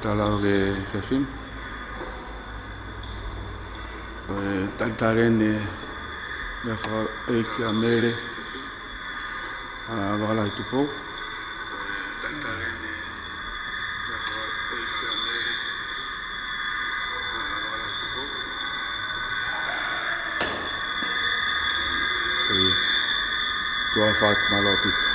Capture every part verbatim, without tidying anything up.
Tala ʻo e efiafi ni. Ko e talitali eni e meʻafakaʻeiki ʻa Mele ʻa Vakalahi Tupou. Ko ia. Tuʻa ʻofa atu, mālō ʻaupito.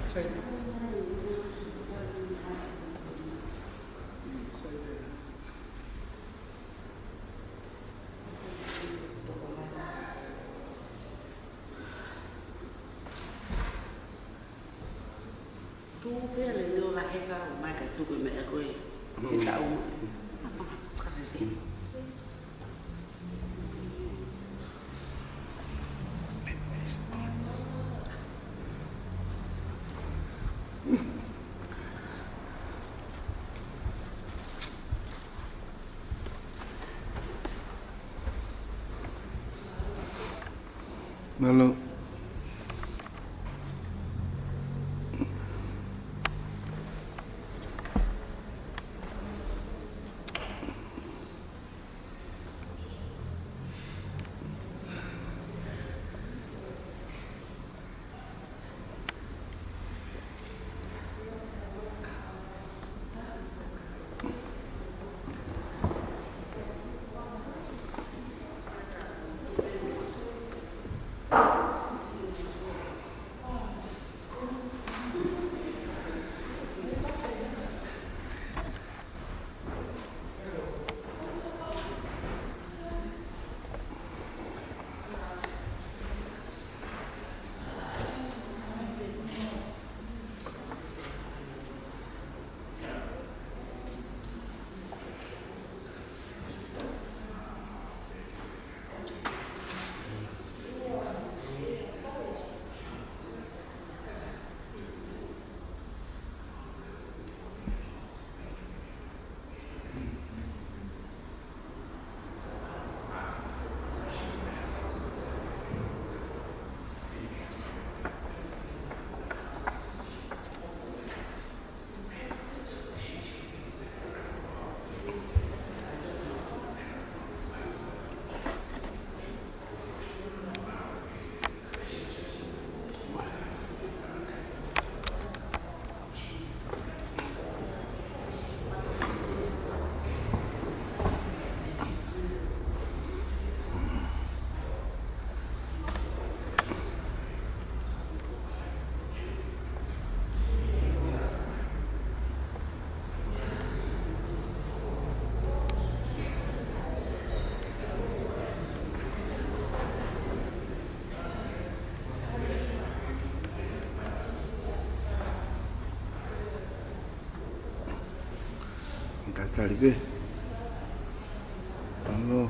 Tuʻu pē le nio la heka o mai ka tuku me e koe. He taʻu. Kasi si. Mālō. Tatali pē. Mālō.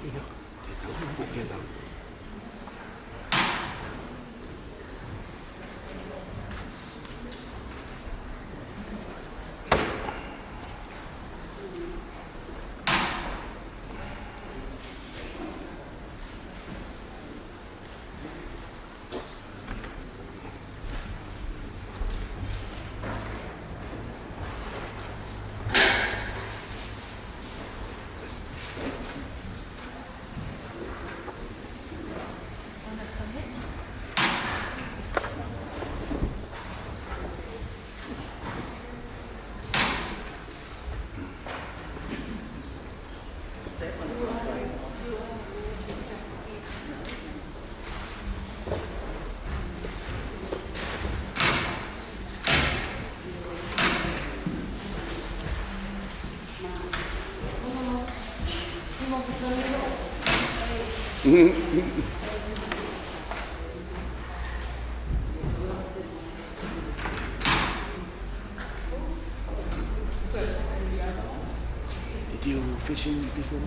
Did you fish in before?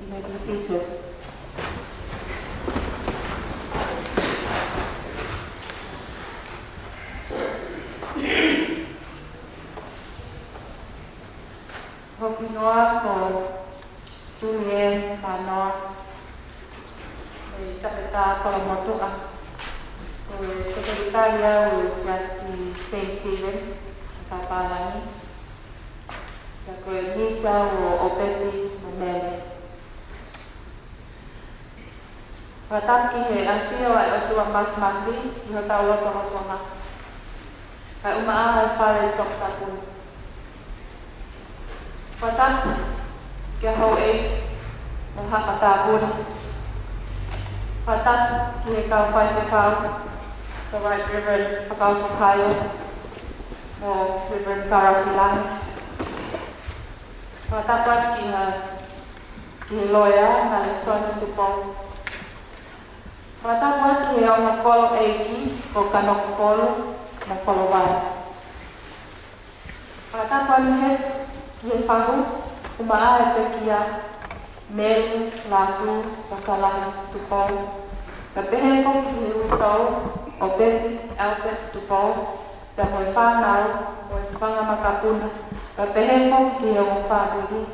You may be seated. Hoku hingoa ko Julianne Manoa, ʻi Tapeta Kolomotuʻa, ko e sekelitali au ʻo e Siasi Saint Stephen ʻi Kapalani. Pea ko e niʻihi au ʻo ʻOpeti mo Mele. Fakatapu ki he ʻafio ʻa e ʻOtua Māfimafi ʻi hotau lotolotonga, kae ʻumaʻā e fale toputapu. Fakatapu ki he houʻeiki mo e haʻa matāpule. Fakatapu ki he kau faifekau, the Right Reverend Fakaofo Kaio mo Reverend Karasi Langi. Fakatapu atu ki he, ki he loea, Nalesoni Tupou. Fakatapu atu ki he ongo kolo ʻeiki ko Kanokupolu mo Kolovai. Fakatapu atu heni ki he fahu, ʻumaʻā e pekia, Mele Lātū Vakalahi Tupou. Pea pehē foki ki he uitou, ʻOpeti Albert Tupou, pea mo e fānau, mo e fanga makapuna. Pea pehē foki ki he ongo fāmili,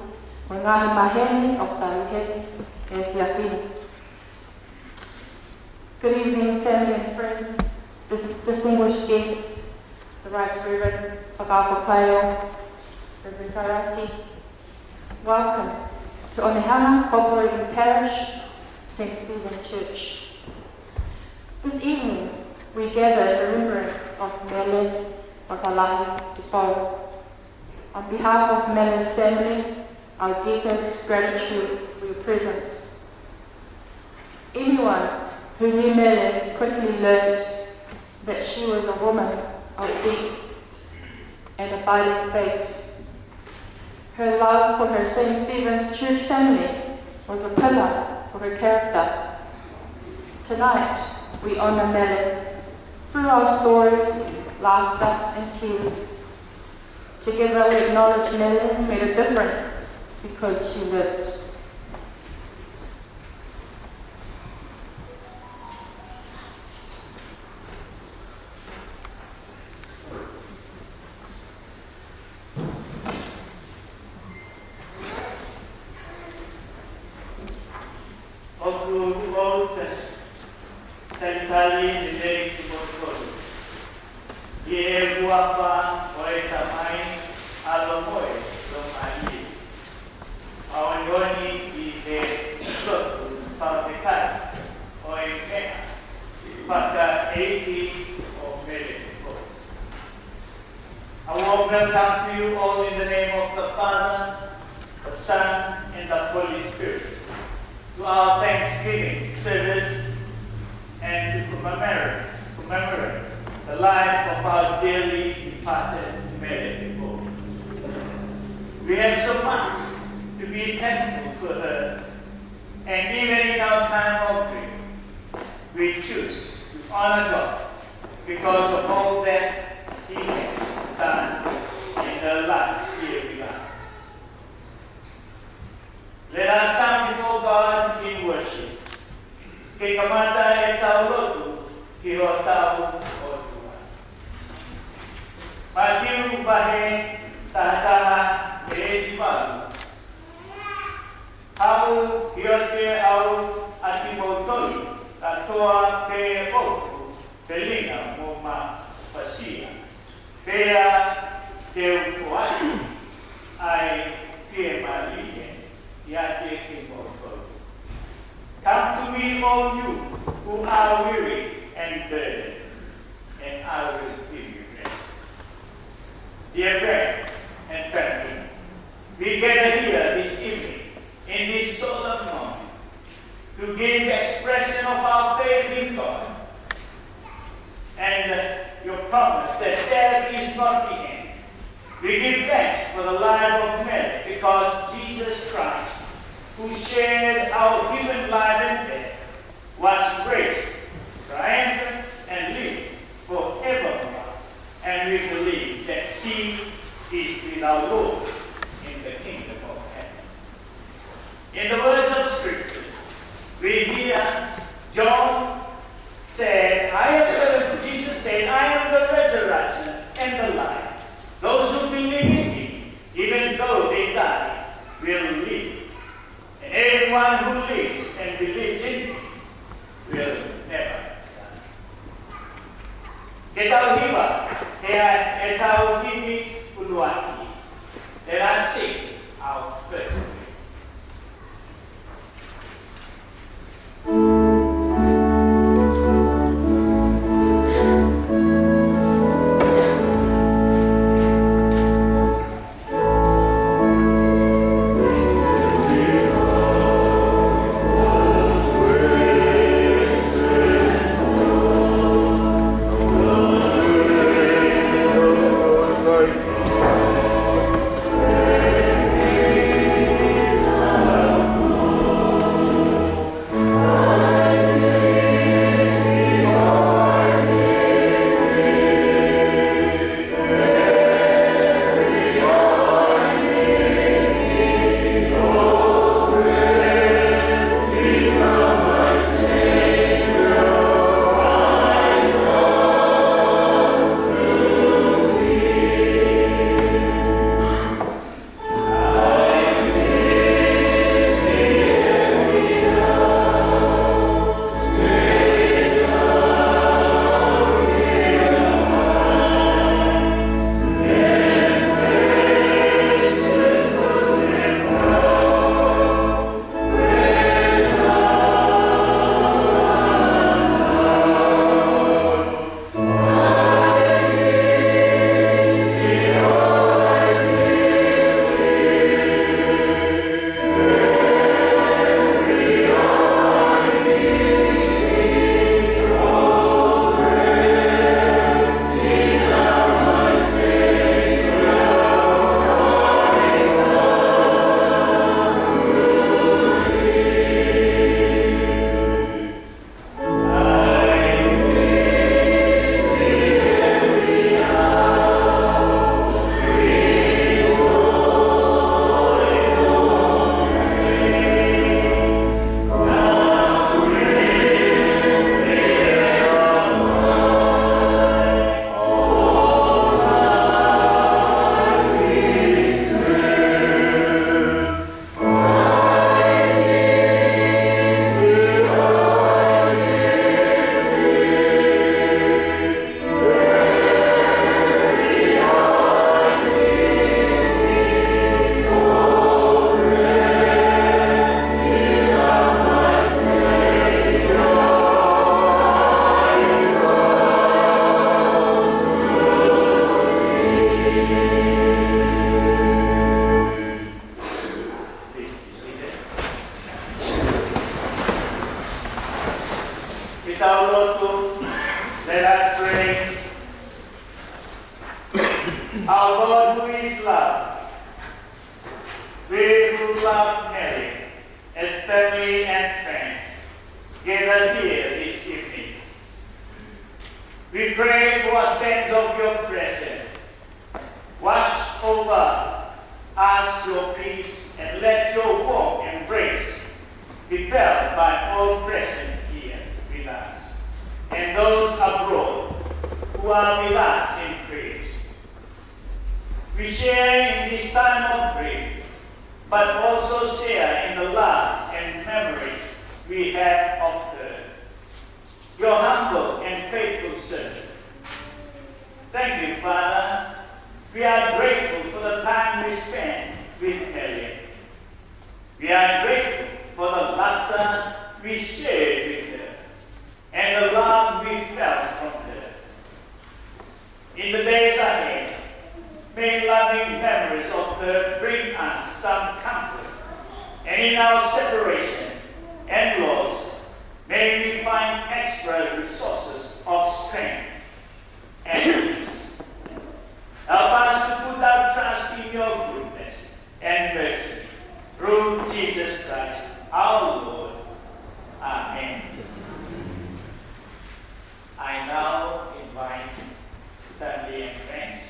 mo e ngaahi maheni ʻoku tali heni he efiafi ni. Good evening, family and friends, dis-, distinguished guests, the Right Reverend Fakaofo Kaio, Reverend Karasi. Welcome to Onehunga Corporating Parish, Saint Stephen Church. This evening, we gather in remembrance of Mele Vakalahi Tupou. On behalf of Mele's family, our deepest gratitude for your presence. Anyone who knew Mele quickly learned that she was a woman of deep and abiding faith. Her love for her Saint Stephen's Church family was a pillar for her character. Tonight, we honor Mele through our stories, laughter, and tears. Together we acknowledge Mele made a difference because she lived. ʻOku ou te-, talitali lelei kimoutolu ʻi he huafa ʻo e Tamai, ʻAlo mo e Laumālie Māʻoniʻoni, ʻi he lotu fakafetaʻi ʻo e meʻa fakaʻeiki ʻo Mele Tupou. A warm welcome to you all in the name of the Father, the Son, and the Holy Spirit, to our Thanksgiving service and to commemorate, commemorate the life of our dearly departed Mele Tupou. We have so much to be thankful for her. And even in our time of grief, we choose to honor God because of all that He has done in her life here with us. Let us come before God in worship. Ke kamata ʻetau lotu ki hotau ʻOtua. Mātiu vahe taha taha, veesi valu. Haʻu ʻiate au ʻa kimoutolu kātoa pē ʻoku telinga mo mafasia, pea te u foaki ʻa e fiemālie ʻiate kimoutolu. Come to me, all you who are weary and burdened, and I will give you rest. Dear friend and family, we gather here this evening in this solemn moment to give expression of our faith in God and your promise that death is not the end. We give thanks for the life of Mary because Jesus Christ, who shared our human life and death, was raised, triumphant, and lives forevermore. And we believe that she is with our Lord in the kingdom of heaven. In the words of Scripture, we hear John said, "I am the," Jesus said, "I am the resurrection and the life. Those who believe in me, even though they die, will live. And everyone who lives and believes in me will never die." Ke tau hiva ʻetau himi ʻuluaki. Let us sing our first hymn. Please be seated. Ke tau lotu, let us pray. Our God who is love, we Love Mary, as family and friends, gathered here this evening. We pray for a sense of your presence. Wash over us your peace and let your warm embrace be felt by all present here with us and those abroad who are with us in prayers. We share in this time of grief, but also share in the love and memories we have of her, your humble and faithful servant. Thank you, Father. We are grateful for the time we spent with Elliot. We are grateful for the laughter we shared with her and the love we felt from her. In the days ahead, may loving memories of her bring us some comfort, and in our separation and loss, may we find extra resources of strength and peace. Help us to put our trust in your goodness and mercy through Jesus Christ our Lord. Amen. I now invite family and friends.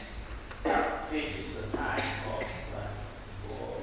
This is the time of, uh, for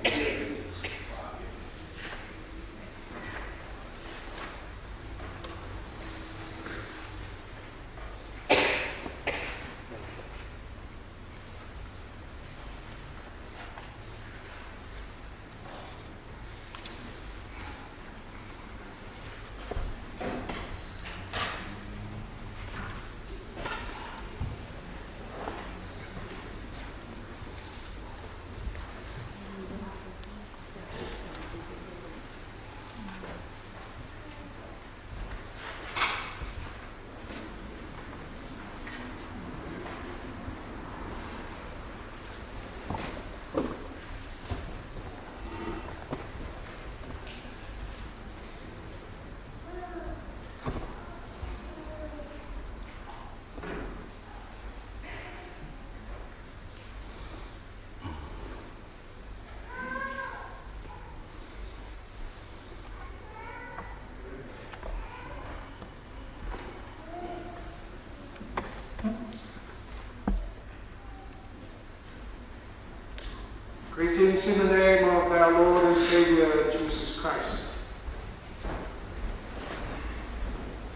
Greetings in the name of our Lord and Savior, Jesus Christ.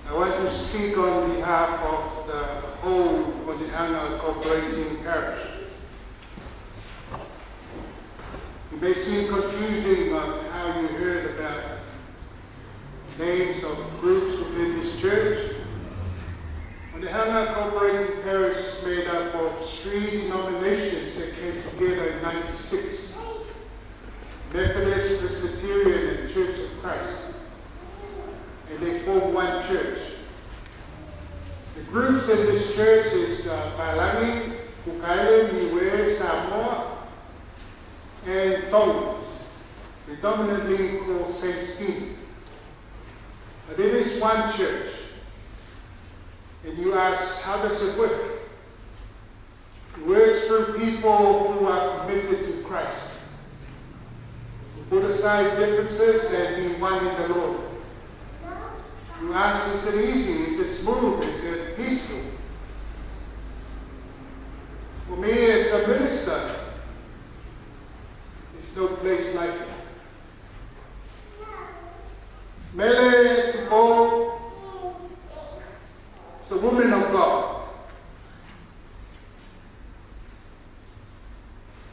I want to speak on behalf of the whole Onehunga Cooperating Parish. It may seem confusing on how you heard about names of groups within this church. Onehunga Cooperating Parish is made up of three denominations that came together in ninety-six: Methodist, Presbyterian, and Church of Christ. And they form one church. The groups in this church is, uh, Palangi, Cook Island, Niue, Samoa, and Tonganese, predominantly called Saint Stephen. But it is one church. And you ask, how does it work? It works through people who are committed to Christ, who put aside differences and be one in the Lord. You ask, is it easy? Is it smooth? Is it peaceful? For me, as a minister, there's no place like it. Mele Tupou, the woman of God.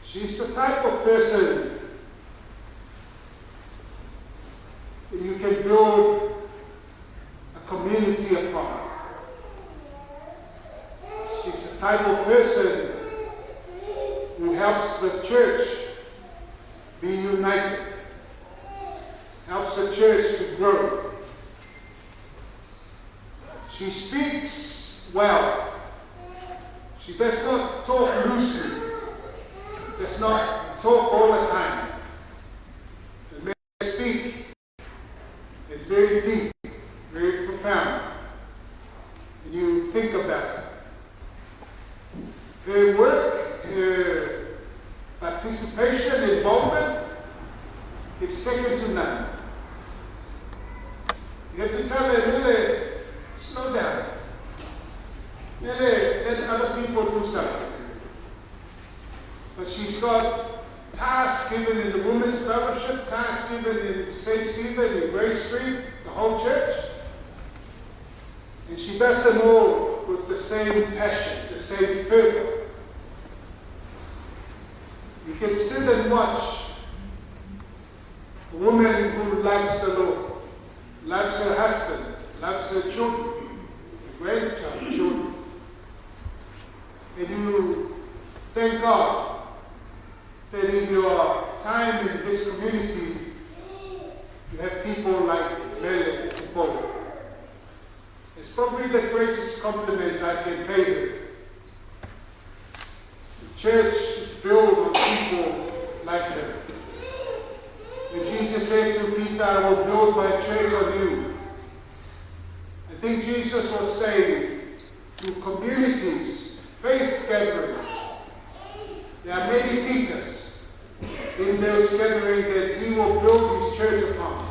She's the type of person that you can build a community upon. She's the type of person who helps the church be united, helps the church to grow. She speaks well. She does not talk loosely, does not talk all the time. When Mele speak, it's very deep, very profound. And you think about it. Her work, her participation, involvement, is second to none. You have to tell her, "Mele, slow down. Mele, let other people do something." But she's got tasks given in the women's fellowship, tasks given in Saint Stephen, in Grey Street, the whole church. And she does them all with the same passion, the same fervor. You can sit and watch a woman who loves the Lord, loves her husband, loves her children, grandchildren. And you thank God that in your time in this community, you have people like Mele Tupou. It's probably the greatest compliment I can pay her. The church is built on people like her. When Jesus said to Peter, "I will build my church on you," I think Jesus was saying to communities, faith gathering, there are many Peters in those gathering that he will build his church upon.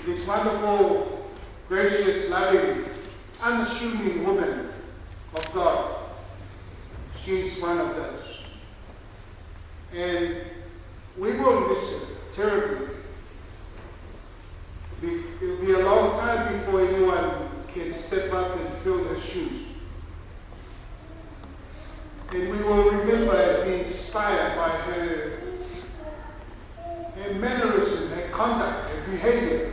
This wonderful, gracious, loving, unassuming woman of God, she's one of those. And we will miss her terribly. Be- It'll be a long time before anyone can step up and fill her shoes. And we will remember and be inspired by her, her mannerism, her conduct, her behavior.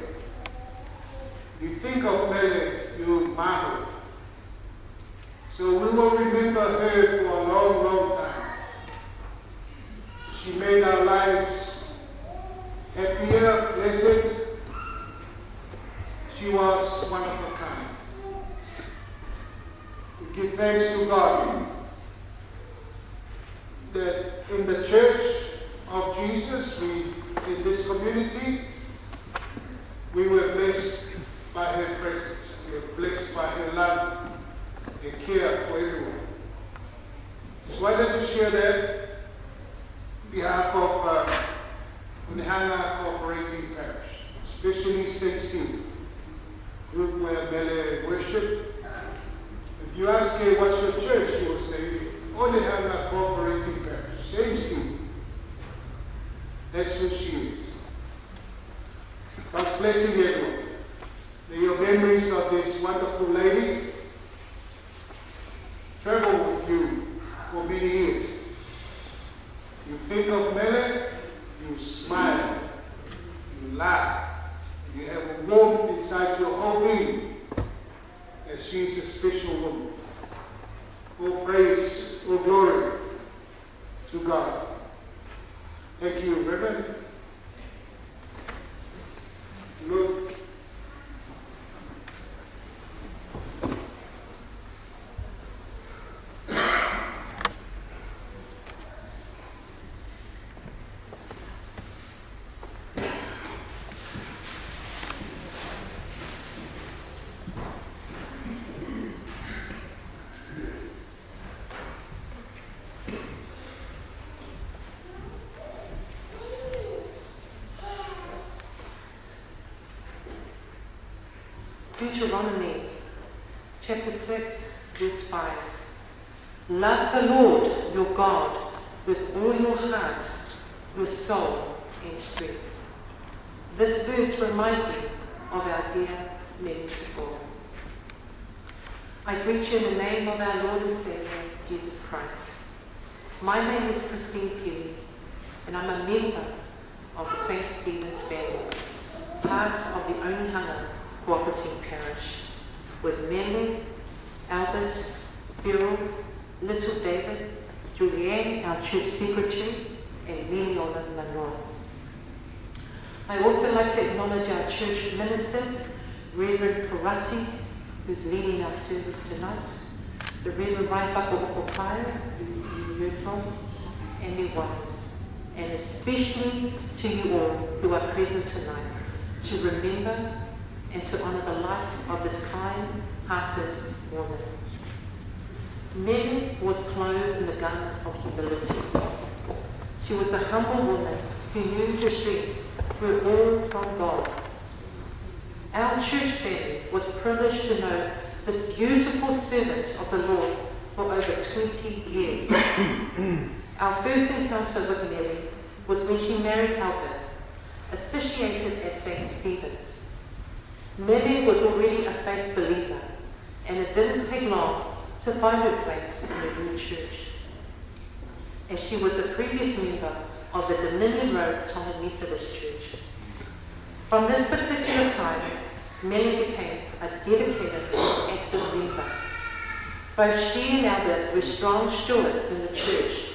You think of Mele, you marvel. So we will remember her for a long, long time. She made our lives happier, blessed. She was one of a kind. We give thanks to God that in the church of Jesus, we, in this community, we were blessed by her presence. We were blessed by her love and care for everyone. Just wanted to share that on behalf of uh, Onehunga Cooperating Parish, especially Saint Stephen group where Mele worship. If you ask her, "What's your church?" she will say, "Onehunga Cooperating Parish, Saint Stephen." That's who she is. God's blessing, everyone. May your memories of this wonderful lady travel with you for many years. You think of Mele, you smile, you laugh, you have a warmth inside your whole being, as she is a special woman. All praise, all glory to God. Thank you, Reverend. Look. Deuteronomy chapter six, verse five. Love the Lord your God with all your heart, your soul, and strength. This verse reminds me of our dear Mele Tupou. I greet you in the name of our Lord and Savior, Jesus Christ. My name is Christine Pili, and I'm a member of the Saint Stephen's family, part of the Onehunga Cooperative Parish, with Mele, Albert, Beryl, little David, Julianne, our church secretary, and Miniona Manoa. I also like to acknowledge our church ministers, Reverend Parati, who's leading our service tonight, the Reverend Vaifaka Ofakaia, who you heard from, and their wives, and especially to you all who are present tonight to remember and to honour the life of this kind-hearted woman. Mele was clothed in the garment of humility. She was a humble woman who knew her strengths were all from God. Our church family was privileged to know this beautiful servant of the Lord for over twenty years. Our first encounter with Mele was when she married Albert, officiated at Saint Stephen's. Mele was already a faith believer, and it didn't take long to find her place in the new church, as she was a previous member of the Dominion Road Tongan Methodist Church. From this particular time, Mele became a dedicated and active member. Both she and Albert were strong stewards in the church,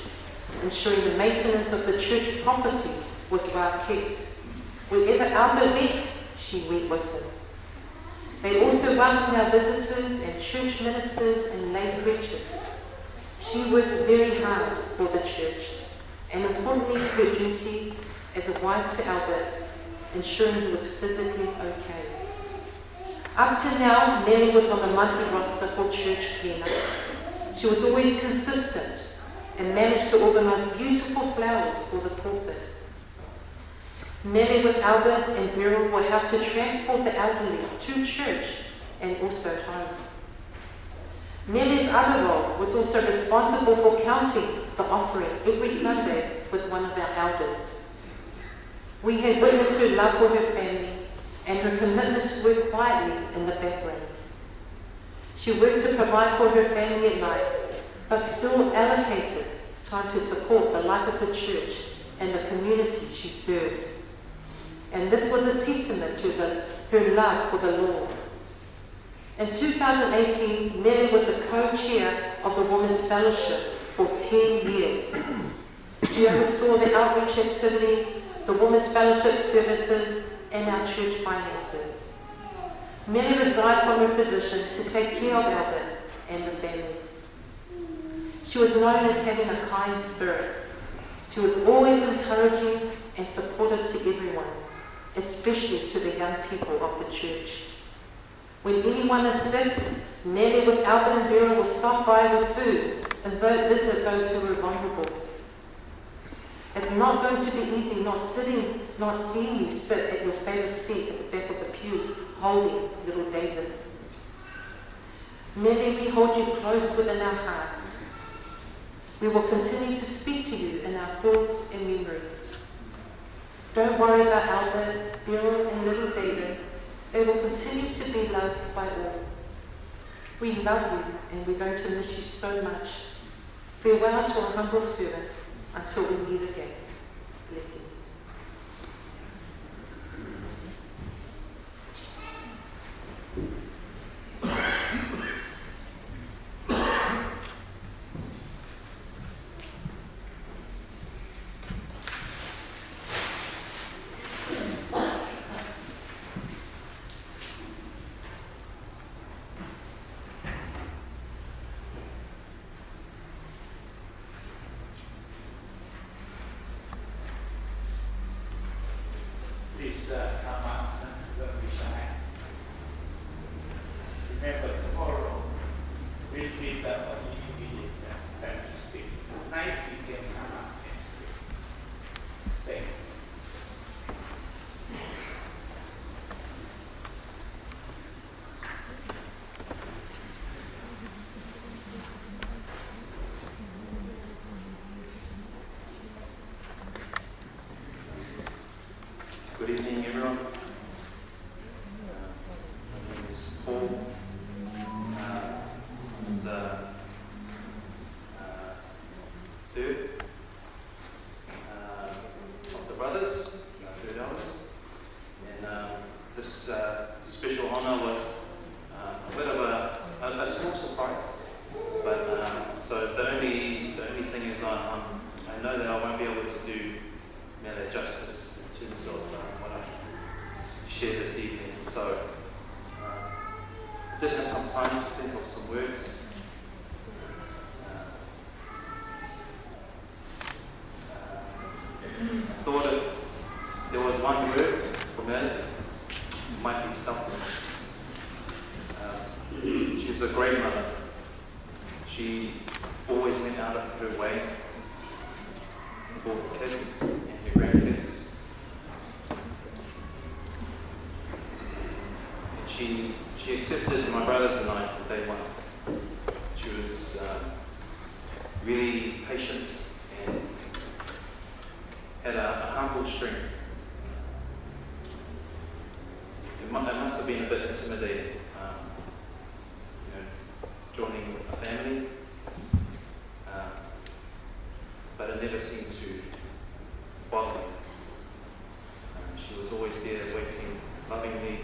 ensuring the maintenance of the church property was well kept. Wherever Albert went, she went with him. They also welcomed our visitors and church ministers and lay preachers. She worked very hard for the church, and importantly, her duty as a wife to Albert, ensuring he was physically okay. Up to now, Mele was on the monthly roster for church cleanup. She was always consistent and managed to organize beautiful flowers for the pulpit. Mele with Albert and Beryl were helped to transport the elderly to church and also home. Mele's other role was also responsible for counting the offering every Sunday with one of our elders. We had witnessed her love for her family and her commitment to work quietly in the background. She worked to provide for her family at night, but still allocated time to support the life of the church and the community she served. And this was a testament to the, her love for the Lord. In two thousand eighteen, Mele was the co-chair of the Women's Fellowship for ten years. She oversaw the outreach activities, the Women's Fellowship services, and our church finances. Mele resigned from her position to take care of Albert and the family. She was known as having a kind spirit. She was always encouraging and supportive to everyone, especially to the young people of the church. When anyone is sick, Mele with Albert and Beryl will stop by with food and vo-, visit those who were vulnerable. It's not going to be easy not sitting, not seeing you sit at your favorite seat at the back of the pew, holding little David. Mele, we hold you close within our hearts. We will continue to speak to you in our thoughts and memories. Don't worry about Albert, Beryl, and little David. They will continue to be loved by all. We love you and we're going to miss you so much. Farewell to our humble servant until we meet again. Blessings. Please, uh, come up. Don't be shy. Remember, tomorrow will be the only meeting that time to speak. Tonight, you can come up and speak. Thank you. Good evening, everyone. Uh, my name is Paul. Uh, I'm the, uh, third, uh, of the brothers, uh, third eldest. And, um, this, uh, special honor was, uh, a bit of a, a, a small surprise. But, um, so the only, the only thing is I, um, I know that I won't be able to do Mele justice in terms of, uh, what I share this evening. So, uh, I did have some time to think of some words. Uh, I thought if there was one word for Mele, it might be selfless. Um, she's a great mother. She always went out of her way for the kids and her grandkids. It mu-, it must have been a bit intimidating, um, you know, joining a family. Um, but it never seemed to bother me. Um, she was always there waiting lovingly,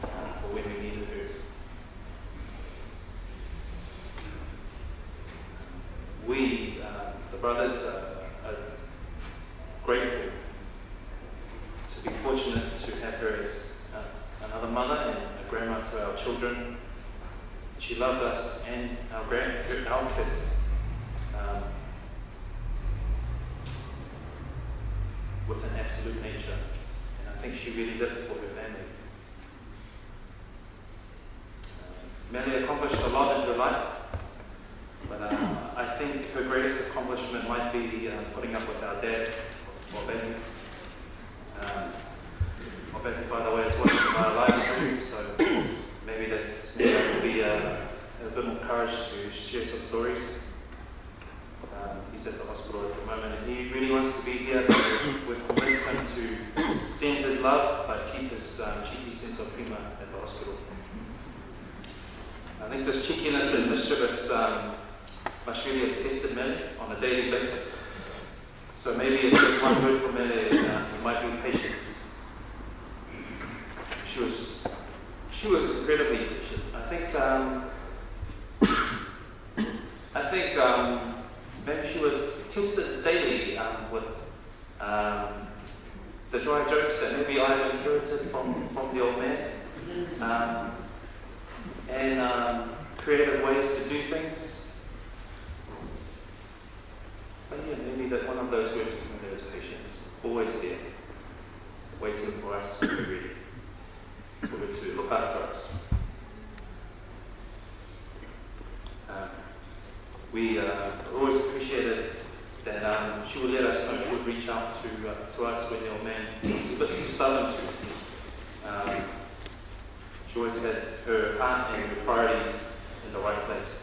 uh, for when we needed her. We, uh, the brothers, uh, are grateful to be fortunate to have her as, uh, another mother and a grandma to our children. She loved us and our grand-, our kids, um, with an absolute nature. And I think she really lived for her family. Mele accomplished a lot in her life, but, uh, I think her greatest accomplishment might be, uh, putting up with our dad or baby. Um, or baby, by the way, is watching my live stream, so maybe that's, maybe that would be, uh, a bit more courage to share some stories. Um, he's at the hospital at the moment, and he really wants to be here, but we've convinced him to send his love, but keep his, um, cheeky sense of humour at the hospital. I think this cheekiness and mischievous, um, must really have tested Mele on a daily basis. So maybe it's just one word for Mele, um, it might be patience. She was, she was incredibly patient. I think, um, I think, um, maybe she was tested daily, um, with, um, the dry jokes that maybe I inherited from, from the old man, um, and, um, creative ways to do things. But yeah, maybe that one of those words for me is patience. Always there, waiting for us to be ready, for her to look after us. Um, we, uh, always appreciated that, um, she would let us know, she would reach out to, uh, to us when the old man was a bit too stubborn to. Um, she always had her heart and her priorities in the right place.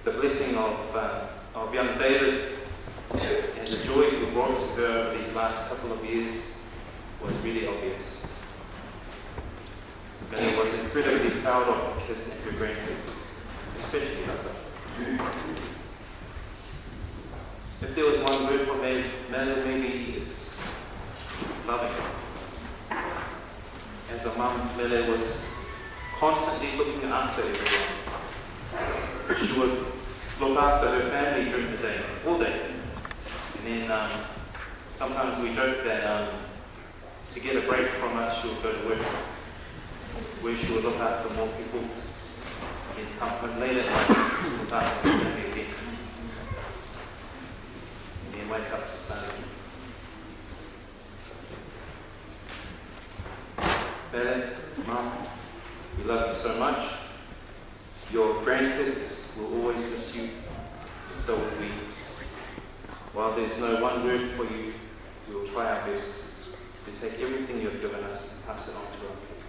The blessing of, uh, of young David and the joy he brought to her over these last couple of years was really obvious. Mele was incredibly proud of her kids and her grandkids, especially Haka. If there was one word for Mele, Mele, maybe it's loving. As a mum, Mele was constantly looking after everyone. She would look after her family during the day, all day. And then, um, sometimes we joke that, um, to get a break from us, she would go to work, where she would look after more people, and come home late at night, look after her family again, and then wake up to start again. Mele, Mum, we love you so much. Your grandkids will always miss you, and so will we. While there's no one word for you, we will try our best to take everything you have given us and pass it on to our kids.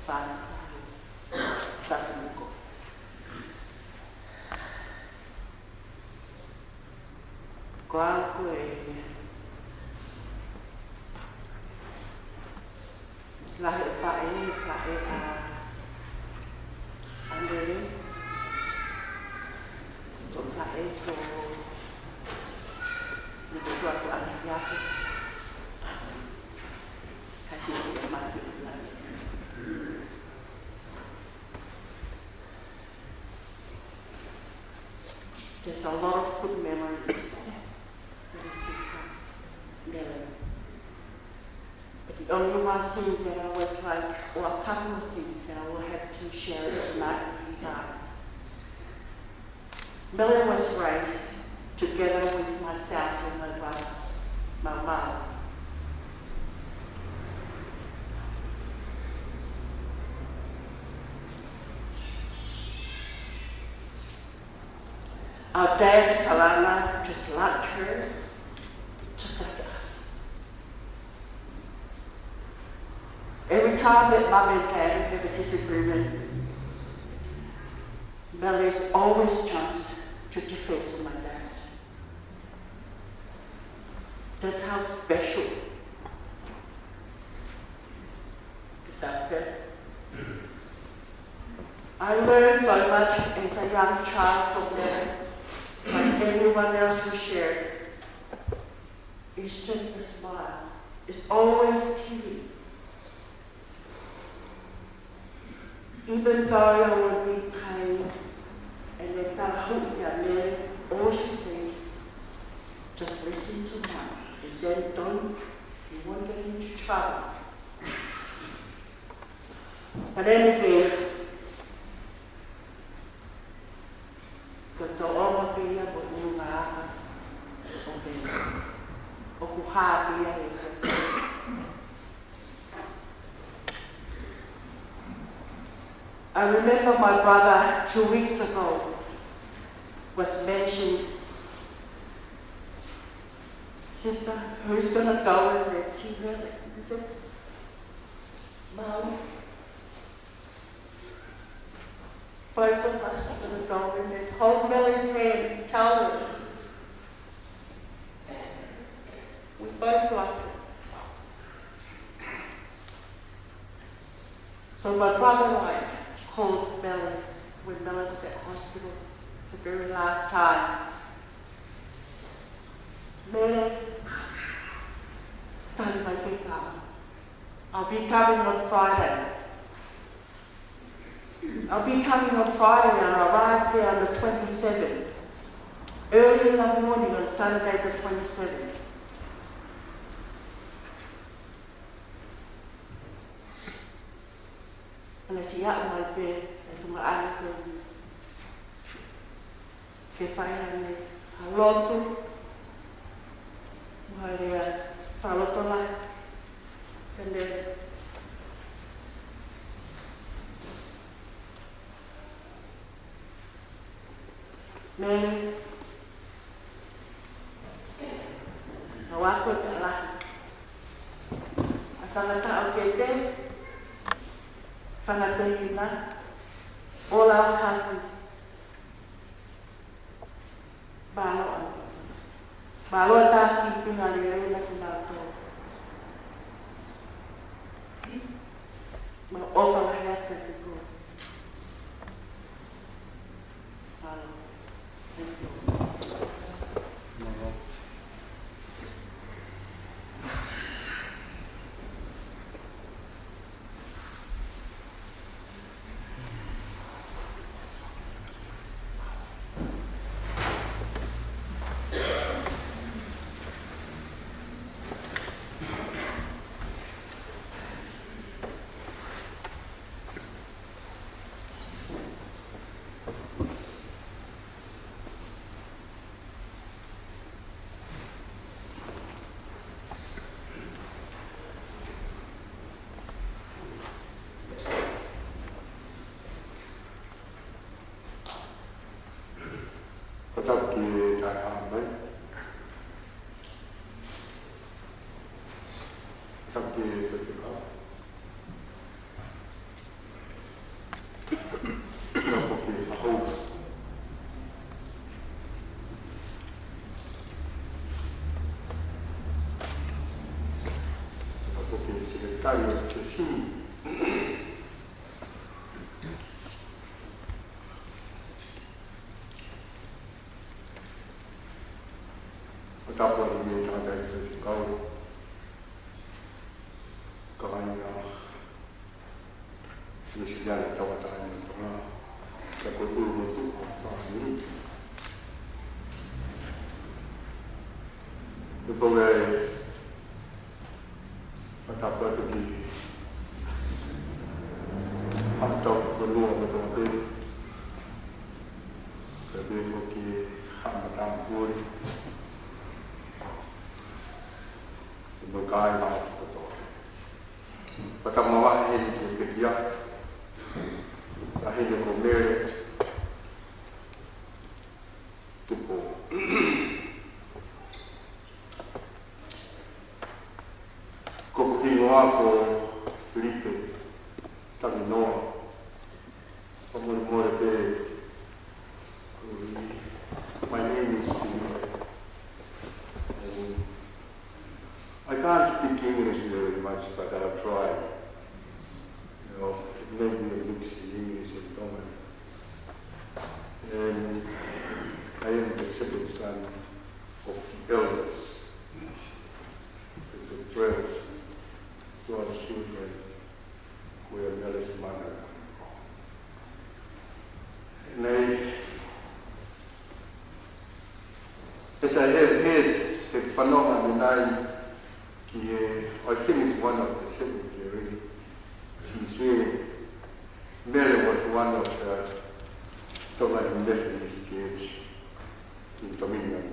Fānau, tapu muko. Ko au ko e lahi ʻo e faʻē, faʻē ʻa, ʻa Mele, ko e faʻē ko, ni ko tua ko ʻAna Hiaku. Kasi si e matu. There's a lot of good memories with his sister, Mele. But the only one thing that I was like, or a couple of things that I will have to share tonight with you guys. Mele was raised together with myself and my brother, Maumau. Our dad, Kalana, just loved her, just like us. Every time that mum and dad have a disagreement, Mele is always jumps to defend my dad. That's how special this outfit. I learned so much as a young child from there, like everyone else who shared. It's just a smile. It's always kiwi. Even though I would be pain and then talahuki a Mele, all she said, "Just listen to mum, and then don't, you won't get into trouble." But then again, ko e tōʻonga pē ia mo e ʻulungaanga ʻo Mele. ʻOku hā pē ia he. I remember my brother two weeks ago was mentioned, "Sister, who's gonna go and let's see her?" He said, "Mum, both of us are gonna go and then hold Mele's hand, tell her." We both loved her. So my brother and I called Mele when Mele was at hospital the very last time. "Mele, tali mai pē kiate au. I'll be coming on Friday. I'll be coming on Friday and I'll arrive there on the twenty-seventh. Early in the morning on Sunday the twenty-seventh." Ana si aʻu mai pē e tunga ʻana ko eni ke fai ʻene lotu, mo e lea fakalotolahi, ke ne Mele, ʻa ʻoku tokolahi ʻa e fanga taʻokete, fanga tehina, all our cousins. Mālō, mālō e tā sīpinga lelei na ki nātou. Mo e ʻofa lahi atu kiate koe. Mālō. Thank you. Mālō. Ai, ʻo te si. ʻO tapu atu ki he tangataʻeiki faifekau, kāinga Nuʻusila, tauʻatāina ʻo Tonga, kae ʻumaʻā ʻa e fāmili. Pea ko e fakatapu atu ki he haʻa tauhi fonua kotoa pē, pea pehē foki ki he haʻa matāpule, mo e kāinga ʻofa kotoa. Fakatapu mavahe heni ki he pekia, ʻa heni ko Mele Tupou. Ko hoku hingoa ko Filipe Tanginoa. Fakamolemole pē, ko e, my name is Filipe. And I can't speak English very much, but I'll try. You know, it may be a mix in English and Tongan. And I am the second son of the eldest. It's a twelve, twelve children where Mele Simana come from. And I, as I have heard the fanongo ʻanenai ki he, I think it's one of the secretary, he said Mele was one of the Tongan Methodist Church in Dominion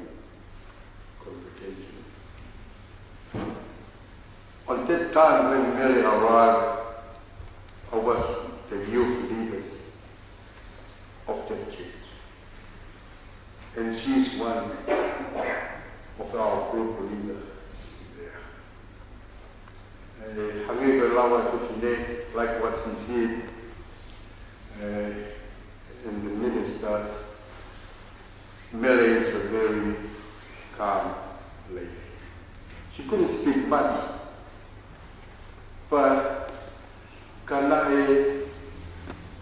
Congregation. On that time when Mele arrived, I was the youth leader of that church. And she's one of our group leaders there. Eh, hangē ko e lau ʻa e fefine, like what she said, eh, and the minister, Mele is a very calm lady. She couldn't speak much, but ka naʻe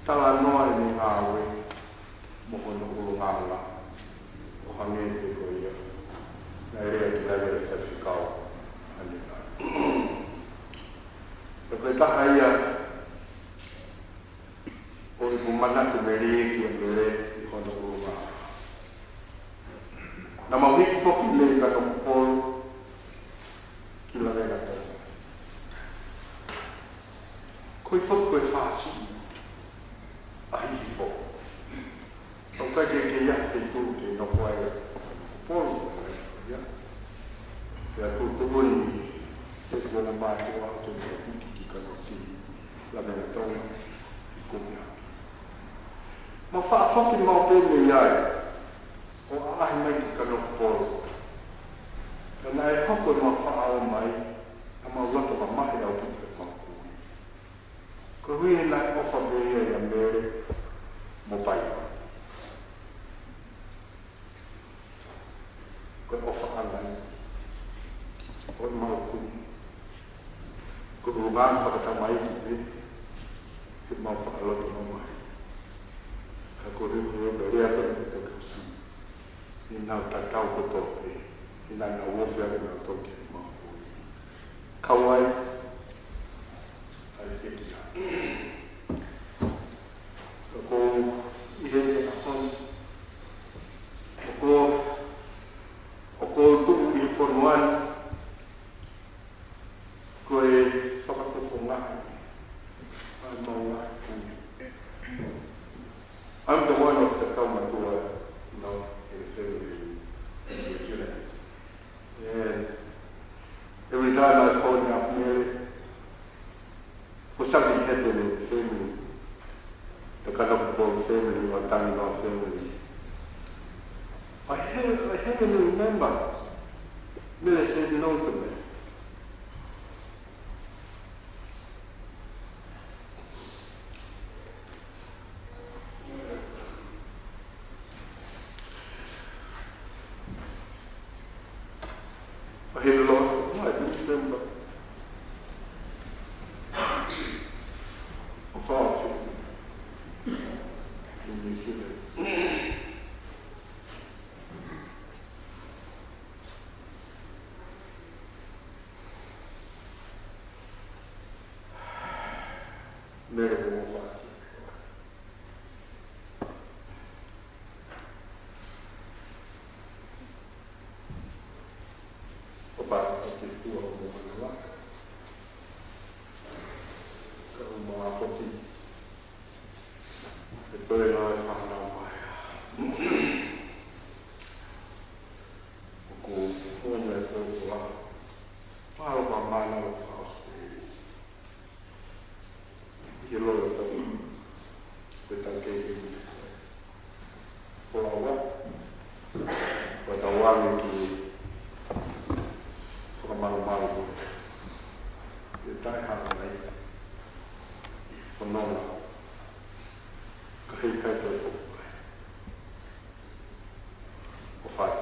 talanoa ʻene ngāue mo hono ʻulungaanga, ʻo hangē pē ko ia naʻe lea ki ai ʻa e faifekau ʻanenai. Pea ko e taha ia ʻo e ʻuhinga manatu melie kia Mele ʻi hono ʻulungaanga. Naʻa mau hiki foki mei Kanokupolu ki Lavengatonu. Ko e foki ko e fāsiʻi ʻa Hihifo. ʻOku ʻikai ke ʻi ai ha feituʻu ke nofo ai ʻa Kanokupolu, ia. Pea tuʻutuʻuni ʻe he kau mātuʻa ʻo tonu ʻo hiki ki Kanoki, Lavengatonu, ʻi Kumeaki. Mau faʻa foki maʻu pē mei ai, ʻo ʻaʻahi mai ki Kanokupolu. Ka naʻe hoko ʻemau faʻa ō mai, naʻa mau loto mamahi ʻaupito ʻemau kui. Koeʻuhi he naʻe ʻofa pē ia ʻia Mele mo Paiva. Ko e ʻofaʻanga ia ʻo ʻemau kui. Ko e ʻulungaanga fakatamaiki pē, ke mau faʻa loto mamahi. Ka ko e ʻuhinga ia ʻoku ou lea pē ʻi he tokasi. ʻI heʻenau tatau kotoa pē, ʻi heʻenau ofi ʻa kinautolu ki heʻemau kui. Kau ai ʻa e pekia. Ka ko e ʻi he ʻaho ni, ʻoku ou, ʻoku ou tuʻu ʻi he fonua ni, ko e fakafofongaʻi ʻa ʻemau ngaahi kui. I'm the one of the kaumātuʻa, you know, in the family in New Zealand. And every time I phone up Mele, for something happened in the family, the Kanokupolu family or Tanginoa family, I have, I haven't remember Mele said no to me. I had a lot of, I do remember. Mele ko mo fati. Ko pa ko te tua ko mo manava. Ka ko mo a koti. E toe la e fana mai. Ko ko mo me ko ko la. Palo pa mana o fa. Ke lolo tau. Ko e tau kei. Ko la wa. Ko tau ame ki. Ko ka malu malu ko. Ke tai hanga mai. Ko nona. Ka hei kai tau fo. Ko fai.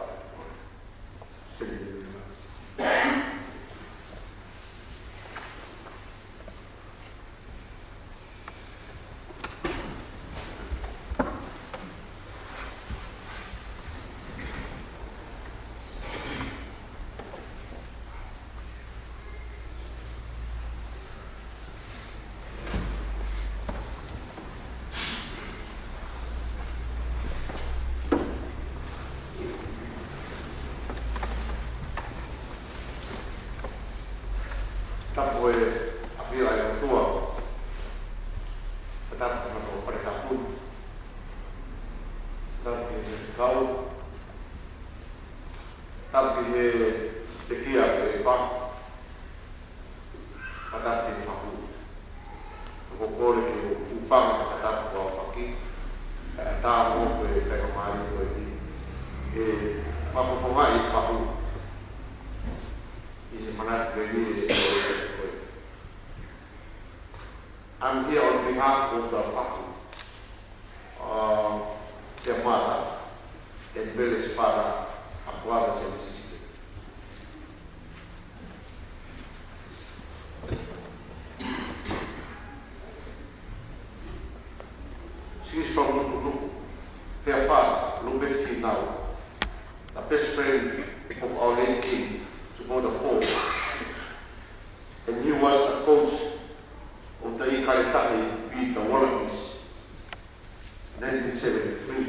Tapu e afio ai o tua. Tapu na ko pare tapu. Tapu ki he kau. Tapu ki he tekia ko e pa. Ka tapu ki he faku. Ko kore ki he ufanga ka tapu ko faki. Ka tapu ko e whakamai ko e. E whakafonga i faku. I se manatu ko e ni e ko e. I'm here on behalf of the faku. Uh, their mother and Mele's father, our brothers and sisters. She's from Nukunuku. Her father, Lubet Finau, the best friend of our late king, Tupou the fourth. And he was the coach of the Ikale Tahi with the Wallabies. Nineteen seventy-three.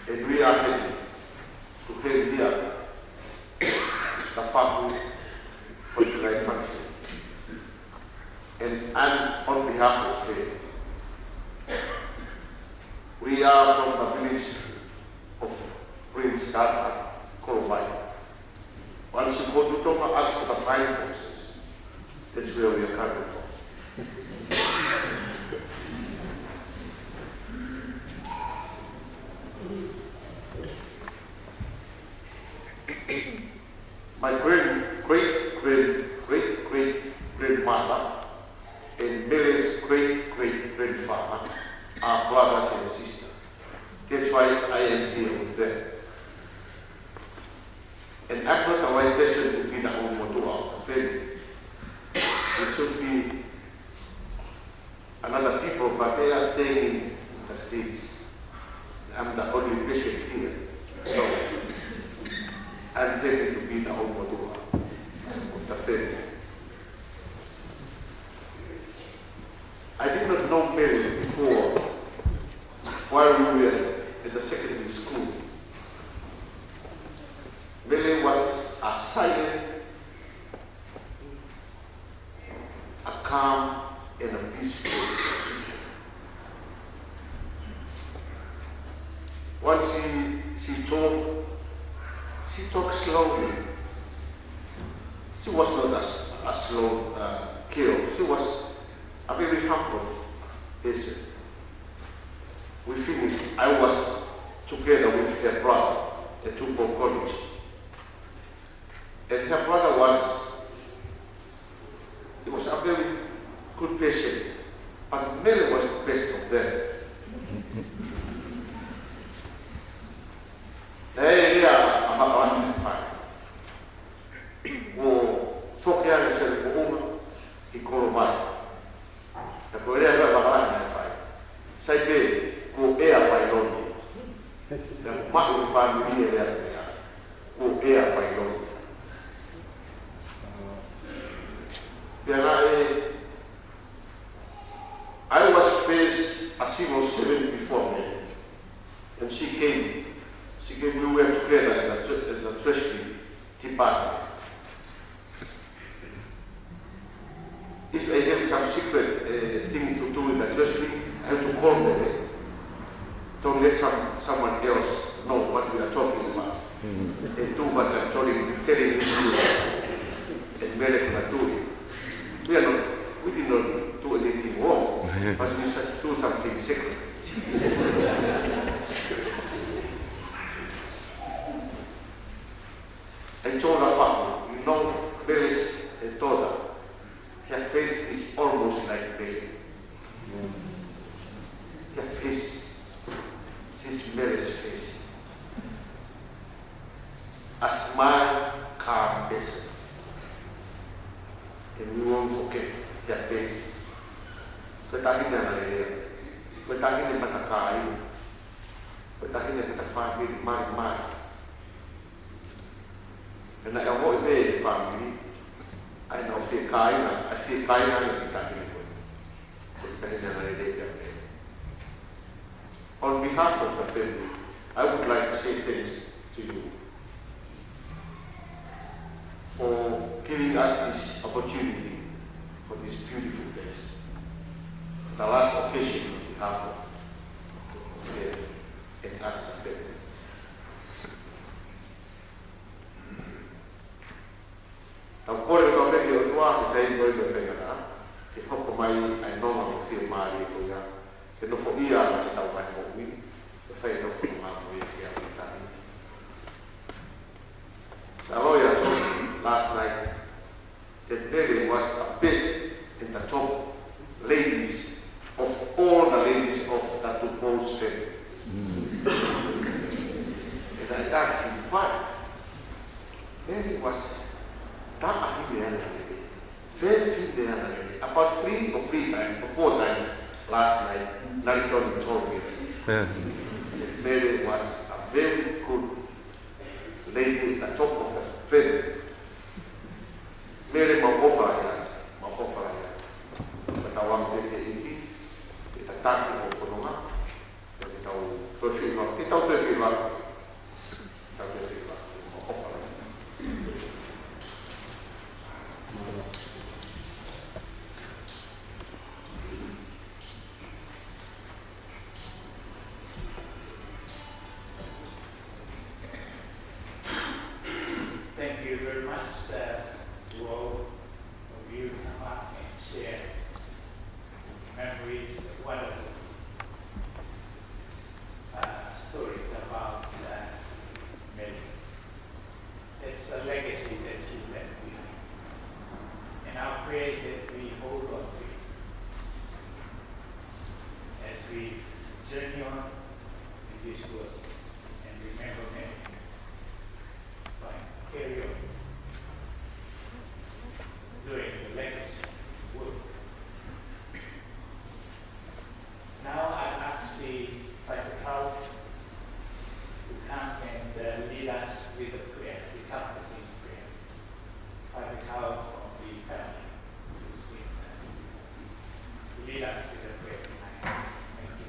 And we are happy to have here the faku for tonight's function. And, and on behalf of her, we are from the village of Prince Carter, Colomai. Once you go to Tonga, ask for the fine forces. That's where we are coming from. My grand, great, great, great, great grandmother and Mele's great, great grandfather are brothers and sisters. That's why I am here with them. And I'm not the right person to be the Olomotuʻa of the family. It should be another people, but they are staying in the States. I'm the only person here. So, I'm happy to be the Olomotuʻa of the family. I did not know Mele before while we were at the secondary school. Mele was a silent, a calm, and a peaceful sister. Once she, she talked, she talked slowly. She was not a s-, a slow, uh, girl. She was a very humble person. We finished. I was together with her brother at Tupou College. And her brother was, he was a very good person, but Mele was the best of them. Naʻe ʻi ai e lea ʻa Makalani Fai. Kuo foki ange Sele Moʻunga ki Kolomai. Ka ko e lea ʻa Makalani Fai. Sai pē ko e ʻea pailoni. Naʻe maʻu e fāmili e lea ko ia. Ko e ʻea pailoni. Pea naʻe There's a single seven before me, and she came, she came, we were together in the, in the treasury department. If I have some secret, uh, things to do with the treasury, I have to call them, eh? Don't let some, someone else know what we are talking about. Mm. And do what I'm telling, telling you to do. And Mele cannot do it. We are not, we did not do anything wrong, but we just do something secret. I told her, "Father, you know, Mele's a daughter. Her face is almost like Mele. Her face, this Mele's face. A smile, calm person. And we won't forget her face." Ko e taʻahine angalelei. Ko e taʻahine matakāinga. Ko e taʻahine matakāinga, malimali. Pea naʻe ʻohofi pē ʻe he fāmili, ʻa ʻenau fiekāinga, ʻa e fiekāinga ʻa e taʻahine ko ē. Ko e taʻahine angalelei ia pē. On behalf of the family, I would like to say thanks to you for giving us this opportunity for this beautiful day. The last occasion on behalf of the family and us, the family. Tau kole atu pē ki he ʻOtua, he taimi ko eni ʻo e faingataʻa, ke hoko mai ʻa e nonga mo e fiemālie ko ia, ke nofoʻia ʻetau ngaahi moʻui, ke fai ʻetau fononga mo ia ki he ʻaho taʻengata. Naʻe ʻiloa ʻe Tony last night that Mele was the best and the top ladies of all the ladies of the Tupou family. Mm. And I asked him why. Mele was taʻahine angalelei. Very fine angalelei. About three or three times, or four times last night, Nelson told me. Yeah. Mele was a very good lady at the top of the family. Mele, mau ʻofa ia, mau ʻofa ia. Ka tau anga pē ke ʻi, ke tataki ʻo fononga, ke tau toe fiu, ke tau toe fiu, tau toe fiu, mau ʻofa ia. Thank you very much, uh, to all of you who come up and share memories of wonderful, uh, stories about, uh, Mele. It's a legacy that she left behind. And our prayers that we hold on to it as we journey on in this world and remember Mele by carry on doing the legacy work. Now I ask the Faifekau to come and, uh, lead us with a prayer, the comforting prayer. Faifekau from the family, who's been, uh, lead us with a prayer tonight. Thank you.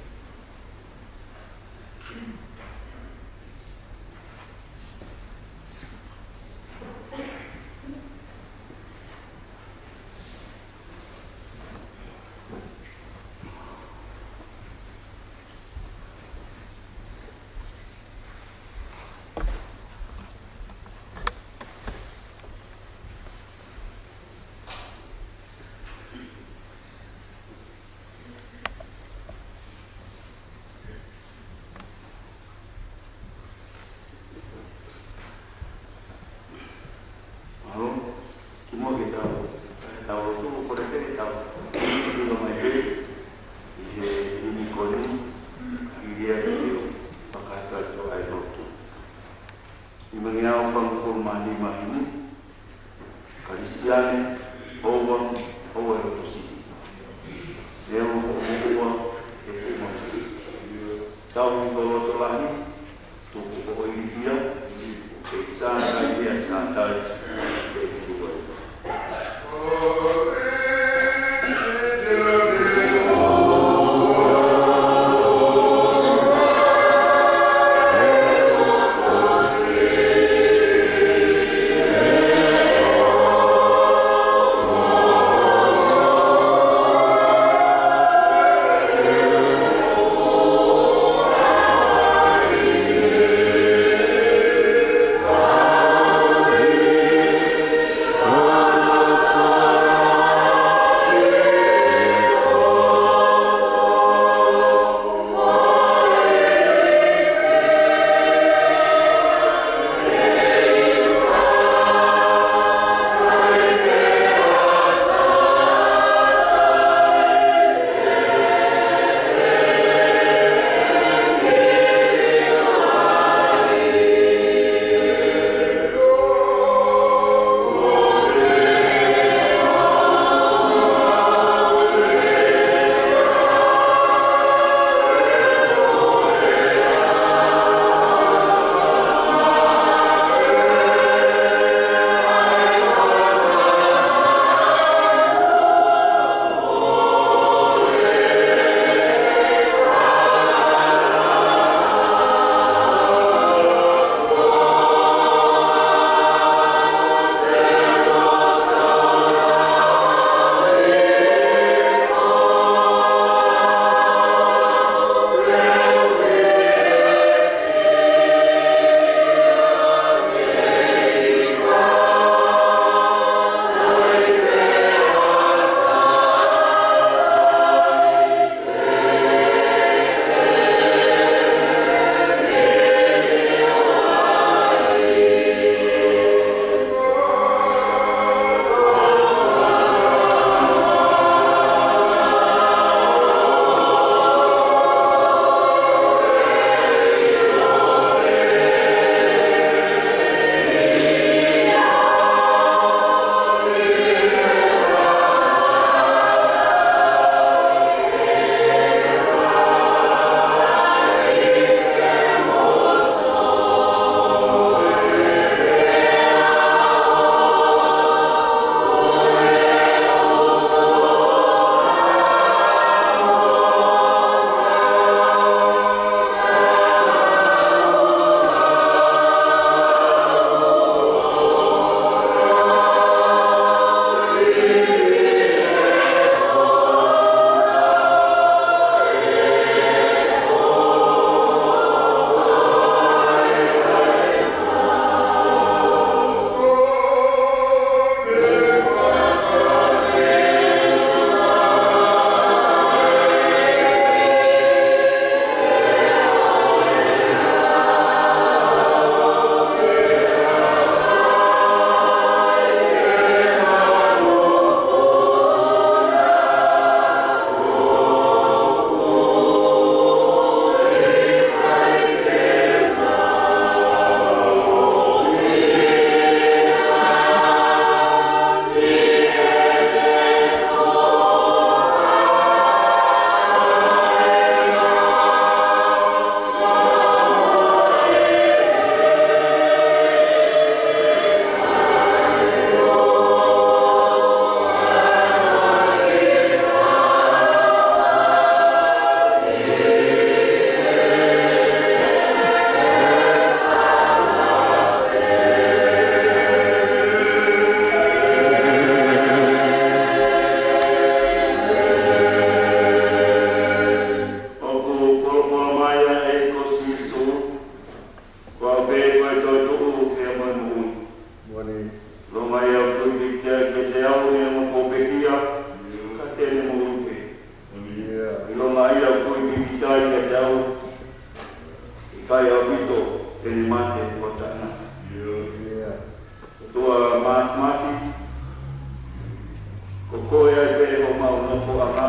Ko anga,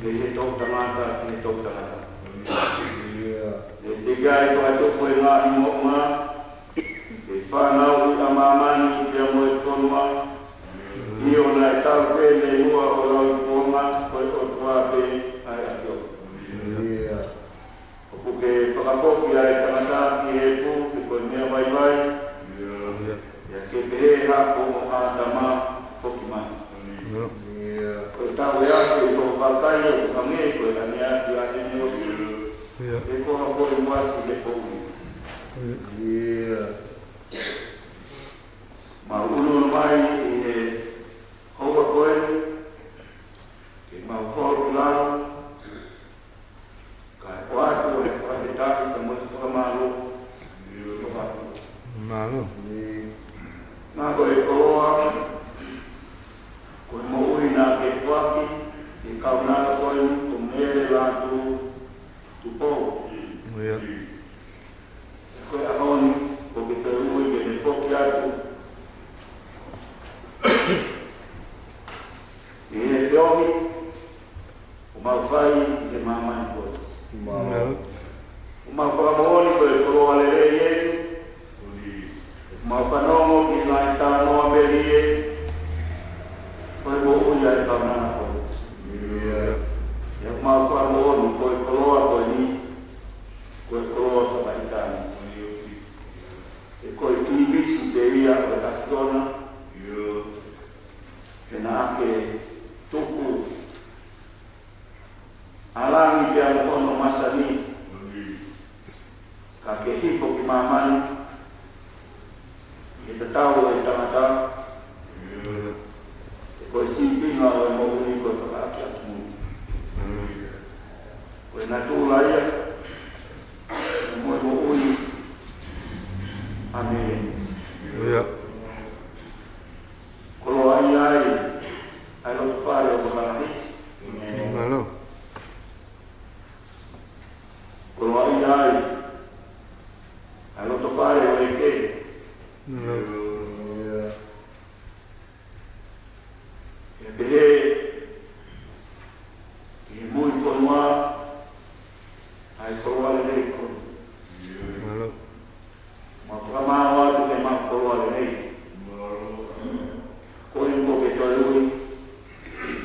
mei he toʻutangata ki he toʻutangata. ʻIo. ʻE teʻeki ai fakatupu e ngaahi moʻunga, ʻe fānau ʻi māmani pea mo e fonua, ʻio naʻe tau pē mei muʻa ʻo lauikuonga, ko e ʻOtua pē ʻa e ʻAfio. ʻIo. ʻOku ke fakafoki ʻa e tangata ki he efu, pe ko e meʻa vaivai. ʻIo. Pea ke pehē hako mo ʻĀtama foki mai. ʻIo. Ko e tau ʻe ake ʻi hoʻo vakai ʻoku hangē ko e ʻaneafi ʻa ʻene ʻosi. ʻIo. He ko ha foʻi uasi he poʻuli. ʻIo. Mau ʻunuʻunu mai ʻi he houa ko eni, ke mau holo ki lalo, kae ʻoatu e fakafetaʻi pea mo e fakamālō. Mālō. Naʻa ko e koloa, ko e moʻui naʻa ke foaki ki he kaunanga ko eni ko Mele Lātū Tupou. ʻIo. Ko e ʻaho ni, ʻoku ke toe ui ke ne foki atu ʻi he feohi ʻoku mau fai ʻi he māmani ko eni. ʻOku mau fakamoʻoni ko e koloa lelei eni. ʻOku mau fanongo ki he ngaahi talanoa melie, ko e moʻui ʻa e kaunanga ko eni. ʻIo. ʻOku mau fakamoʻoni ko e koloa ko eni, ko e koloa fakaʻitāniti. He ko e ʻīmisi pē ia ʻo e ʻAfiona. ʻIo. He naʻa ke tuku ʻa langi pea mo hono masani, ka ke hifo ki māmani, ke tatau e tangata, he ko e sīpinga ʻo e moʻui ko e fakaakiaki mui. Ko e natula ia, mo e moʻui. ʻĀmeni. ʻIo. Koloaʻia ai ʻa e loto fale ʻo Kalahi. Mālō. Koloaʻia ai ʻa e loto fale ʻo ʻEiki. Mālō. ʻIo. ʻE pehē ki he moʻui fonua ʻa e koloa lelei ko eni. Mālō. Mau fakamālō atu ki he mau koloa lelei. Ko eni ʻoku ke toe ui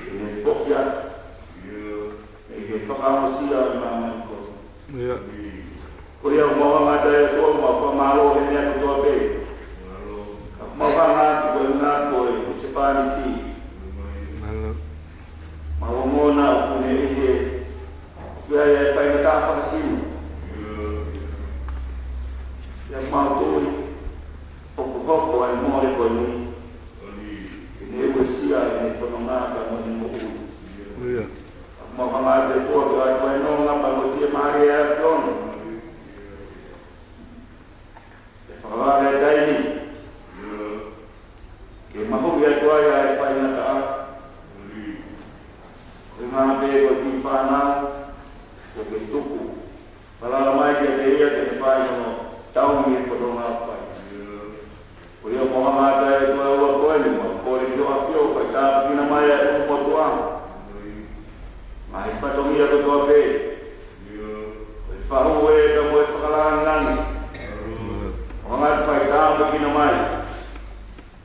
ke ne foki atu ʻi he fakaʻosi ʻa e māmani ko eni. ʻIo. Ko ia ʻoku mau hanga atu ʻOtua, mau fakamālō he meʻa kotoa pē. Ka mau hanga atu ko e ngā ko e husepāniti. Mālō. Mau ongona ʻoku ne ʻi he, ʻoku ʻi ai e faingataʻa fakasino. Pea mau tui ʻoku hoko ʻa e mole ko eni ke ne uesia ʻene fononga pea mo ʻene moʻui. ʻIo. Mau hanga atu ʻOtua ke ʻoatu ʻa e nonga pea mo e fiemālie ʻa e ʻAfiona. Ke fakavave e taimi ke mahuʻi atu ai ʻa e faingataʻa. Ko e ngaahi pē ko e kiʻi fānau ʻoku ke tuku falala mai kiate ia ke ne fai hono tau ʻi he fononga ʻoku fai. Ko ia mau hanga atu ʻOtua ʻi he houa ko eni, mau kole ki hoʻo ʻAfio ke fai tāpuekina mai ʻa e ʻulumotuʻa, ngaahi fatongia kotoa pē, ko e fahu ē pea mo e fakalāngilangi. Mau hanga atu fai tāpuekina mai.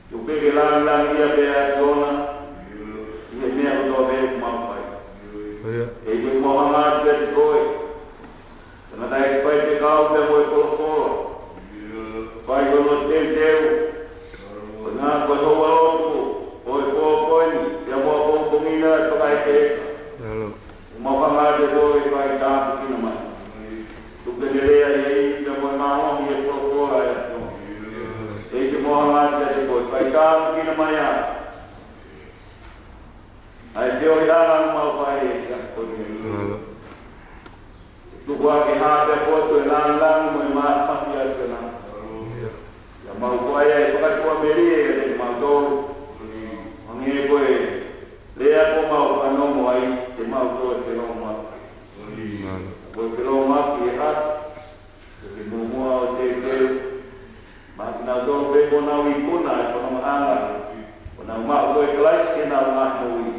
Tuku pē ke lāngilangiʻia pē ʻa e ʻAfiona ʻi he meʻa kotoa pē ʻoku mau fai. ʻIo. ʻEiki, mau hanga atu kiate koe. Tangataʻeiki faifekau pea mo e folofola. Fai hono teuteu ʻo e ngaahi ko e houa lotu ʻo e pō ko eni pea mo e pongipongi ni ʻa e fakaʻekeʻeka. Mālō. Mau hanga atu ʻOtua ke fai tāpuekina mai. Tuku ke ne lea ʻi he ivi pea mo e mālohi ʻi he folofola ʻa e ʻAfiona. ʻEiki, mau hanga atu kiate koe, fai tāpuekina mai ā. ʻA e feohiʻanga ʻoku mau fai ʻEiki ʻa koe. Mālō. Tuku ā ke hā pea fotu e lāngilangi mo e māfimafi ʻa e ʻAfiona. ʻIo. Pea mau kole ʻa e fakatuʻamelie kiate kimautolu. Hangē ko e lea kuo mau fanongo ai, te mau toe felōngoaki. Mālō. Ko e felōngoaki ʻe ʻatu, ko e muʻomuʻa ʻo e teuteu maʻa kinautolu pē kuo nau ikuna ʻa e fonongaʻanga, kuo nau maʻu ʻe Kalaisi ʻenau ngaahi moʻui.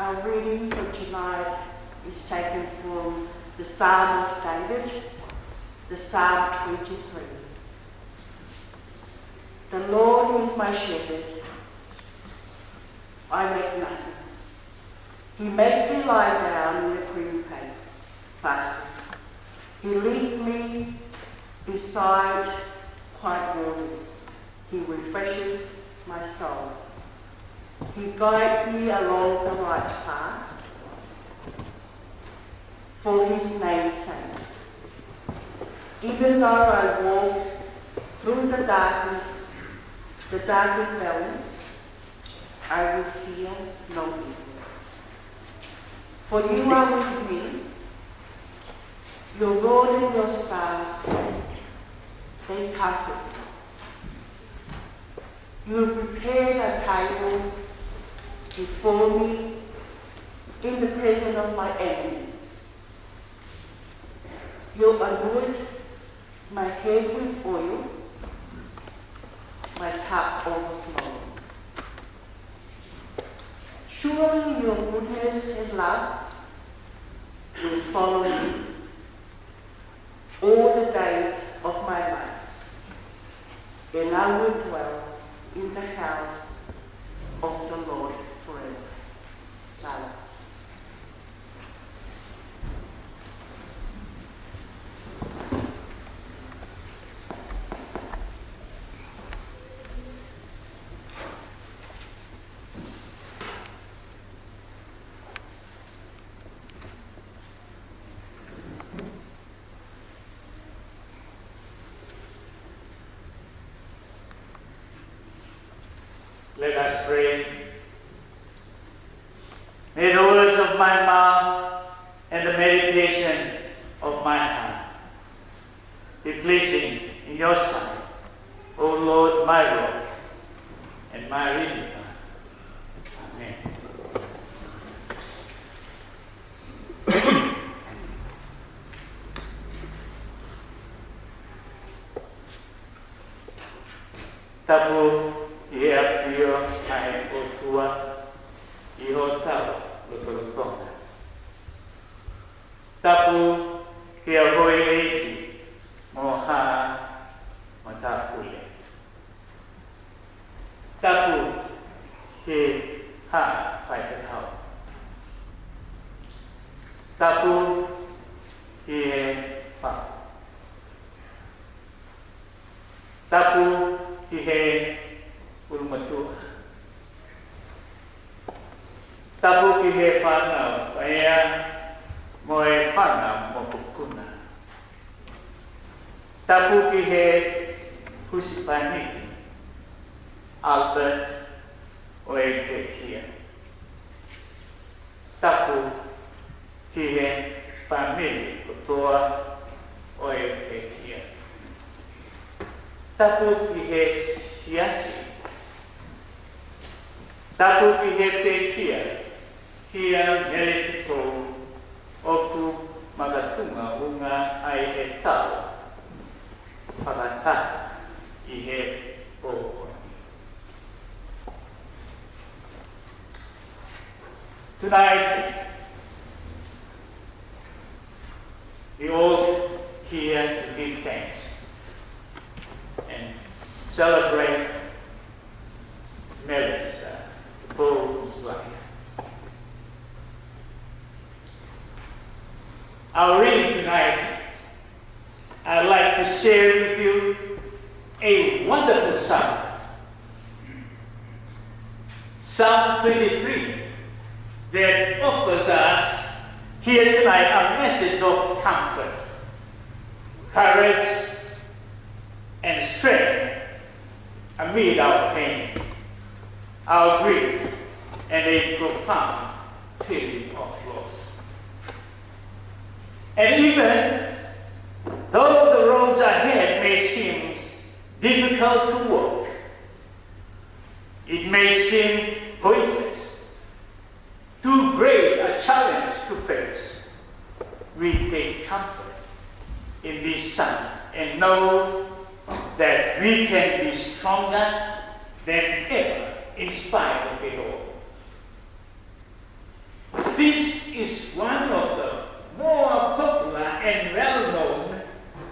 Our reading for tonight is taken from the Psalm of David, the Psalm twenty-three. The Lord is my shepherd, I lack nothing. He makes me lie down in the green pa-, pastures. He leads me beside quiet waters. He refreshes my soul. He guides me along the right path for his name's sake. Even though I walk through the darkness, the darkest valley, I will fear no evil. For you are with me, your rod and your staff, they comfort me. You have prepared a table before me in the presence of my enemies. You anoint my head with oil, my cup overflows. Surely your goodness and love will follow me all the days of my life, and I will dwell in the house of the Lord forever. Mālō. Let us pray. May the words of my mouth and the meditation of my heart be pleasing in your sight, O Lord, my rock and my redeemer. Amen. Tapu ʻi he ʻafio ʻa e ʻOtua ʻi hotau lotolotonga. Tapu kia Hoʻi ʻEiki mo Haʻa Matāpule. Tapu ki he Haʻa Faifekau. Tapu ki he Papa. Tapu ki he ʻulumotuʻa. Tapu ki he fānau paea mo e fānau mokopuna. Tapu ki he husepāniti, Albert ʻo e pekia. Tapu ki he fāmili kotoa ʻo e pekia. Tapu ki he siasi. Tapu ki he pekia, kia Meleti Pou, ʻoku makatuʻunga ai ʻetau fakataha ʻi he pō ni. Tonight, we all here to give thanks and celebrate Melissa Pou Zuaia. Our reading tonight, I'd like to share with you a wonderful psalm, Psalm twenty-three, that offers us here tonight a message of comfort, courage, and strength amid our pain, our grief, and a profound feeling of loss. And even though the roads ahead may seem difficult to walk, it may seem pointless, too great a challenge to face, we take comfort in this psalm and know that we can be stronger than ever in spite of it all. This is one of the more popular and well-known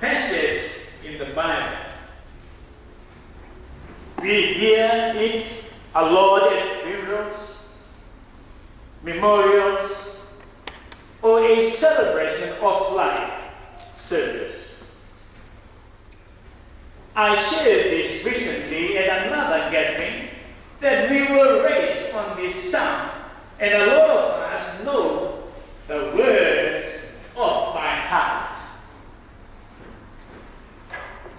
passages in the Bible. We hear it a lot at funerals, memorials, or a celebration of life service. I shared this recently at another gathering, that we were raised on this psalm, and a lot of us know the words off by heart.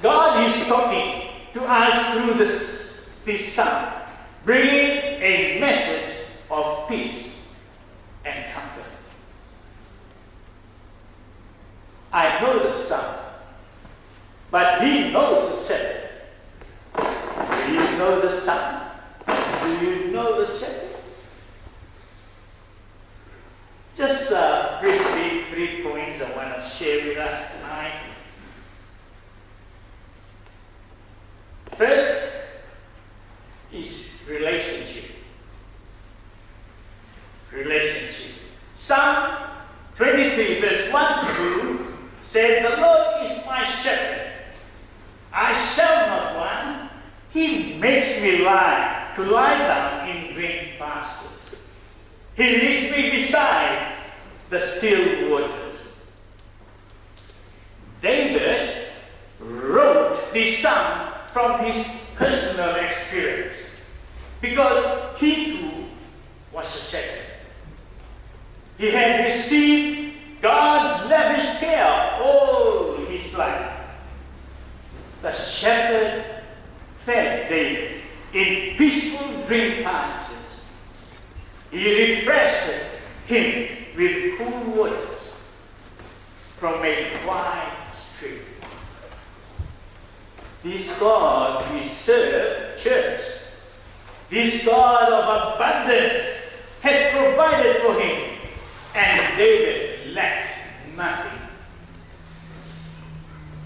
God is talking to us through this, this psalm, bringing a message of peace and comfort. I know the psalm, but he knows the shepherd. Do you know the psalm? Do you know the shepherd? Just, uh, briefly, three points I want to share with us tonight. First is relationship. Relationship. Psalm twenty-three, verse one to two said, "The Lord is my shepherd. I shall not want. He makes me lie, to lie down in green pastures. He leads me beside the still waters." David wrote this psalm from his personal experience because he too was a shepherd. He had received God's lavish care all his life. The shepherd fed David in peaceful green pastures. He refreshed him with cool waters from a quiet stream. This God we serve, church, this God of abundance had provided for him, and David lacked nothing.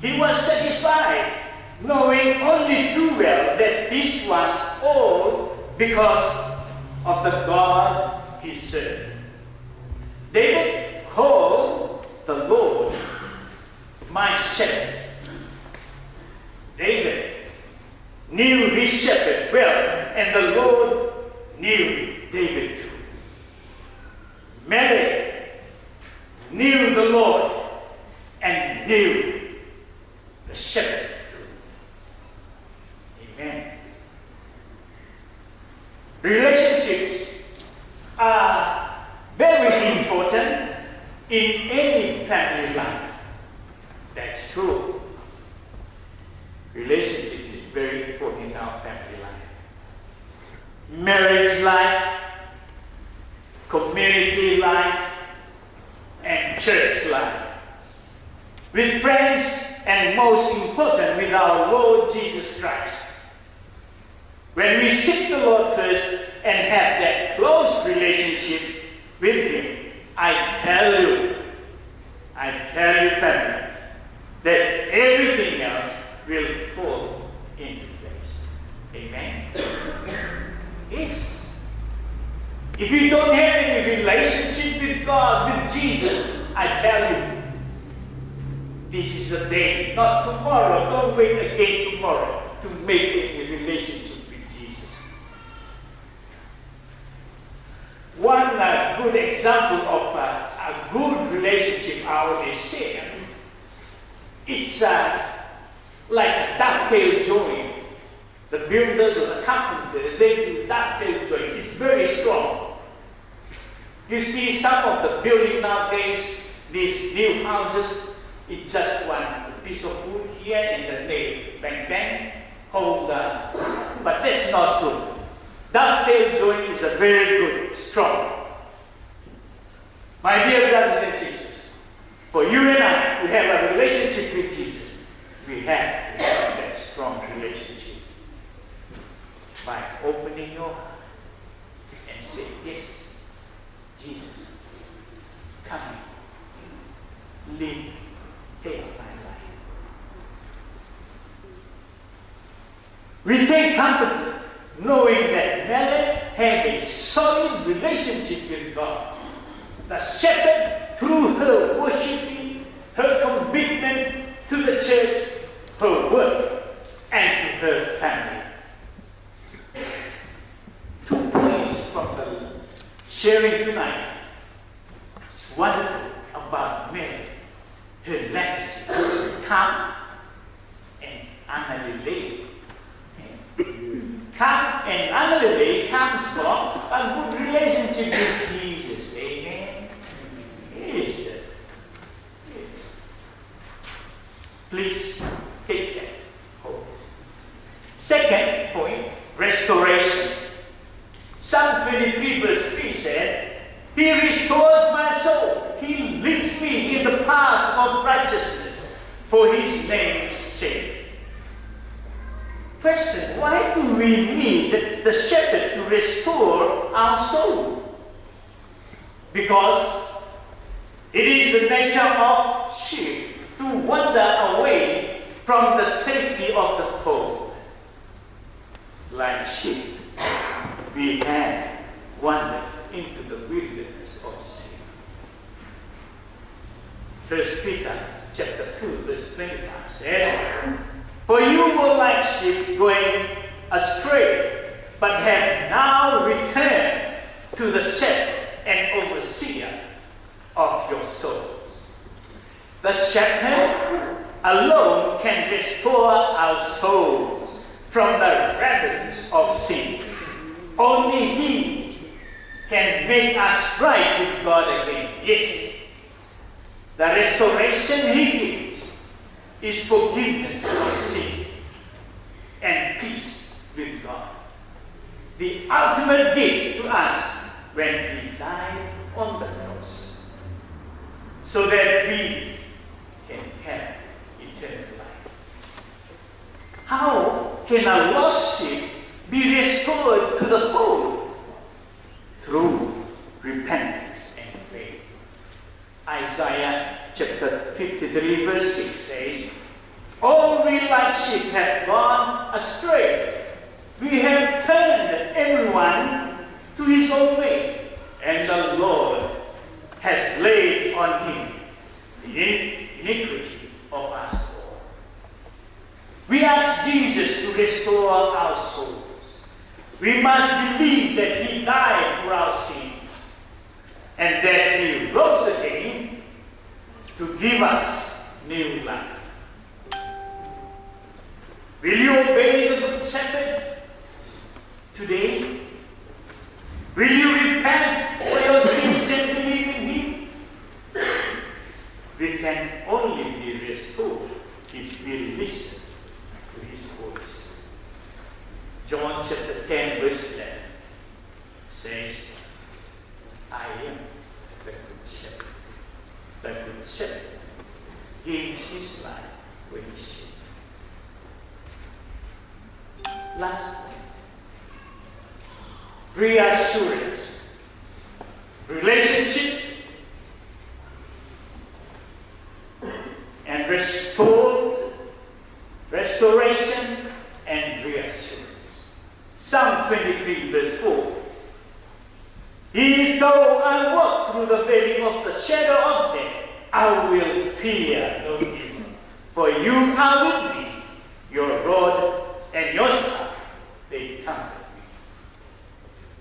He was satisfied, knowing only too well that this was all because of the God he served. David called the Lord my shepherd. David knew his shepherd well, and the Lord knew David too. Mele knew the Lord and knew the shepherd too. Amen. Relationships are very important in any family life. That's true. Relationship is very important in our family life. Marriage life, community life, and church life. With friends, and most important, with our Lord Jesus Christ. When we seek the Lord first and have that close relationship with him, I tell you, I tell you, family, that everything else will fall into place. Amen? Yes. If you don't have any relationship with God, with Jesus, I tell you, this is a day, not tomorrow. Don't wait again tomorrow to make any relationship with Jesus. One, uh, good example of, uh, a good relationship I always share, it's, uh, like a dovetail joint. The builders or the carpenters, they do dovetail joint. It's very strong. You see some of the building nowadays, these new houses, it's just one piece of wood here and the nail, bang, bang, hold on. But that's not good. Dovetail joint is a very good, strong. My dear brothers and sisters, for you and I to have a relationship with Jesus, we have to have that strong relationship by opening your heart and say, "Yes, Jesus, come in. Lead me. Take my life." We take comfort knowing that Mele had a solid relationship with God. The shepherd, through her worshiping, her commitment to the church, her work, and to her family. Two points from the sharing tonight. It's wonderful about Mary, her legacy. Calm and ʻana lelei. Calm and ʻana lelei comes from a good relationship with Jesus. Amen. Yes. Yes. Please take that hope. Second point, restoration. Psalm twenty-three verse three said, "He restores my soul. He leads me in the path of righteousness for his name's sake." Question: why do we need the shepherd to restore our soul? Because it is the nature of sheep to wander away from the safety of the fold. Like sheep, we have wandered into the wilderness of sin. First Peter chapter two, verse twenty-five says, "For you were like sheep going astray, but have now returned to the shepherd and overseer of your souls." The shepherd alone can restore our souls from the ravages of sin. Only he can make us right with God again. Yes, the restoration he gives is forgiveness of sin and peace with God. The ultimate gift to us when he died on the cross, so that we can have eternal life. How can a lost sheep be restored to the fold? Through repentance and faith. Isaiah chapter fifty-three, verse six says, "All we like sheep have gone astray. We have turned everyone to his own way, and the Lord has laid on him the in-, iniquity of us all." We ask Jesus to restore our souls. We must believe that he died for our sins and that he rose again to give us new life. Will you obey the Good Shepherd today? Will you repent for your sins and believe in him? We can only be restored if we listen to his voice. John chapter ten, verse eleven says, "I am the good shepherd. The good shepherd gives his life for his sheep." Last point. Reassurance. Relationship and restored, restoration and reassurance. Psalm twenty-three, verse four. "Even though I walk through the valley of the shadow of death, I will fear no evil. For you are with me, your rod and your staff, they comfort me."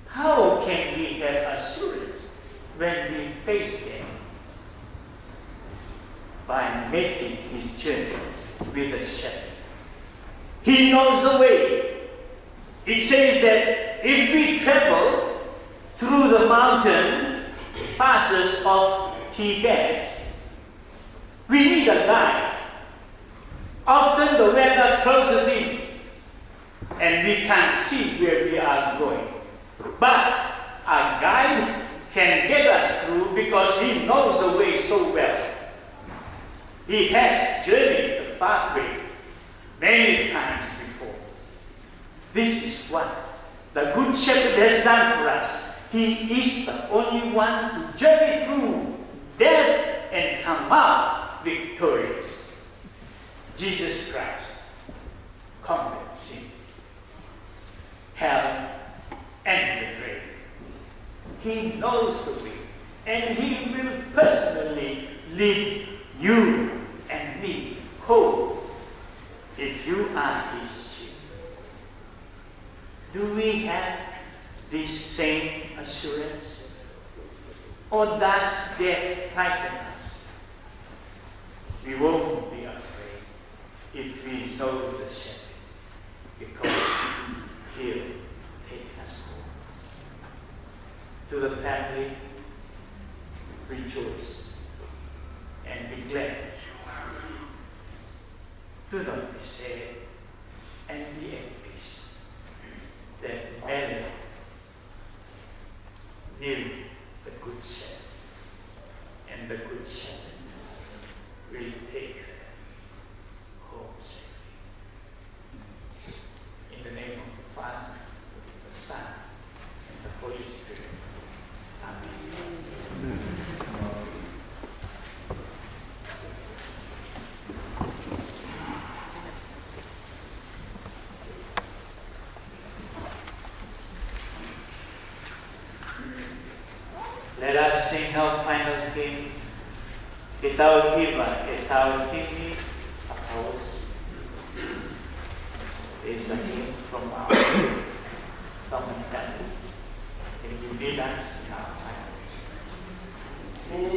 How can we have assurance when we face death? By making his journey with the shepherd. He knows the way. It says that if we travel through the mountain passes of Tibet, we need a guide. Often the weather closes in and we can't see where we are going. But a guide can get us through because he knows the way so well. He has journeyed the pathway many times before. This is what the Good Shepherd has done for us. He is the only one to journey through death and come out victorious. Jesus Christ conquered sin, hell, and the grave. He knows the way. And he will personally lead you and me home if you are his sheep. Do we have this same assurance? Or does death frighten us? We won't be afraid if we know the shepherd, because he'll take us home. To the family, rejoice and be glad. Do not be sad, and be at peace. That Mary knew the Good Shepherd, and the Good Shepherd will take her home safely. In the name of the Father, the Son, and the Holy Spirit. Amen. Let us sing our final hymn. Ke tau hiva, ke tau himi, a house is a hymn from our common family. Can you lead us in our final hymn?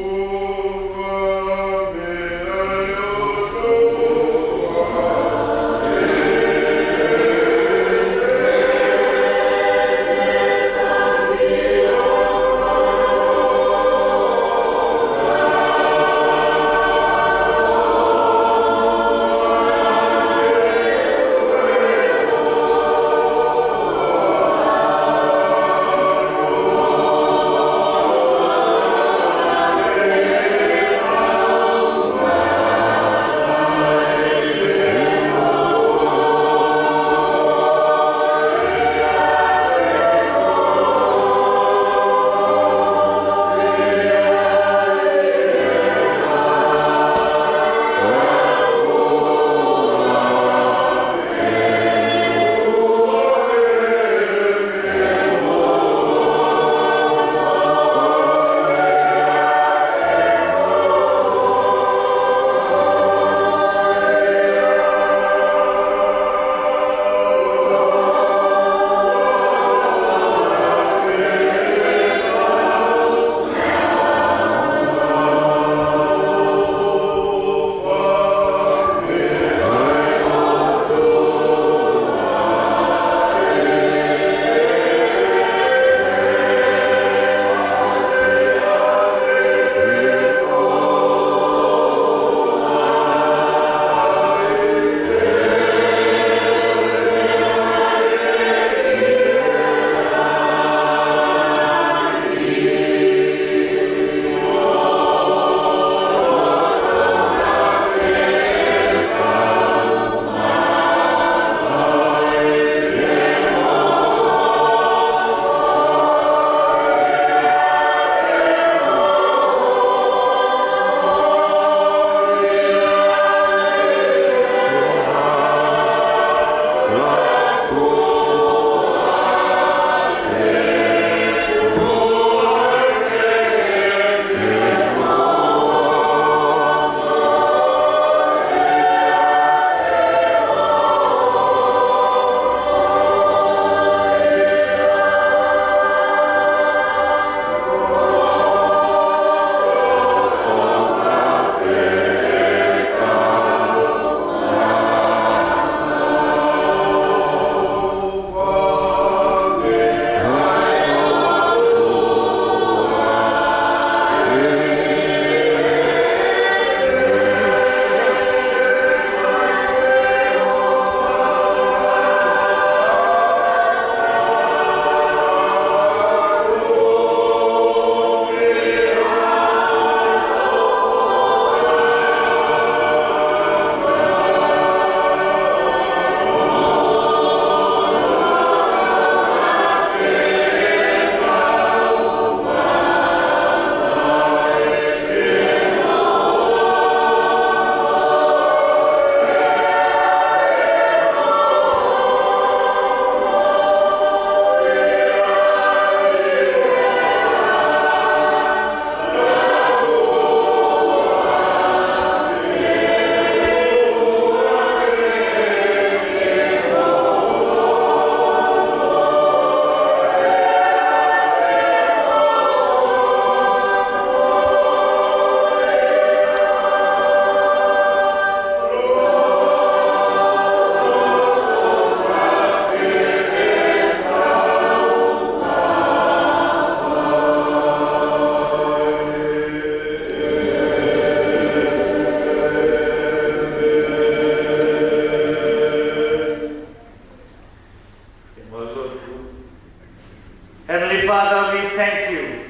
Heavenly Father, we thank you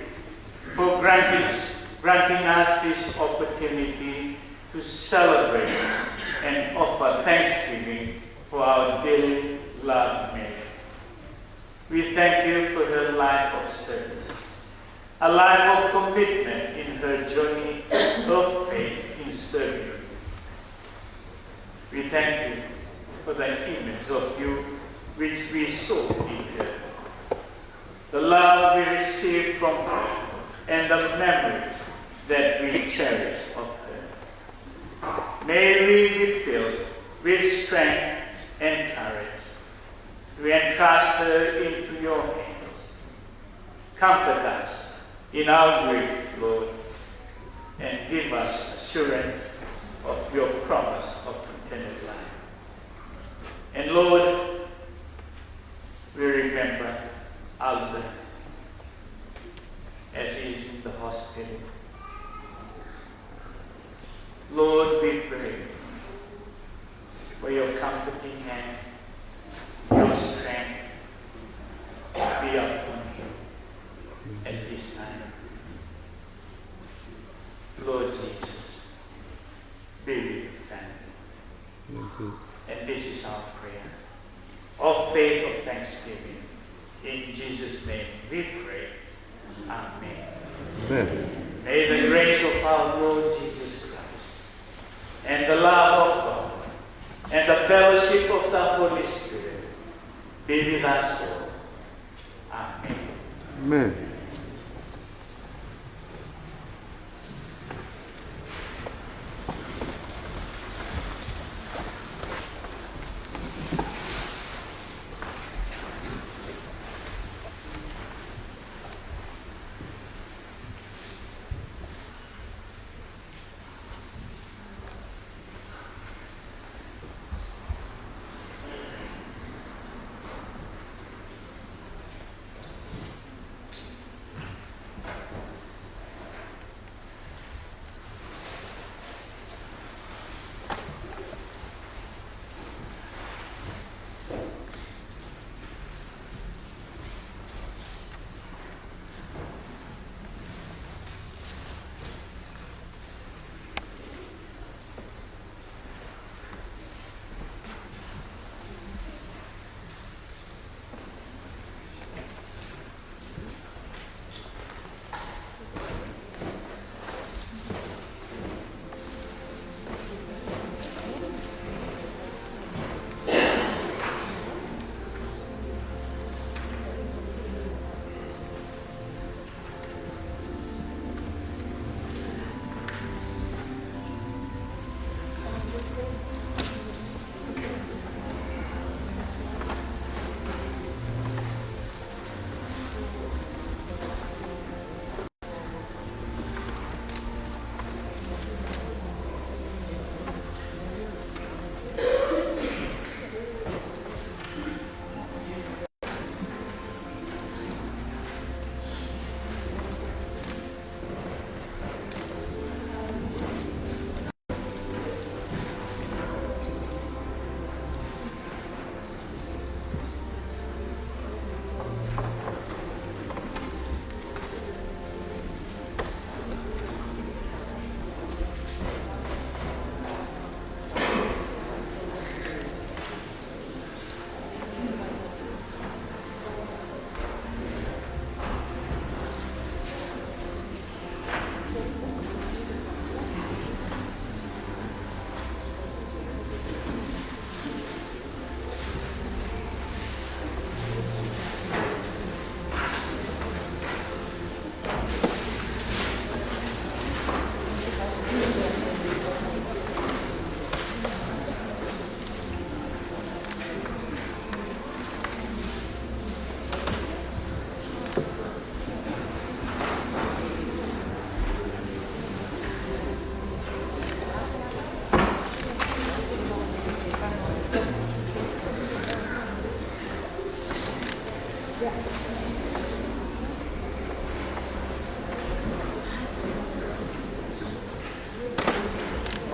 for granting, granting us this opportunity to celebrate and offer thanksgiving for our dearly loved Mary. We thank you for her life of service, a life of commitment in her journey of faith in serving you. We thank you for the image of you which we saw in her, the love we received from her, and the memories that we cherish of her. May we be filled with strength and courage to entrust her into your hands. Comfort us in our grief, Lord, and give us assurance of your promise of eternal life. And Lord, we remember Albert as he is in the hospital. Lord, we pray for your comforting hand, your strength be upon him at this time. Lord Jesus, be with your family. Thank you. And this is our prayer of faith, of thanksgiving. In Jesus' name we pray. Amen. Amen. May the grace of our Lord Jesus Christ and the love of God and the fellowship of the Holy Spirit be with us all. Amen. Amen.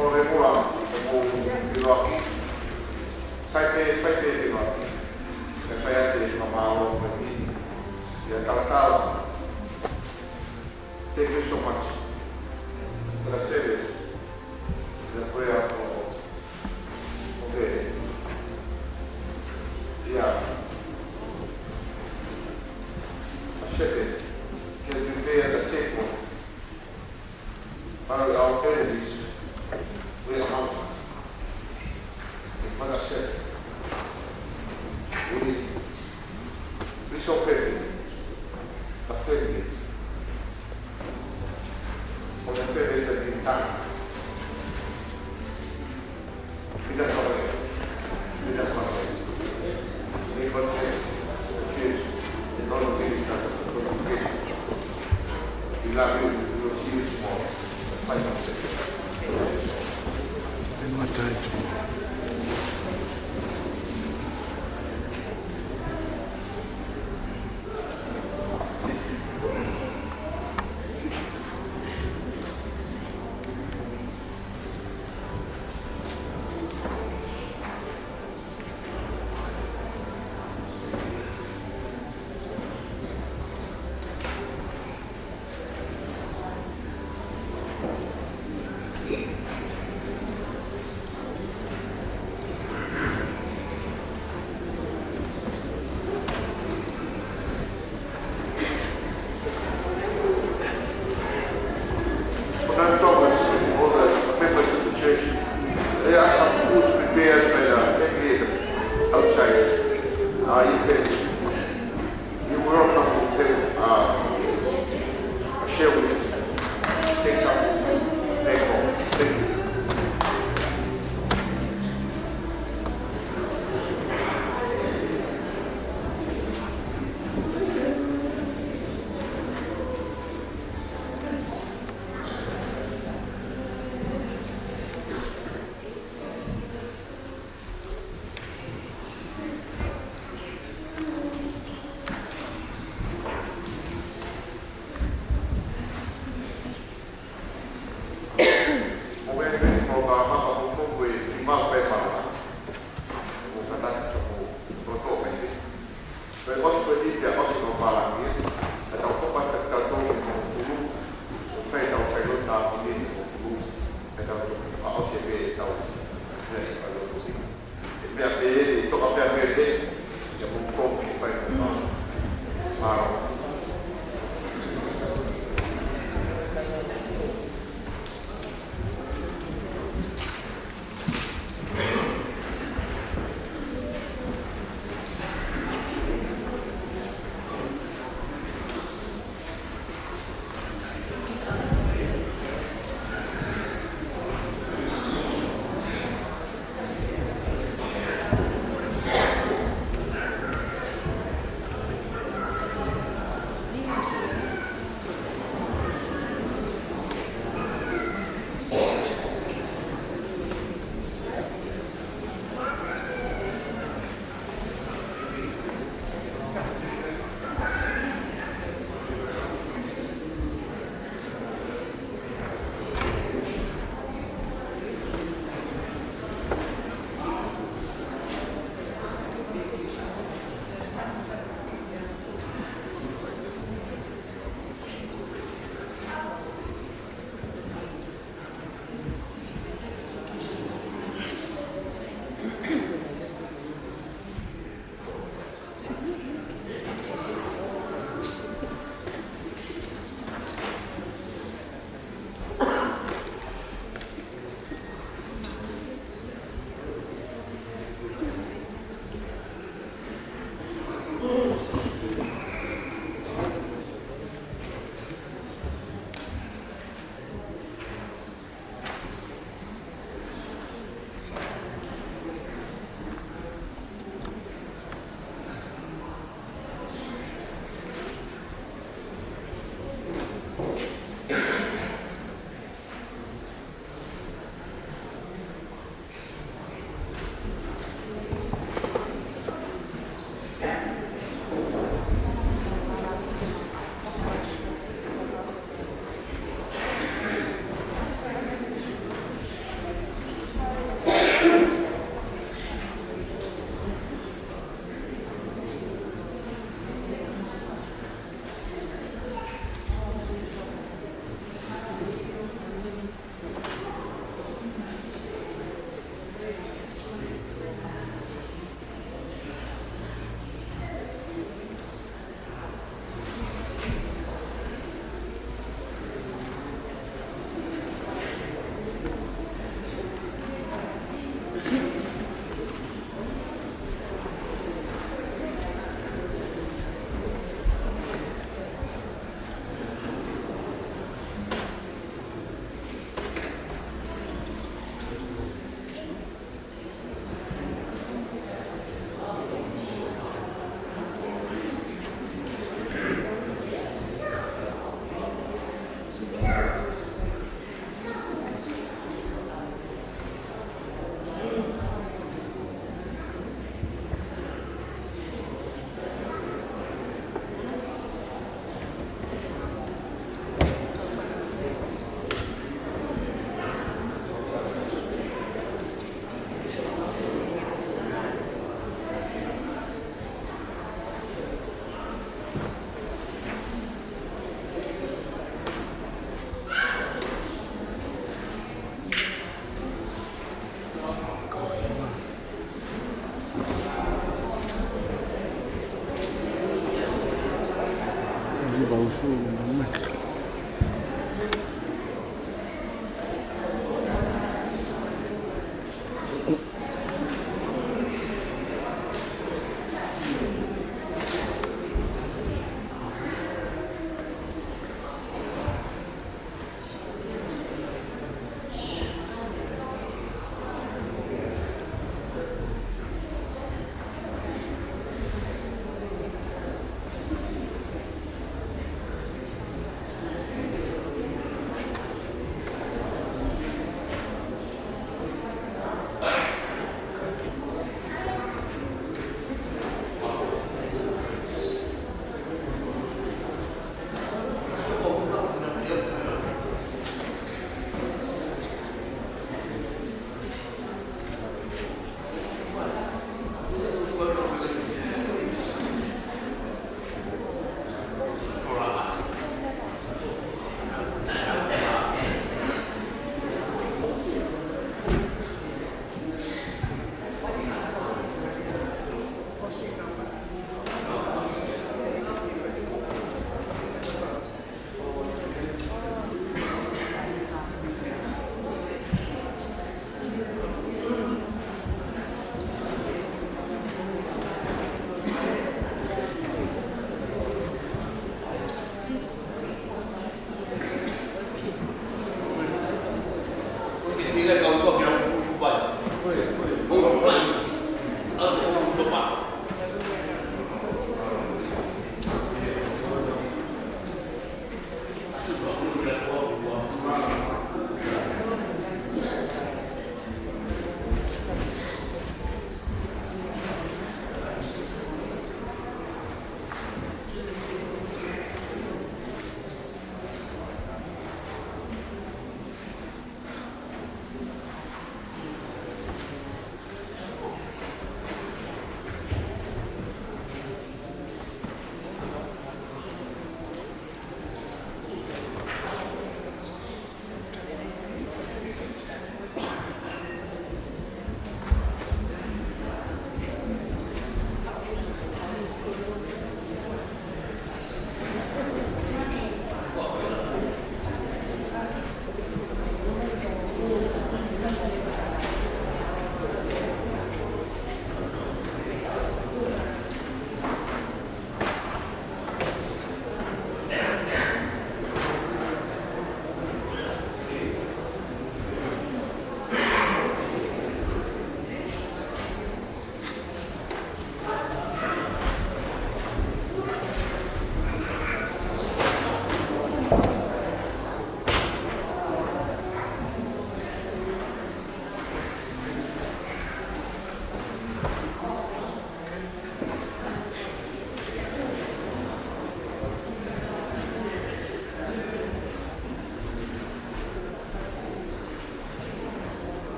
ʻOku ou ʻilo ʻoku fai pē, fai pē ʻa e ʻilo. ʻE fai atu e fakamālō ko eni. ʻIo, tau so much for the service, the prayer for, okay. Yeah. I said it. Can prepare the table. But our enemies, we are humble. But I said, we, we so happy, offended. When I said this, I didn't time. Well, don't talk about all the members of the church. There are some food prepared by the family outside. Uh, you can, you will not have to, uh, share with us. Take some back home. Thank you. Mo e meni mo ka maka mo ko e lima pe mala. Mo ka tatu mo to to pe. Pe ʻosi ko e ʻi te ʻosi no pala ni. E tau ko pa te ka to mo kulu. Pe tau pe lo ta mo ni mo kulu. E tau to pa ʻosi pe tau. E pa lo to si. E meʻa pē ʻe toka pē pē pē, ia mo komi fai mo ka. Mālō.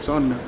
Son.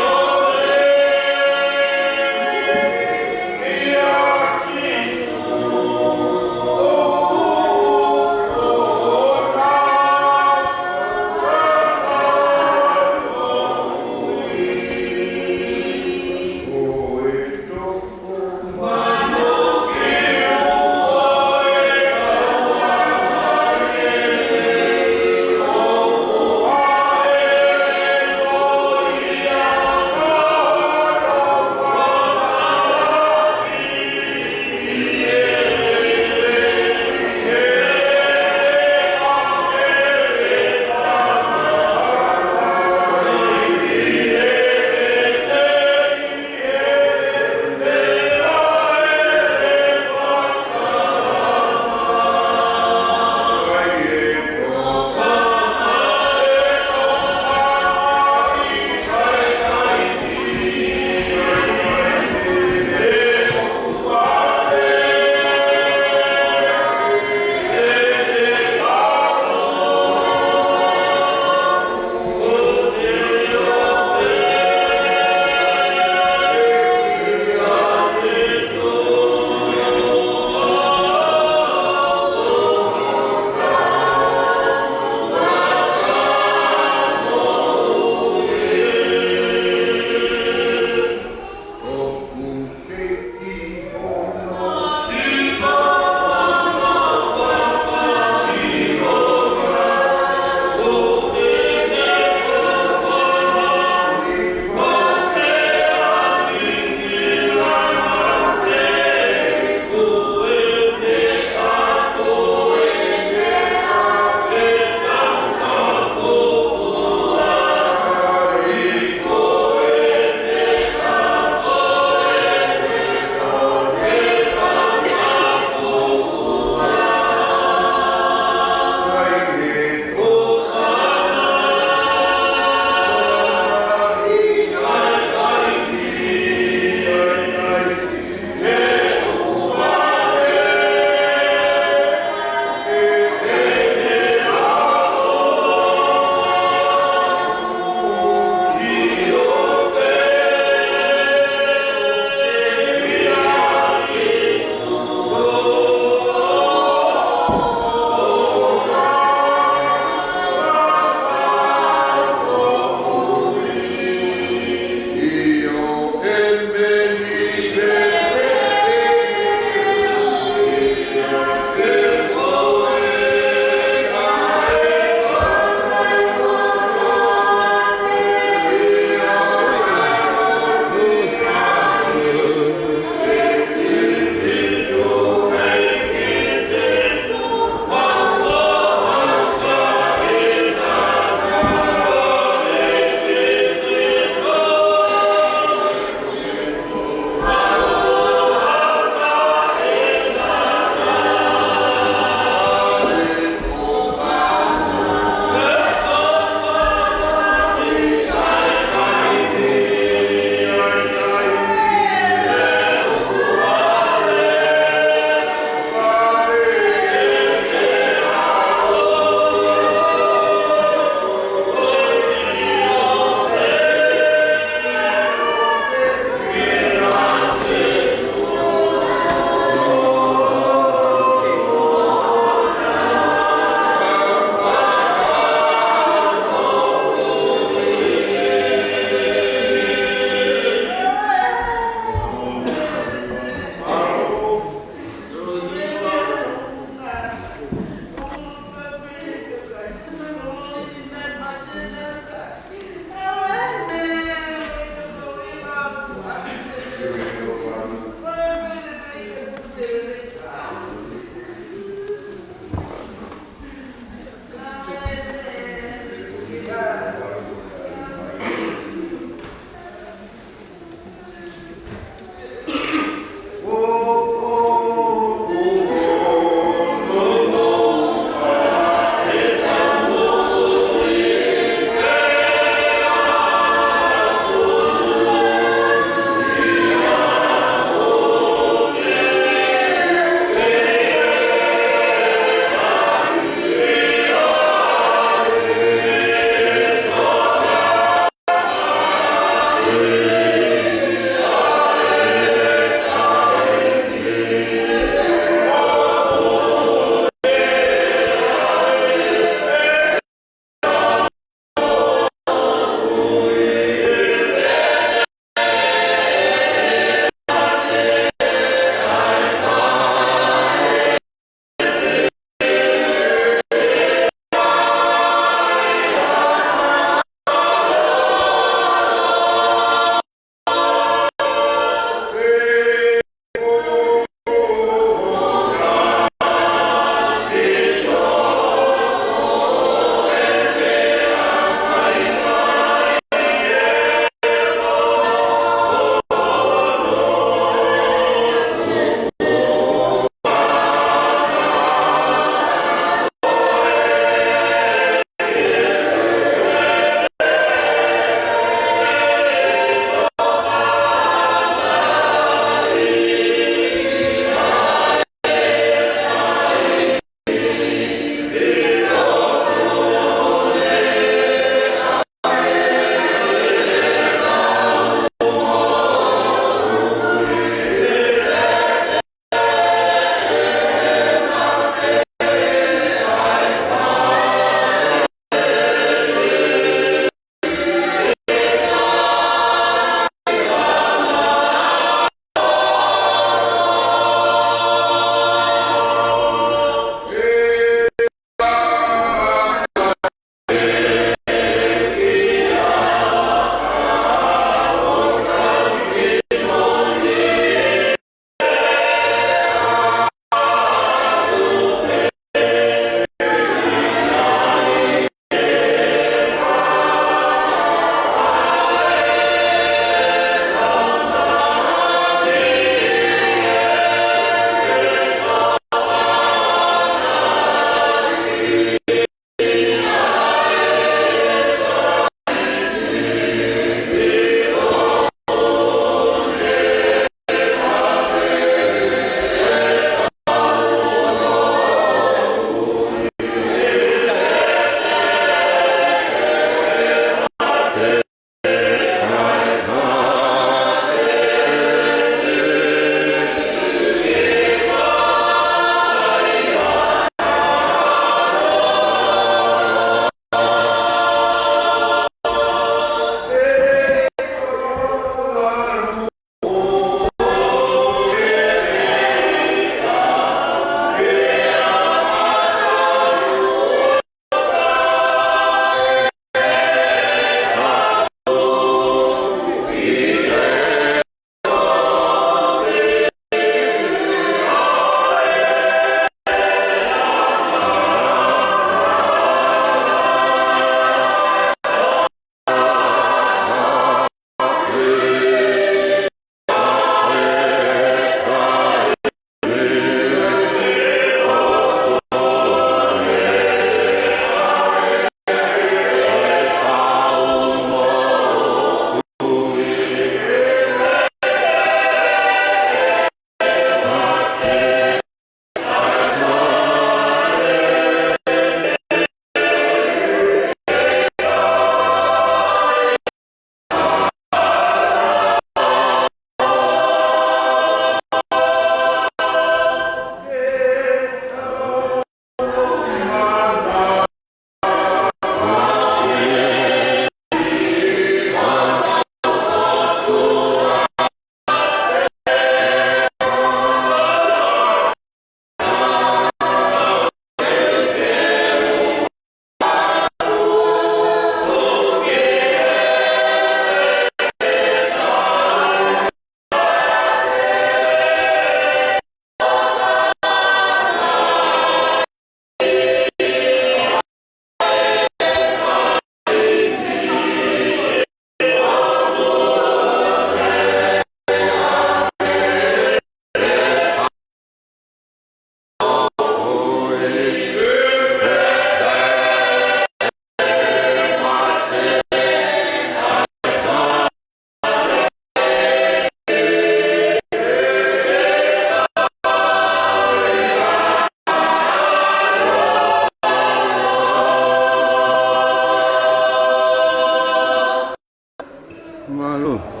Mālō.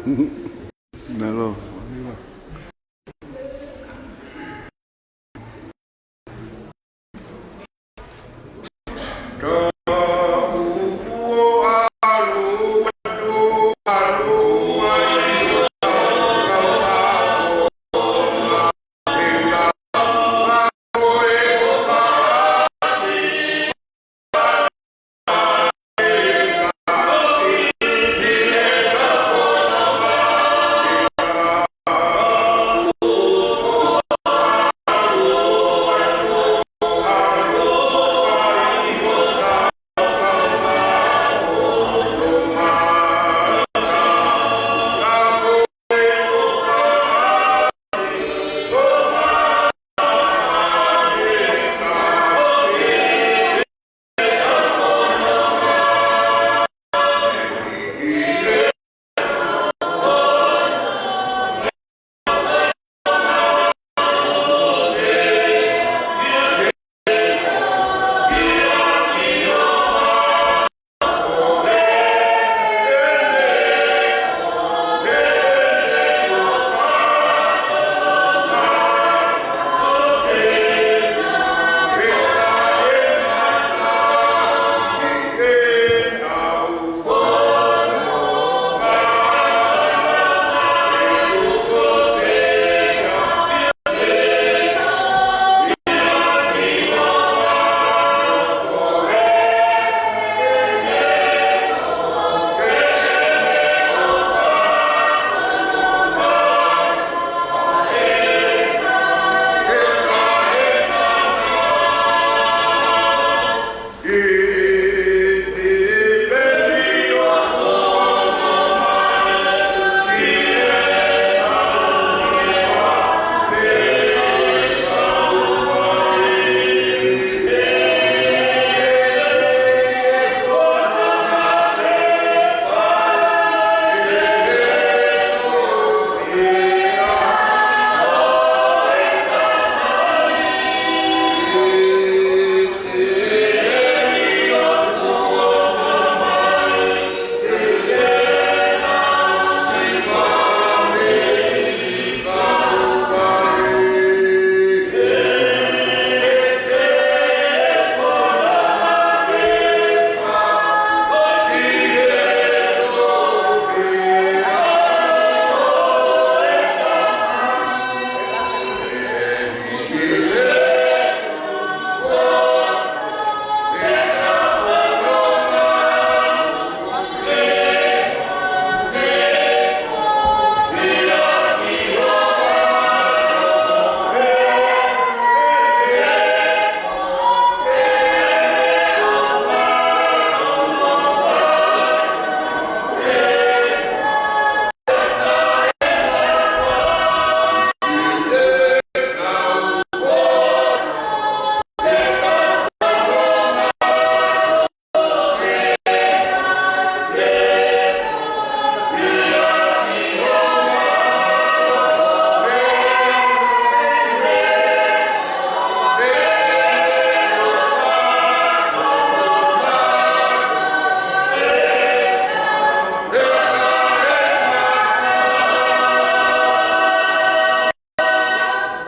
Mālō.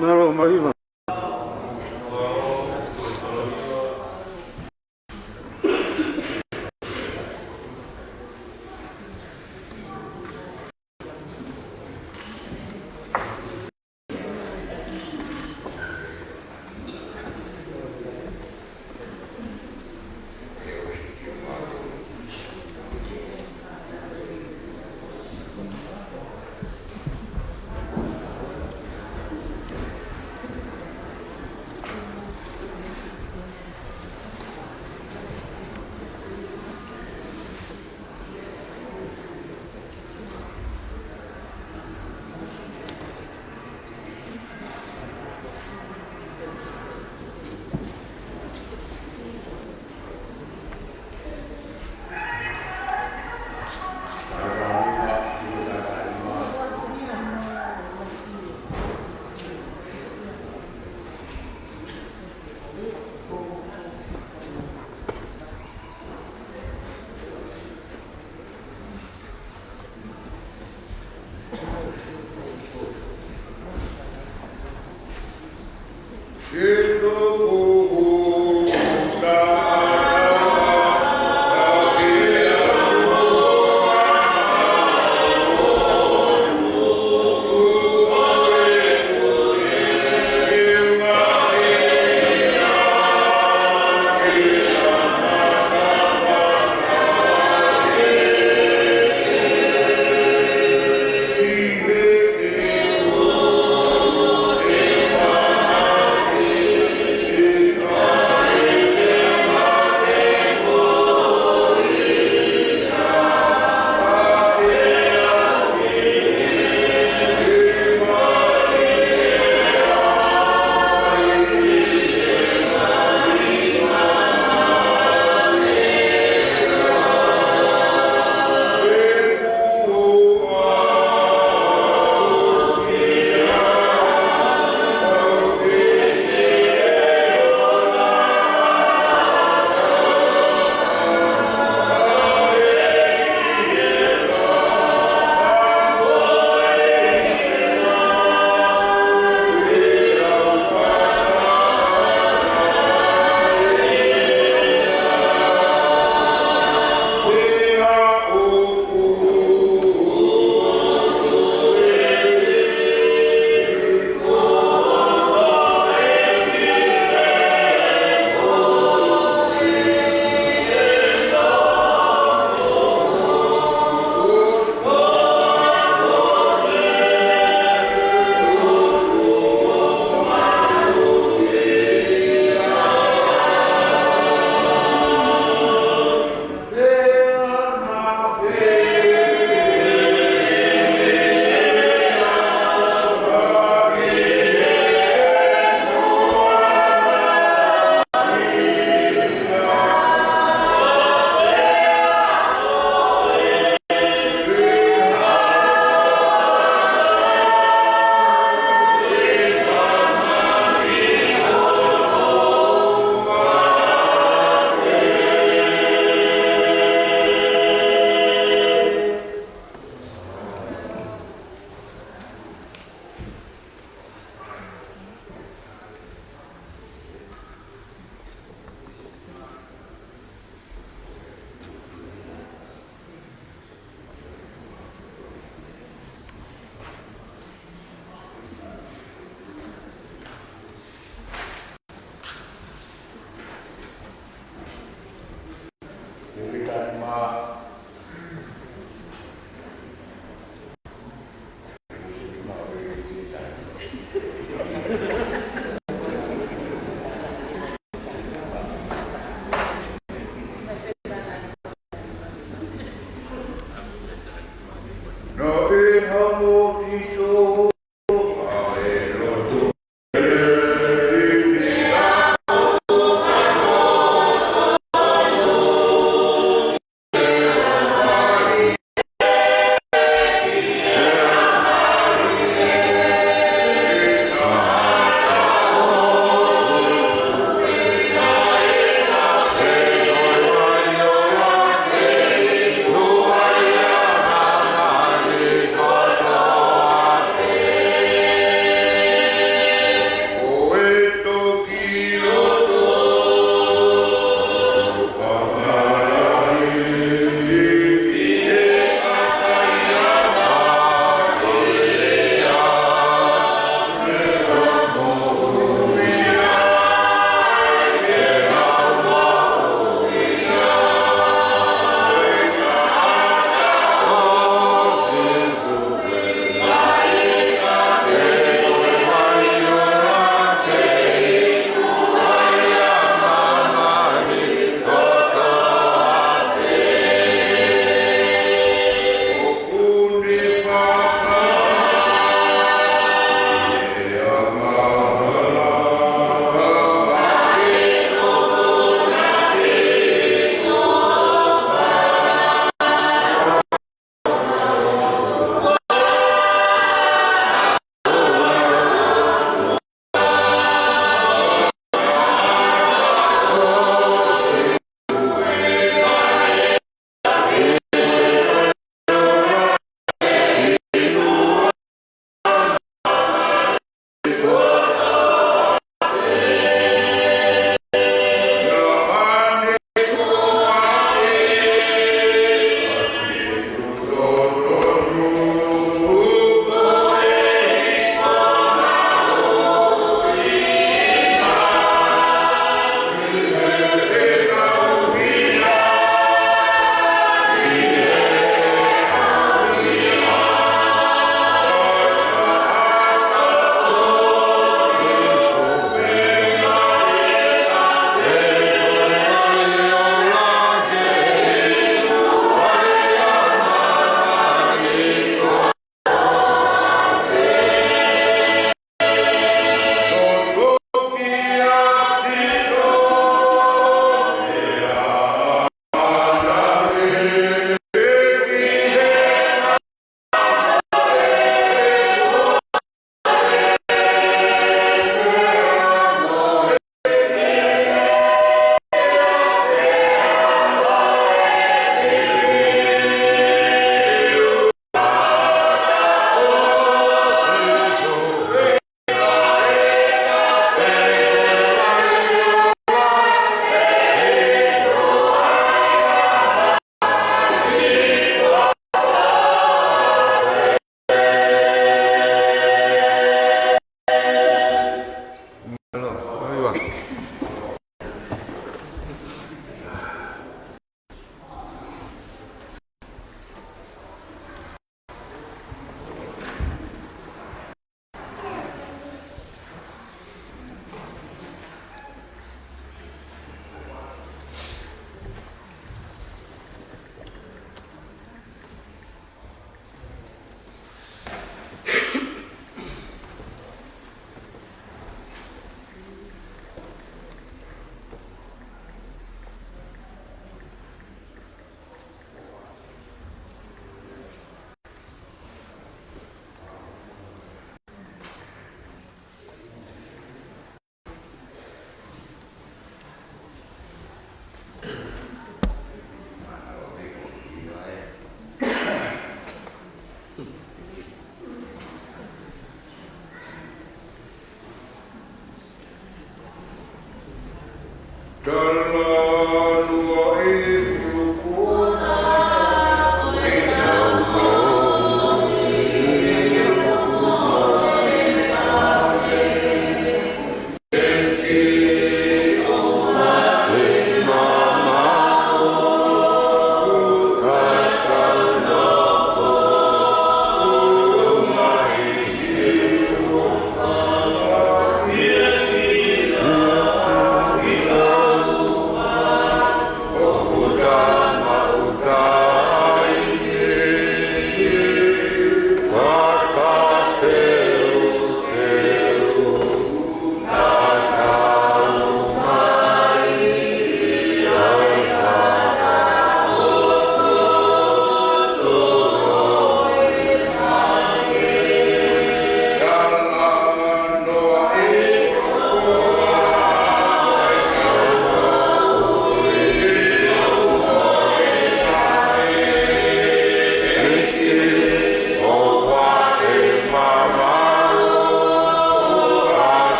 Mālō, mālō hiva.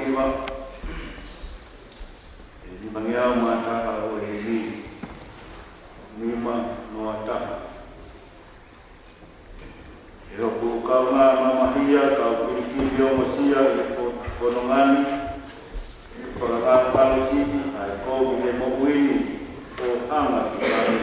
hiva, ʻe nimangeau mā taha ʻo e himi, nima noa taha. ʻE hoku kaungā mamahia, kau pilikimi ongosia ʻi he ko-, fononga ni, ʻe fakangalo palo sipi, ʻa e kovi ʻi he moʻui ni, ʻo anga ki ai.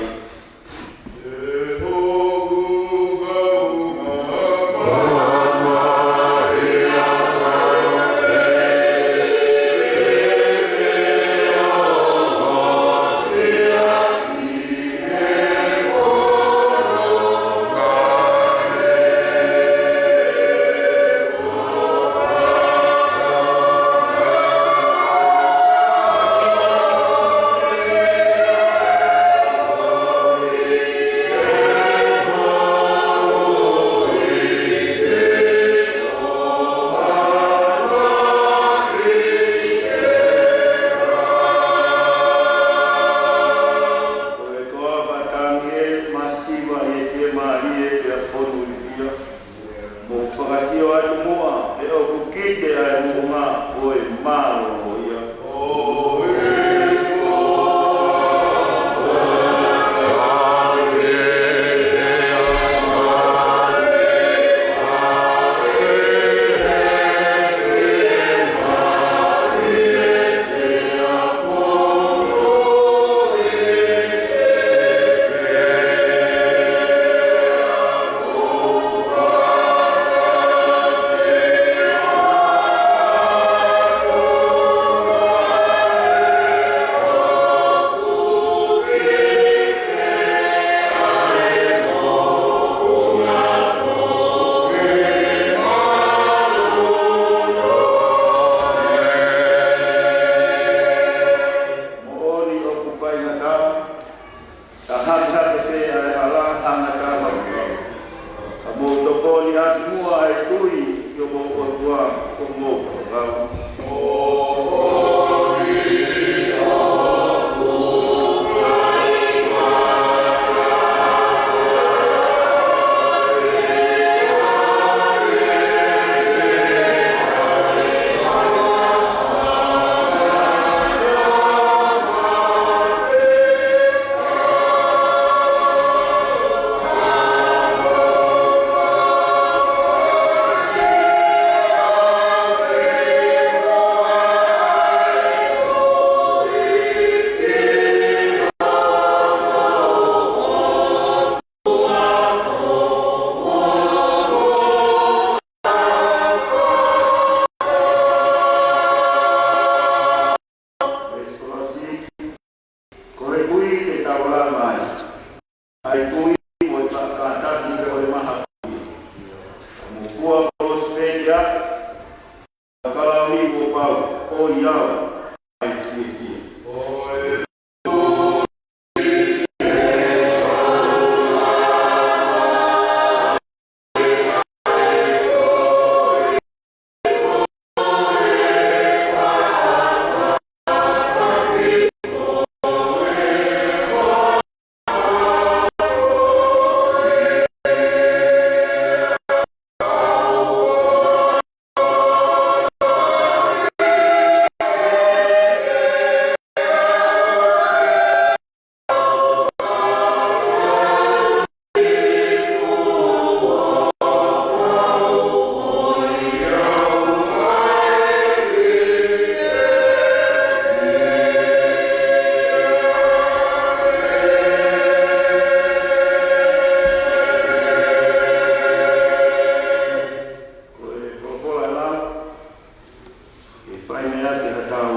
Ko e toa patangi ē, masiva ʻi he fiemālie pea fonu ʻi he fia. Mou fakasio atu muʻa, he ʻoku kite ʻa e moʻunga ʻo e mālōlō ia. Moʻoni ʻoku faingataʻa, ka hake hake pē ʻa e hala, hanga taha ʻo kau. Ka mou tokoni atu muʻa ʻa e tui ki homou ʻOtua, ʻoku mou fakakau. Ko e kui te tau lava ai. ʻA e kui mo e kātaki ʻo e maha. Mo fua kolosi pē ia, ka kalauni kuo pau, ʻoiauē, ʻa e fiefia. Ko e folofola lau, ke fai mei ai ha tau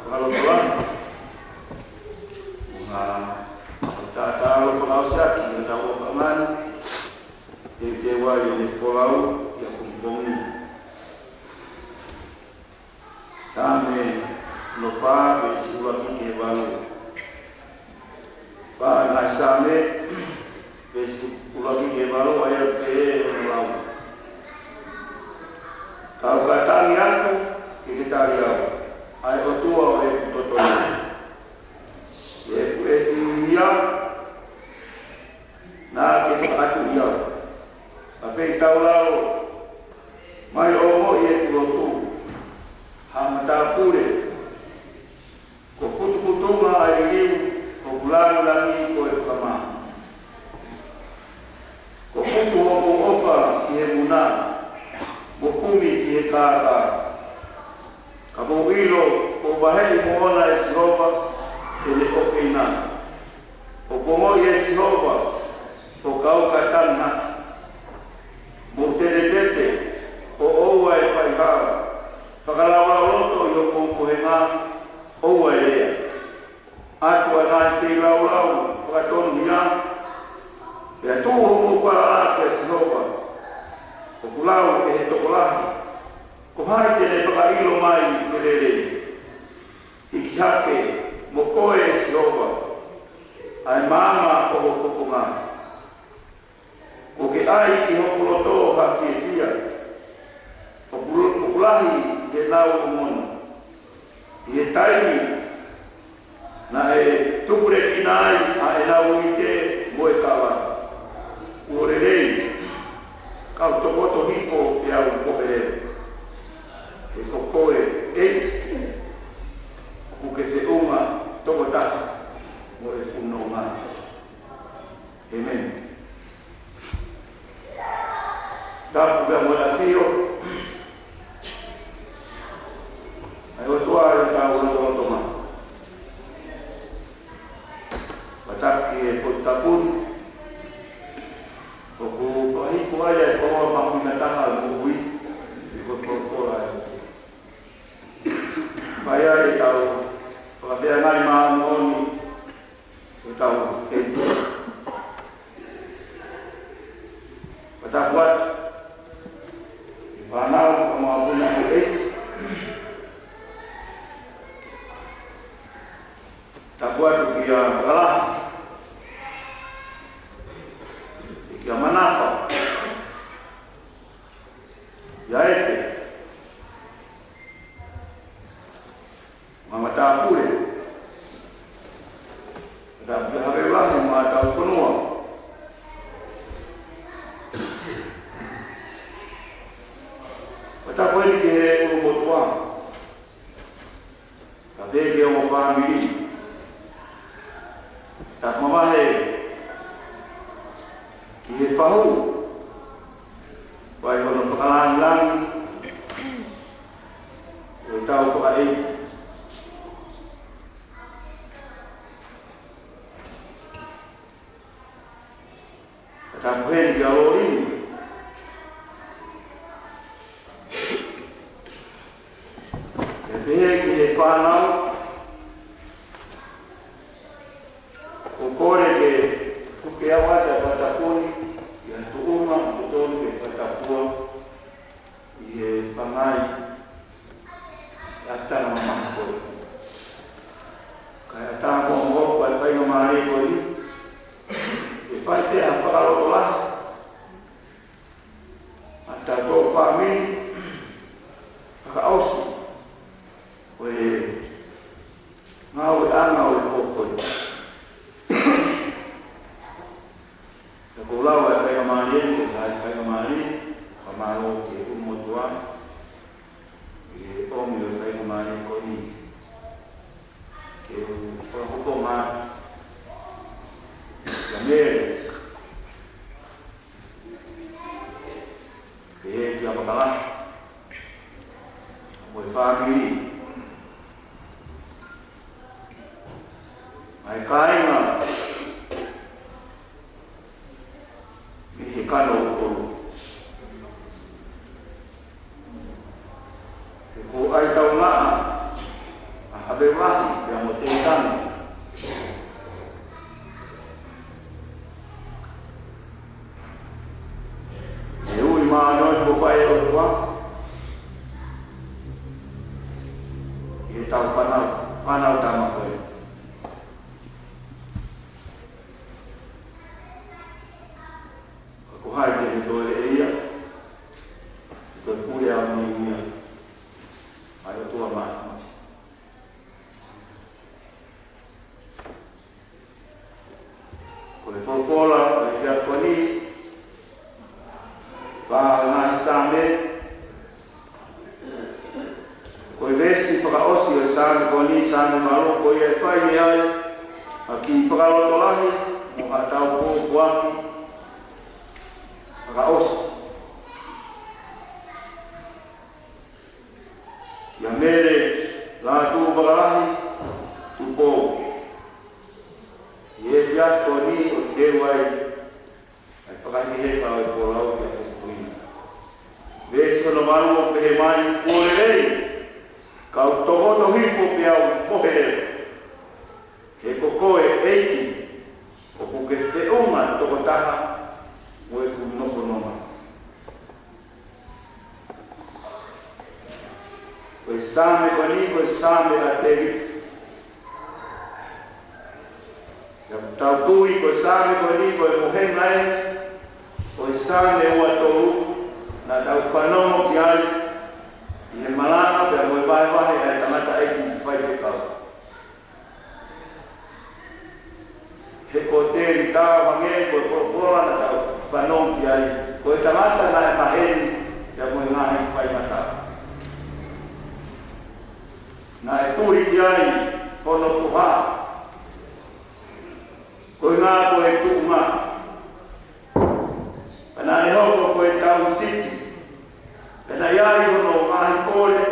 fakalotolahi. Mo ha taʻataʻalo fakaʻosi ʻaki, ha tau ʻofa mani, ke te wai ʻene folau, ʻi he pongipongi. Saame hono fā, veesi ʻuluaki ki he valu. Fā ʻa e Saame, veesi ʻuluaki ki he valu, ʻa ia ʻoku pehē hono lau. Kau ka tangi atu, ke ke tali au, ʻa e ʻOtua ʻo ʻeku toto. ʻI heʻeku ʻefiuhia, naʻa ke fakatuʻi au. Ka pei tau lalo, mai ʻo mo ʻi heʻeku lotu. ʻa matāpule, ko futufutunga ʻa e liliu, ko hoku langilangi ko e fakamā. Ko futu hoku ʻofa ki he muna, mo kumi ki he kākā. Ka mou ʻilo, kuo vaheʻi moʻona ʻe Sihova ʻene ʻofeina. ʻOku ongoʻi ʻe Sihova, ʻo kau ka tangi hake. Mou tetetete, ʻo ʻoua ʻe fai hala. Fakalaulauloto ʻi hoʻomou kohenga, ʻoua ʻe lea. ʻAtu ʻa e ngaahi feilaulau fakatonuhia, pea tuʻu hoʻomou falala kia Sihova. ʻOku lau ʻe he tokolahi, ko hai te ne fakaʻilo mai ke lelei? Hiki hake mo koe ʻe Sihova, ʻa e maama ʻo ho fofonga. Kuo ke ʻai ki hoku loto ha fiefia, ʻoku, ʻoku lahi ʻenau ongona. ʻI he taimi naʻe tupulekina ai ʻa ʻenau uite mo e kava, kuo lelei, kau tokoto hifo ʻe au ko e leo. He ko koe, ʻEiki, ʻoku ke feʻunga tokotaha mo ʻeku nonga. ʻĒmeni. Tapu pea mo e ʻafio ʻa e ʻOtua ʻi hotau lotolotonga. Pea tapu ki he potu tapu ni, ʻoku fakahoko ai ʻa e koloa mahuʻinga taha ʻo e moʻui, ʻi he folofola ʻa e ʻOtua. Pea ʻi ai ʻetau fakafeangai māʻoniʻoni, ʻetau ʻEiki. Pea tapu atu ki he fānau, ka mau puna ko e ʻEiki. Tapu atu kia Fakalahi, kia Manafa, kia ʻEte, mo e matāpule. Pea tapu kia Haveu Lahi mo ʻetau fonua. Pea tapu heni ki he ʻulumotuʻa, kae pehē ki hoʻo fāmili. Tapu mamahi ki he fahu, ʻa ia ʻoku fakalāngilangiʻi ʻe hotau fakaʻeiki. Pea tapu heni kia Lolini. Pea pehē ki he fānau, ʻoku ou kole ke tuku atu ʻa e fakatapu ni, ʻi ha tuʻunga ʻoku totonu ke fakatapua, ʻi he pangai ʻa e ʻatā mamahi ko ē. Kae ʻatā mo ʻoku ʻi ai e faingamālie ko eni, ke fai pē ha fakalotolahi ʻa hotau fāmili, fakaʻosi ʻo e ngāueʻanga ʻo e pō ko eni. Ka ʻoku ou lau ʻa e faingamālie ni, ko e ngaahi faingamālie, fakamālō ki he ʻulumotuʻa, ʻi he ʻomi ʻo e faingamālie ko eni. Ke u fakahoko mai kia Mele, pehē kia Fakalahi, mo e fāmili, mo e kāinga, mei he kano ʻoʻou. He ko e ʻai tau ngaʻa ʻa Haveu Lahi pea mo Teitano. ʻE ui mānoa ʻi he ʻofa ʻa e ʻOtua ki heʻetau fānau, fānau tama ko ē. Ka ko hai te ne toleʻi ia, ko e pule ʻaoniʻoni ia ʻa e ʻOtua Māfimafi. Ko e folofola ʻo e efiafi ko eni, pea ʻi he Saame, ko e Veesi fakaʻosi ʻo e Saame ko eni, Saame valu, ko ia ʻe fai mei ai ha kiʻi fakalotolahi mo haʻatau pōpoaki fakaʻosi. ʻIa Mele Lātū Vakalahi Tupou, ʻi he efiafi ko eni ʻoku teu ai ʻa e fakaheka ʻo e folau ki he pupuina. Veesi hono valu ʻoku pehē mai: Kuo lelei, kau tokoto hifo pea u mohe leva, he ko koe ʻEiki ʻoku ke feʻunga tokotaha mo ʻeku nofonoma. Ko e Saame ko eni, ko e Saame ʻa Tēvita. ʻIa, tau tui ko e Saame ko eni, ko e mohenga eni ʻo e Saame ua tolu naʻa tau fanongo ki ai ʻi he malanga pea mo e vahevahe ʻa e tangataʻeiki faifekau. He ko Tēvita, ʻo hangē ko e folofola naʻa tau fanongo ki ai, ko e tangata naʻe maheni pea mo e ngaahi faingataʻa. Naʻe tuli ki ai hono foha, koeʻuhi ko e tuʻunga. Pea naʻa ne hoko ko e tauhi sipi, pea naʻe ʻi ai hono ngaahi kole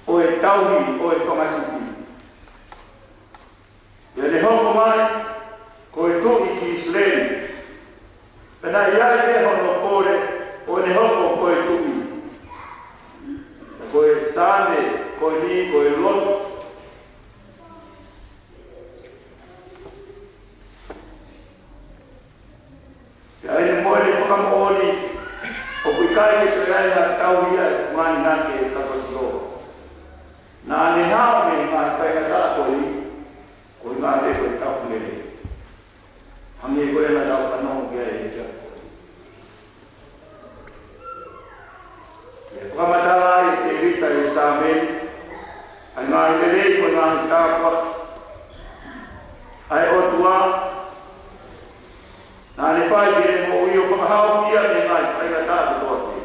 ʻo e tauhi ʻo e fanga sipi. Pea ne hoko mai ko e tuʻi ki ʻIsileli, pea naʻe ʻi ai pē hono kole ʻo ne hoko ko e tuʻi. Ko e Saame ko eni, ko e lotu. Pea ʻi he moʻoni fakamoʻoni, ʻoku ʻikai ke toe ʻi ai ha tauhi ia ʻe fungani hake ka ko Sihova. Naʻa ne hao mei he ngaahi faingataʻa ko eni, koeʻuhi ko e tauhi lelei. Hangē ko ia naʻa tau fanongo ki ai he efiafi ko eni. ʻIa, fakamatala ai ʻe Tēvita ʻi he Saame ni ʻa e ngaahi lelei mo e ngaahi tāpuaki ʻa e ʻOtua naʻa ne fai ki heʻene moʻui ʻo fakahaofia mei he ngaahi faingataʻa kotoa pē.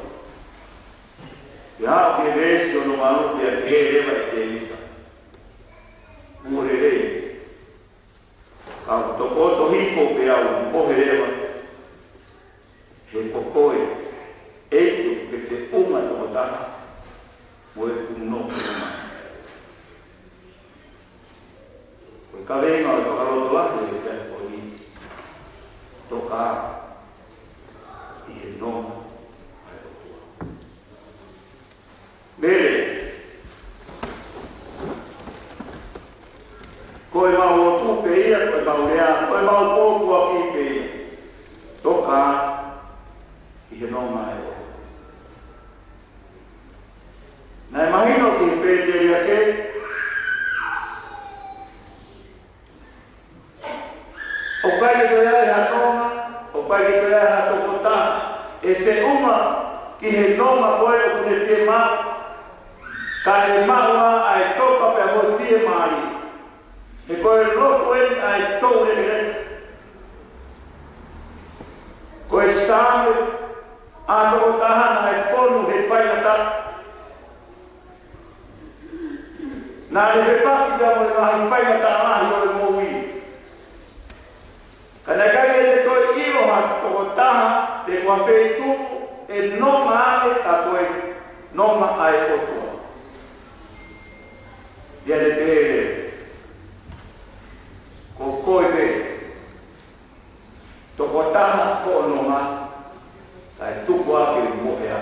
ʻIa, aʻu ki he veesi hono valu, pea pehē leva ʻe Tēvita: Kuo lelei, kau tokoto hifo pea u mohe leva, he ko koe ʻEiki ʻoku ke feʻunga tokotaha mo ʻeku nofonoma. Ko e kaveinga ʻo e fakalotolahi ʻo e efiafi ko eni: Toka ā ʻi he nonga ʻa e ʻOtua. Mele, ko ʻemau lotu pē ia, ko ʻemau lea, ko ʻemau pōpoaki pē ia. Toka ā ʻi he nonga ʻa e ʻOtua. Naʻe mahino ki he pēteliake, ʻoku ʻikai ke toe ʻi ai ha nonga, ʻoku ʻikai ke toe ʻi ai ha tokotaha ʻe feʻunga ki he nonga ko ē ʻoku ne fiemaʻu, kae maʻu ā ʻa e toka pea mo e fiemālie. He ko e lotu eni ʻa e toulekeleka. Ko e Saame ʻa e tokotaha naʻe fonu he faingataʻa. Naʻa ne fepaki pea mo e ngaahi faingataʻa lahi ʻo e moʻui. Ka naʻe ʻikai ke ne toe ʻilo ha tokotaha pe ko ha feituʻu ʻe nonga ange ka ko e nonga ʻa e ʻOtua. ʻIa, ne pehē leva: Ko koe pē tokotaha ko hono nonga, kae tuku ā ke u mohe ā.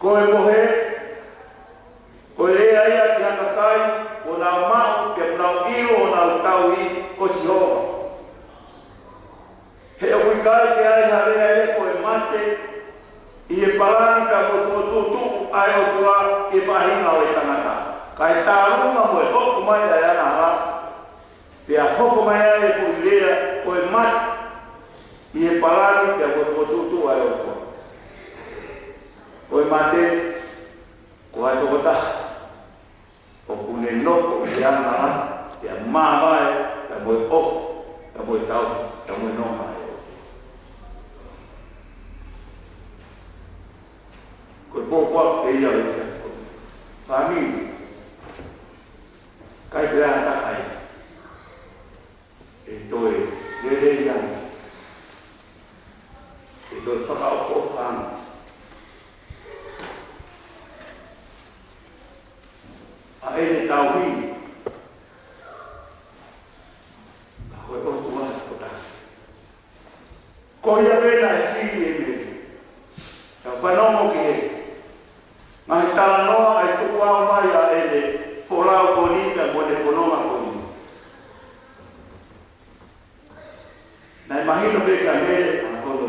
Ko e mohe, ko e lea ia ki he kakai kuo nau maʻu, pea kuo nau ʻilo honau tauhi ko Sihova. He ʻoku ʻikai ke ʻi ai ha lea ia ko e mate ʻi he palani pea mo e fokotuʻutuʻu ʻa e ʻOtua ki he faʻahinga ʻo e tangata. Kae tālunga mo e hoko mai ʻa e angahala, pea hoko mai ai e foʻi lea ko e mate ʻi he palani pea mo e fokotuʻutuʻu ʻa e ʻOtua. Ko e mate, ko ha tokotaha ʻoku ne nofo ʻi he angahala, pea māvae pea mo e ʻofa, pea mo e tauhi, pea mo e nonga ʻa e ʻOtua. Ko e pōpoaki pē ia ʻo e efiafi ko eni. Fāmili, ʻikai pē ha taha ia ʻe toe lelei ange, ʻe toe fakaʻofoʻofa ange ʻa ʻene tauhi, ka ko e ʻOtua ʻoku taha. Ko ia pē naʻe fili ʻe Mele. Tau fanongo ki he ngaahi talanoa ʻa e tukuange mai ʻa ʻene folau ko eni pea mo ʻene fononga ko eni. Naʻe mahino pē kia Mele ʻa hono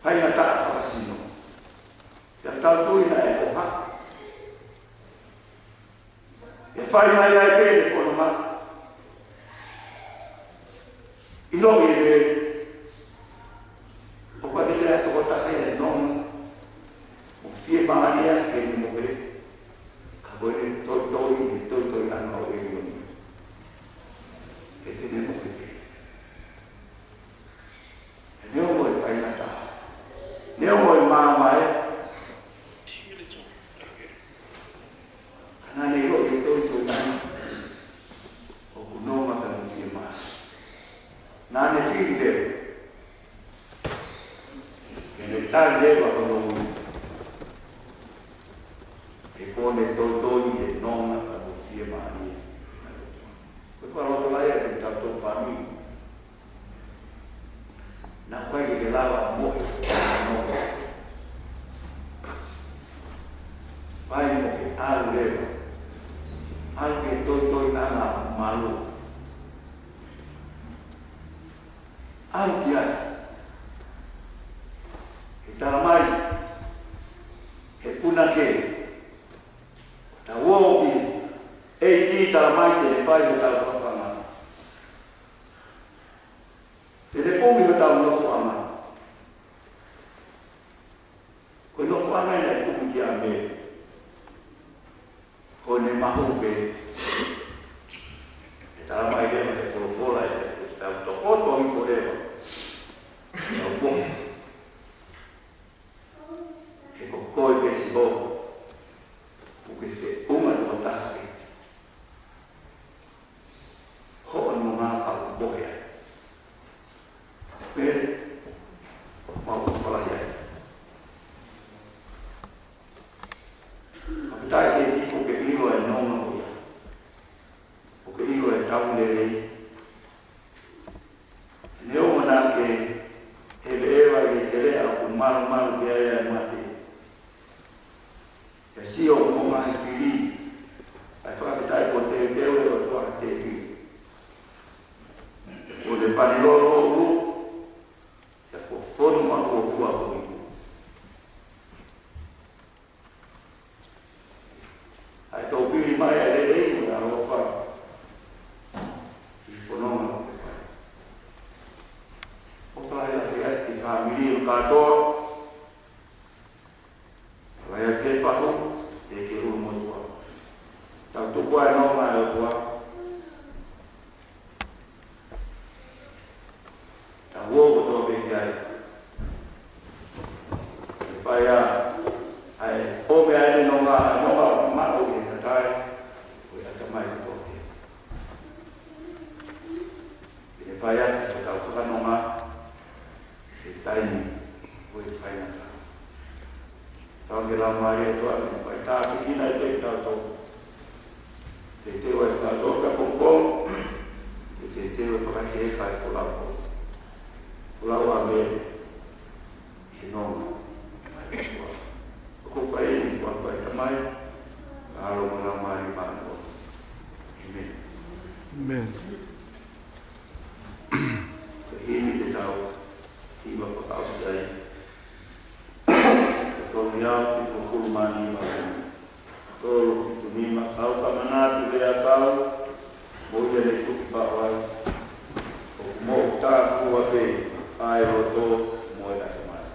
faingataʻa fakasino. Pea tau tui naʻe ʻoha. ʻE fai mai ai pē ʻene fononga. ʻIloʻi ʻe Mele ʻoku ʻikai ke toe ʻi ai ha tokotaha ia ʻe nonga mo fiemālie ke ne mohe, ka ko e toitoi, ʻi he toitoiʻanga ʻo ʻElioni, ʻe te ne mohe pē. Neongo e faingataʻa, neongo e mamae, ka naʻa ne ʻiloʻi e toitoiʻanga ʻoku nonga pea mo fiemālie. Naʻa ne fili leva ke ne tali leva hono ui, he ko ʻene toitoi ʻi he nonga pea mo fiemālie. Ko e fakalotolahi ʻa kitautolu fāmili. Naʻe ʻikai ke lava ʻo mohe ʻo nonga. Fai mo ke ʻalu leva, ʻalu ki he toitoiʻanga malu, ʻalu ki ai. He talamai ʻe he punake, tau ō ki he ʻEiki, talamai te ne fai hotau fafanga, te ne kumi hotau nofoʻanga. Ko e nofoʻanga ia naʻe kumi kia Mele, ko ʻene mahu pē. ʻE talamai leva ʻe he folofola ʻe te tau tokoto hifo leva, tau mohe, he ko koe pē Sihova ʻoku ke feʻunga tokotaha pē. Hoʻo nonga ʻoku mohe ai. Mele, mau ʻofa lahi ai. Fakafetaʻi ʻEiki ʻoku ke ʻilo e nonga ko ia, ʻoku ke ʻilo e tauhi lelei. Neongo naʻa ke ʻeveʻeva ʻi he teleʻa ʻoku malumalu ki ai ʻa e mate, ke sio mo ngaahi fili, kae fakafetaʻi kuo teuteu ʻe he ʻOtua ha tēpile, kuo ne pani lolo ʻulu, pea kuo fonu maʻu ʻo kuo ʻi ai ʻa e tōpili mai ʻa e lelei mo e ʻaloʻofa ʻi he fononga ʻoku ke fai. ʻOfa lahi atu ki he fāmili ʻo kātoa, ʻa ia ke fahu, ʻe ke ʻulu motuʻa. Tau tuku ʻa e nonga ʻa e ʻOtua. Tau ō kotoa pē ki ai. Ke fai ʻa e, ʻa e ʻomi ʻa e nonga, ʻa e nonga ʻoku maʻu ʻi he kakai ʻo e ʻatamai kotoa pē. Ke ne fai ʻaki hotau fakanonga he taimi ʻo e faingataʻa. Tau ke Laumālie ʻOtua ke fai tāpuekina ai pē kitautolu. Teuteu ai kitautolu ka pongipongi, ke teuteu e fakaʻekeʻeke ʻa e folau ko, folau ʻa Mele, ʻi he nonga ʻa e ʻOtua. ʻOku fai eni ʻi he huafa ʻo e Tamai, ʻAlo mo e Laumālie Māʻoniʻoni. ʻĒmeni. ʻĒmeni. Ko e himi te tau hiva fakaʻosi ai. Ko e tolu mā fitungofulu mā nima. Tolu fitu nima. Kau ka manatu lea kau, mo ia ne tuki paʻu ai. ʻOku moʻutāfua pē ʻa e loto mo e ʻatamai.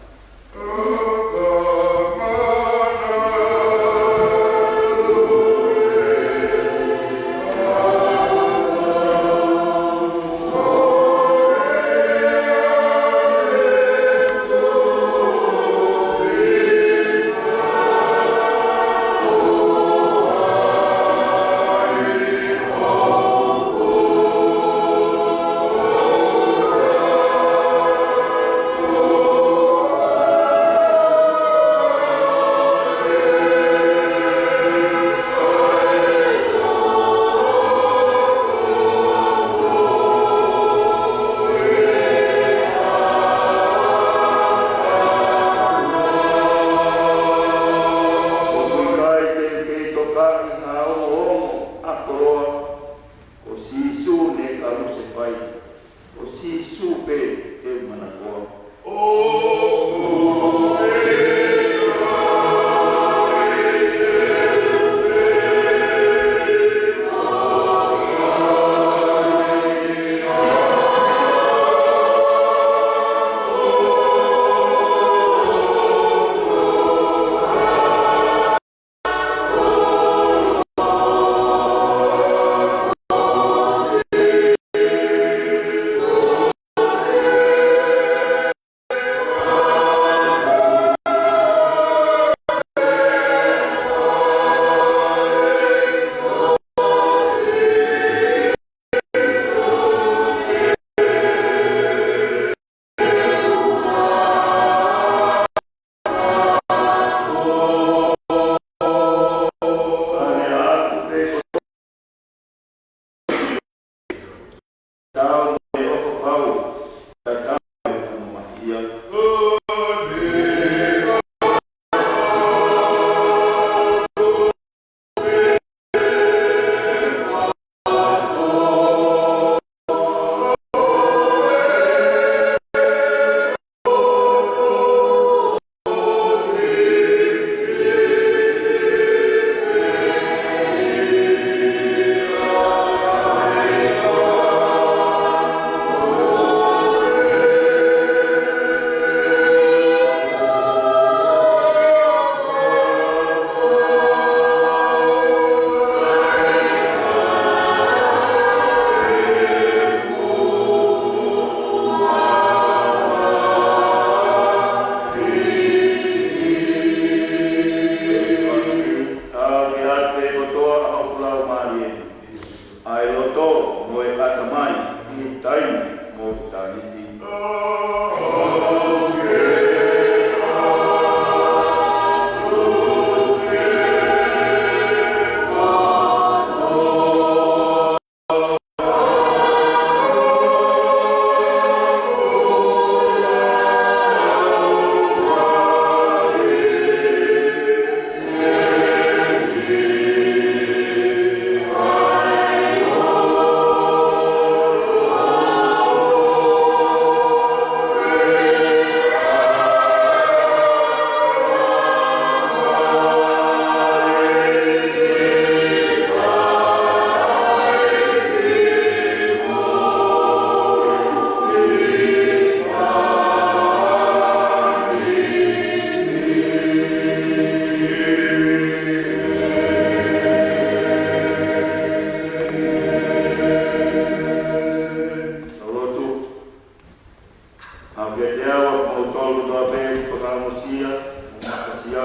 fakamosia, mo makasia,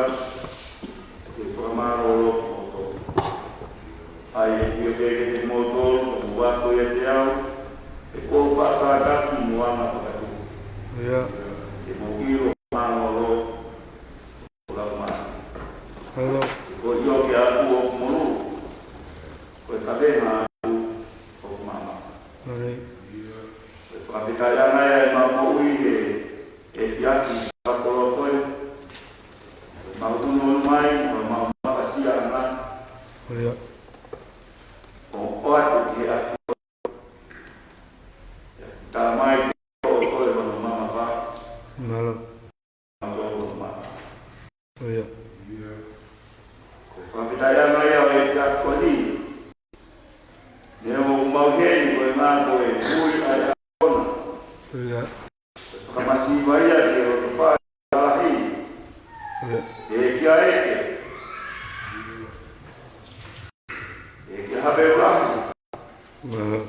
ke fakamālōlō kimoutolu. ʻA ia ʻoku pehē kiate kimoutolu, ʻoku mou ako ʻiate au, he ʻoku ou fakakātaki mo anga fakatupu. ʻIo. Ke mou ʻilo mālōlō ʻo laumālie. ʻIo. Ko ia ʻoku ʻaku ʻoku monū, ko e kavenga ʻaku ʻoku maama. ʻIo. Ko e fakafetaʻi ange ia ʻemau moʻui he ʻEiki ʻaki fakakoloa ko ē. Mau tunu mai, mau mau makasia anga. ʻIo. ʻO ʻoatu ki he ʻAfiona. Tala mai ʻo ko e hono mamafa. Mālō. Mālō. ʻIo. Ko e fakafetaʻi ange ia ʻo e ʻEiki ʻaki ko eni. Neongo ʻoku mau ʻi heni ko e ngaahi ko e ui ʻa e ʻAfiona. ʻIo. Ko e fakamasiva ia ki he loto fai lahi. ʻIo. ʻEiki ʻa ʻEiki. ʻEiki ʻa Haveu lahi. Mālō.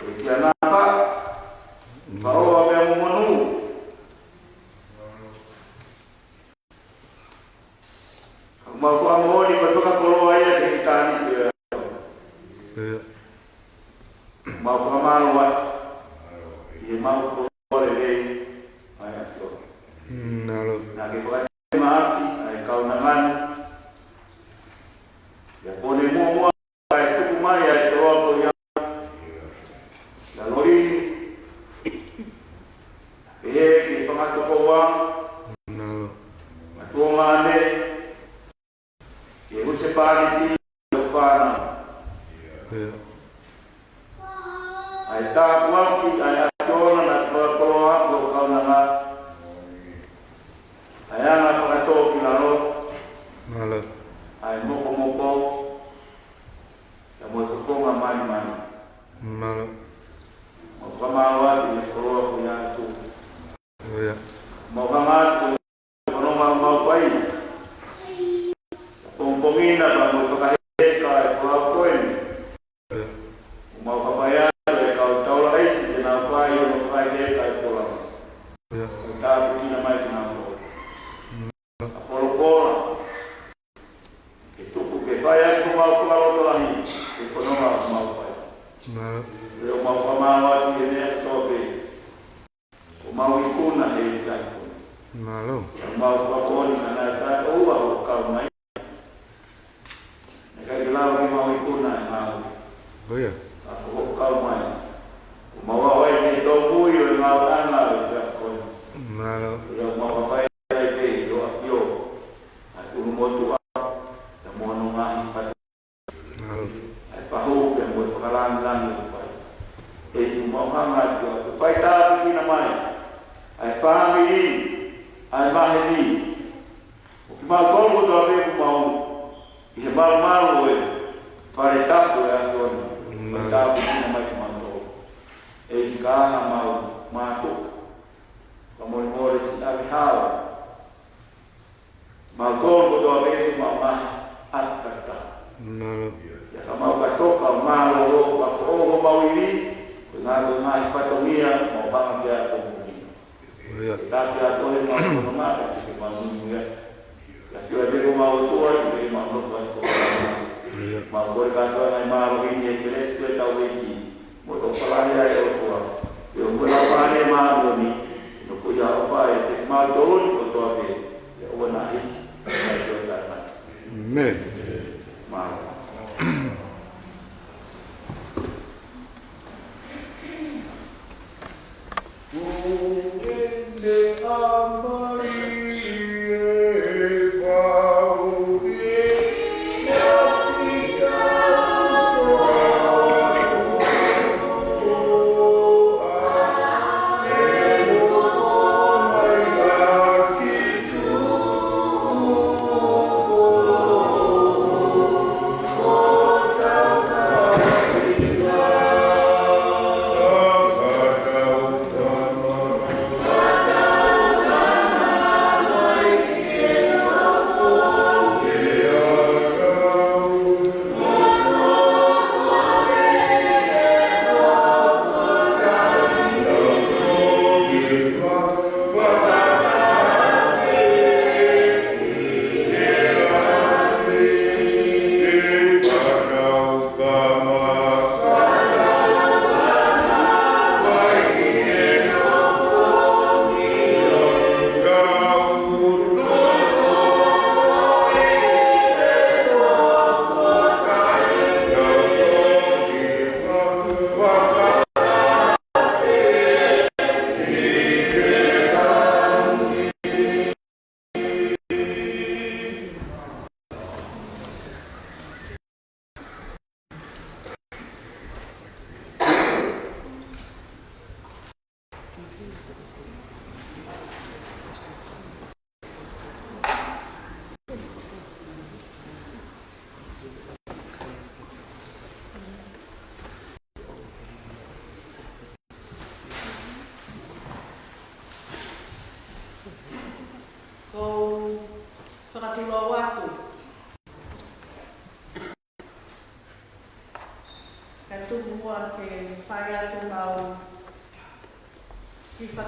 ʻEiki ʻa Napa. Faoa mea mo monū. Mau fakamoʻoni ko e fakakoloa ia ki he ʻitāniti. ʻIo. Mau fakamālō atu ʻi heʻemau koloa lelei ʻa e ʻAfiona. Mm, mālō. Naʻa ke fakatema ʻaki ʻa e kaunanga ni. ʻI he pō ni muʻomuʻa ʻa e tuku mai ʻa e koloa ko ia. ʻIa loli. Pehē ki he fanga tokoua. Mālō. Mātuʻa mane. Ki he husepāniti ʻo e fānau. ʻIo. ʻA e tāpuaki, ʻa e ʻAfiona naʻa ke fakakoloa ʻaki ho kaunanga. ʻA e anga fakatōkilalo. Mālō. ʻA e mokomoko. Pea mo e fofonga mālimali. Mālō. Mau fakamālō atu ʻi he koloa ko ia ʻa e ʻOtua. ʻIo. Mau hanga atu ko e fononga ʻoku mau fai. Pongipongi na pea mo e fakaheka ʻa e folau ko eni. ʻIo. ʻOku mau kapai atu ʻa e kau taulaʻeiki te nau fai hono fakaheka ʻa e folau. ʻIo. Ko e tāpuekina mai kinautolu. ʻA e folofola. Ke tuku ke fai ʻaki homau fakalotolahi, ʻa e fononga ʻoku mau fai. Mālō. ʻOku mau fakamālō atu ʻi he meʻa kotoa pē. ʻOku mau ikuna he ʻEiki ʻa e ʻOtua. Mālō. ʻOku mau fakamoʻoni naʻa ke ʻoua ʻo kau mai. Naʻe ʻikai ke lava ke mau ikuna ʻa e ngāue. ʻIo. Ka ko hoʻo kau mai. ʻOku mau ʻalu ai ke tōmui ʻo e ngāue ʻa e ʻEiki ʻa e ʻOtua. Mālō. ʻIo, mau kapai ai pē ʻi ho ʻAfio. ʻA e ʻunumotuʻa, pea mo hono ngaahi fatu. Mālō. ʻA e pahu pea mo e fakalangilangi ʻoku fai. ʻEiki, mau hanga atu ʻo fai tāpuekina mai ʻa e fāmili, ʻa e maheni. ʻO kimautolu kotoa pē ʻoku mau ʻi he malumalu ʻo e fale tapu ʻo e ʻAfiona. Mālō. Fai tāpuekina mai kimautolu. ʻEiki, ka ʻi ai haʻamau mātuku, fakamolemole siʻi ʻave hao. Mau tolu kotoa pē ʻoku mau maha atu kata. Mālō. ʻIa ka mau ka toka mālōlō fakaʻoho mau ivi, ko e ngaahi ko e ngaahi fatongia, mau panga pea ko muni. ʻIo. Ke taki atu he mau kono mata, ke mau muni ia. ʻIa ki ʻoe pē ko mau ʻOtua, ke mau nofo ai ko mau. ʻIo. Mau kole kātoa ngaahi mālohi ni ʻe kelesi ko e tau ʻEiki. Mo tau falahi ai ʻOtua. ʻIo mo lau pāne māʻoniʻoni. No ko ia ʻofa ʻe te mau toloni kotoa pē. ʻIa ʻoua naʻa hiki. ʻIa ʻoua naʻa hiki. Mālō.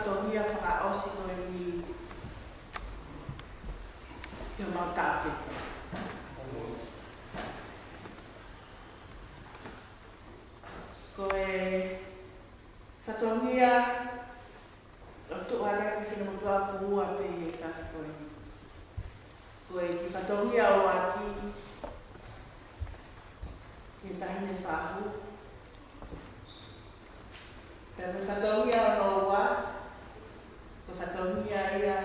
fatongia fakaʻosi ko eni ki homau taʻokete. Ko e fatongia ʻoku tuʻu hake ʻaki e finemotuʻa ʻoku ua pē ʻi he efiafi ko eni. Ko e kiʻi fatongia ʻuluaki ki he taʻahine fahu. Pea ko e fatongia hono ua, ko e fatongia ia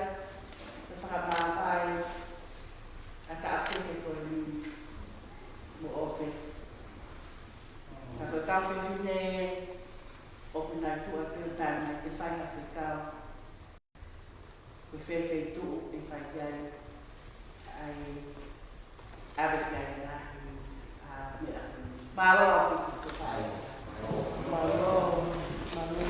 ʻo e fakamāvae ʻa e taʻokete ko eni mo ʻOpe. Ka ko e kau fefine ʻoku nau tuʻu pē ʻo taʻengata ke fai ha fekau. Ko e fē feituʻu ʻe fai ai ʻa e ʻave ki ai e ngaahi, ʻa, meʻa ko eni. Mālō ʻaupito, ko e fai. Mālō, mālō.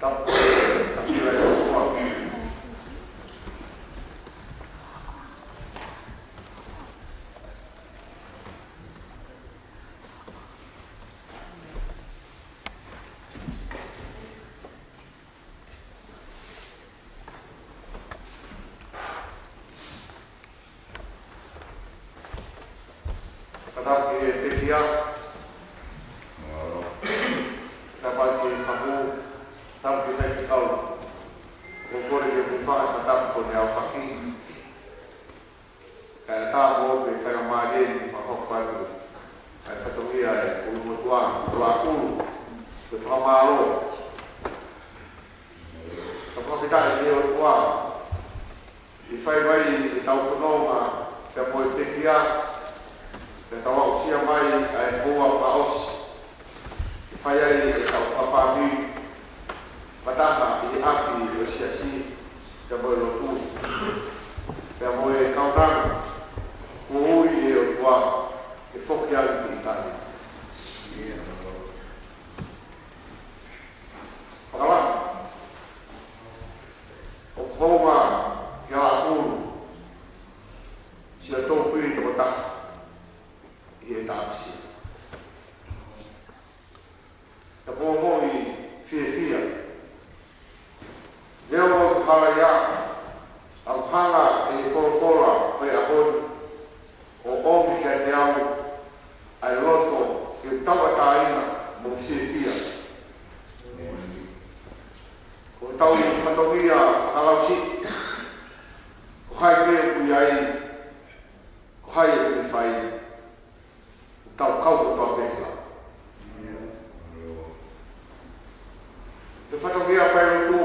Tapu, tapu, tapu. Fakatapu ki he pekia. Tapu ki he fahu, tapu ki he faifekau. ʻOku ou kole ke u fai e fakatapu ko eni ʻaupito. Kae ʻatā mo ʻOpe ke fakamālie ni fakahoko atu ʻa e fatongia ʻa e ʻulumotuʻa, ʻuluakulu, ko e fakamālō. Ka fakafetaʻi ki he ʻOtua, ʻi he fai mai ʻetau fononga pea mo e pekia, pea tau aʻusia mai ʻa e houa fakaʻosi. ʻE fai ai ʻetau fakafāmili, fakataha ʻi he ʻapi ʻo e siasi, pea mo e lotu, pea mo e kaunanga, kuo ui ʻe he ʻOtua ke foki ange ki ʻItālia. Fakalahi, ʻoku hounga ke ala ʻulu, siʻoto pili tokotaha ʻi he tāpisia. Ka ko e moʻoni fiefia. Leo ʻoku halaia, ʻoku hanga ʻe he folofola ʻo e ʻaho ni ʻo ʻomi kiate au ʻa e loto ke tauʻatāina mo fiefia. Ko ʻetau fatongia fakalausiʻi, ko hai pē ʻoku ʻi ai, ko hai ʻoku fai, ʻoku tau kau kotoa pē la. Ko e fatongia failotu,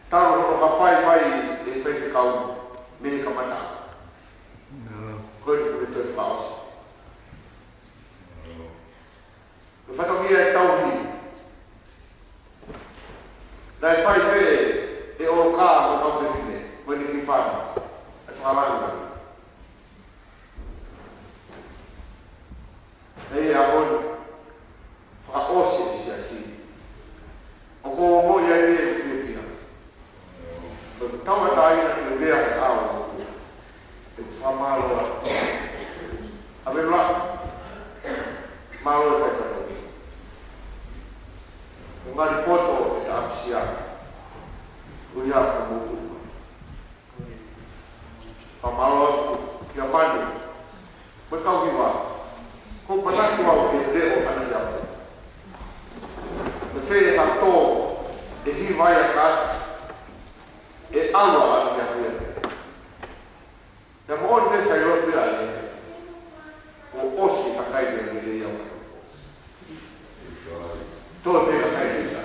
talu hono hapai mai ʻe he faifekau mei he kamata. Ko e tuku e toe fakaʻosi. Ko e fatongia e tauhi. Naʻe fai pē ʻe ʻOloka mo e kau fefine, mo ʻene kiʻi fānau. ʻA e fakalāngilangi. ʻI he ʻaho ni, fakaʻosi e siasi. ʻOku ou ongoʻi ai ʻeku fiefia. ʻOku tauʻatāina ke u lea he ʻao. ʻOku ou fakamālō atu. ʻAve la, mālō e faifekau. Ko e ngali poto e tāpisia. Ko ia ka mou tuʻu. Fakamālō atu kia Manu mo e kau hiva. ʻOku ou manatu au ki he leʻo ʻa e ʻaho ni. Ko e fē ha tō ʻe hiva ai ʻa e kakai, ʻe ʻalu ʻa e ʻaho ni. Pea moʻoni pē failotu ia ʻa e, kuo ʻosi e kakai mei he lelei au. Tō pē kakai ʻi sa.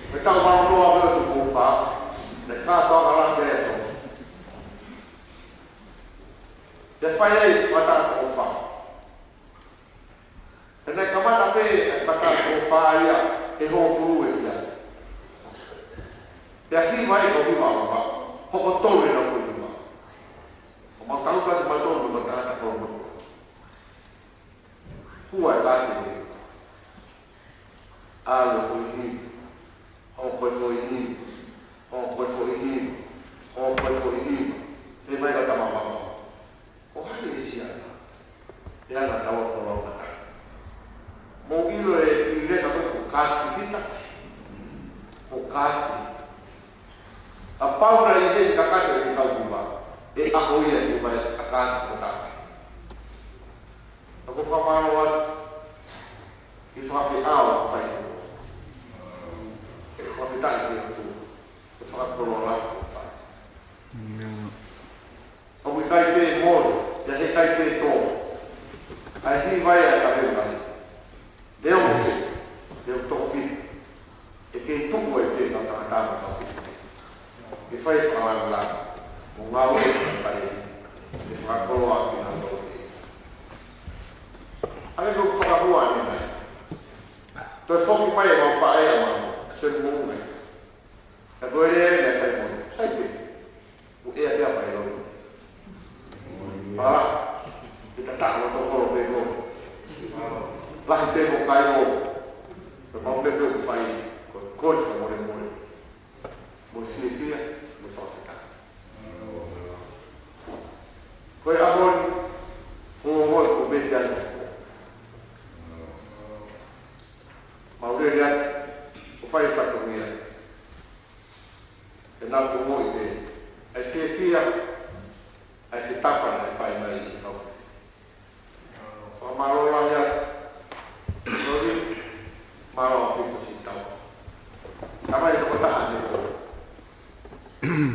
Mei he taʻu valu noa pē ʻo tuku fā, naʻe kātoa ka lake e tō. Te fai ai fata ko fā. Pea naʻe kamata pē ʻa e fata ko fā ia he hongofulu ʻe fā. Pea hiva ai ko hiva ʻaupito, hoko tolu ʻenau foʻi hiva. ʻO mau tau ka te mau tolu mo tangata ko mau. Hua e pāti ni. ʻAlu e foʻi hiva. Hoko e foʻi hiva. Hoko e foʻi hiva. Hoko e foʻi hiva. Pea mai ka tama papa. Ko hai e siana? ʻIa na tau ako lo mata. Mou ʻilo e, ʻi leka ko e ko kāti fita. Ko kāti. Kapau naʻe ʻi heni kakato ʻi he kau Tuʻa, ʻe ʻaho ia ʻi he vai ʻa kāti ko tāke. Ka ko e fakamālō atu, ʻi he fakafeʻao ʻoku fai ko. ʻE fakafetaʻi ki he ʻOtua, ʻe fakakoloa lahi ʻoku fai. ʻOku ʻikai pē mole, pea heʻikai pē tō. ʻA e hī vai ʻa e kaveu lahi. Leo mo ke, leo toko fiha. ʻE kei tuku ai pē kau tangata mo kau fiha. ʻE fai fakalāngilangi. Mo ngāue ʻi he pale. ʻE fakakoloa ʻaki kinautolu. ʻA e ko e fakahua ni mai. Toe foki mai e mau faʻē ʻa mau. Sio ni mo mai. Ka ko e lea ʻe fai mo. Sai pē. ʻOku ʻea pē ʻa fai lo. Pala. Kita tak lo toko lo pē ko. Lahi pē ko kai ko. Pea mau pē pē ʻoku fai. Ko, ko e fakamolemole. Mo e fiefia, mo e fakafetaʻi. Ko e ʻaho ni, ko e ʻaho ko e pē te anu. Mau lele atu, ʻo fai fatongia. ʻE nau ko moʻi pē, ʻa e fiefia, ʻa e fetapa naʻe fai mai ʻi he kau. Fakamālō lahi atu. Lori, mālō ʻaupito siʻi tau. Tamai tokotaha ni ko.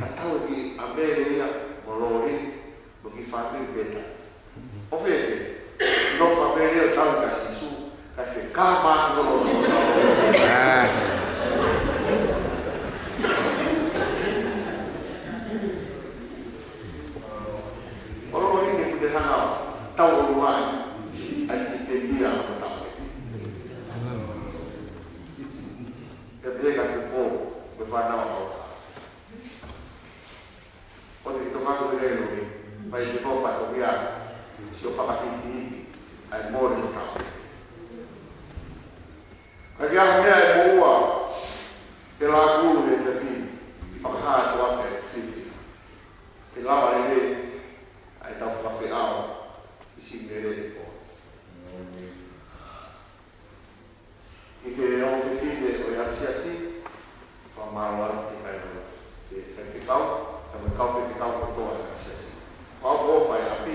Ka tau ki ʻa Mele ia, mo Lori, mo e kiʻi fāmili pē ta. ʻO fēfē, no fāmili ʻo tau ka Sīsū, ka se ka mā ko lo. ʻA. ʻO Lori ni ʻoku te hanga ʻo tau ʻo mai, ʻa e siʻi pēpē ʻa ʻo tau. Pea pehē ka Tupou, ko e fānau ʻa ʻOka. ʻO te ki toka ko e lelo ni, mai te ko fatongia, sio fakahīkihiki, ʻa e mole ʻo tau. Ka ke ʻaho meʻa ʻe moua, ke lākulu he tafi, fakahā atu ake e fifi. Ke lava lele, ʻa e tau fakafeʻao, ʻi siʻi Mele ʻi ko. ʻI he ongo fefine ʻo e ʻApisiasi, fakamālō atu ki he kai nō. Ke kai fekau, ka mo e kau fekau kotoa ʻa e ʻApisiasi. Kau ko fai ʻapi,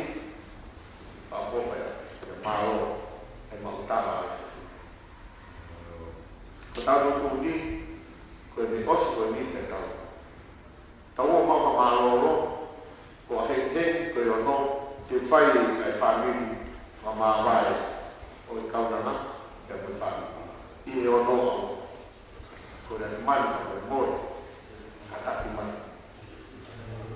kau ko fai ʻapi, ke mālō, ʻe mau tama ai. Ko tau no kuni, ko e me osi ko ni ke tau. Tau ō mau ka mālōlō, ko e hengiheni, ko e ono, ke fai ʻa e fāmili, ma māvae, ʻo e kaunanga, ke mo e fāmili. ʻI he ono au, ko e mani, ko e mole, ka taki mai.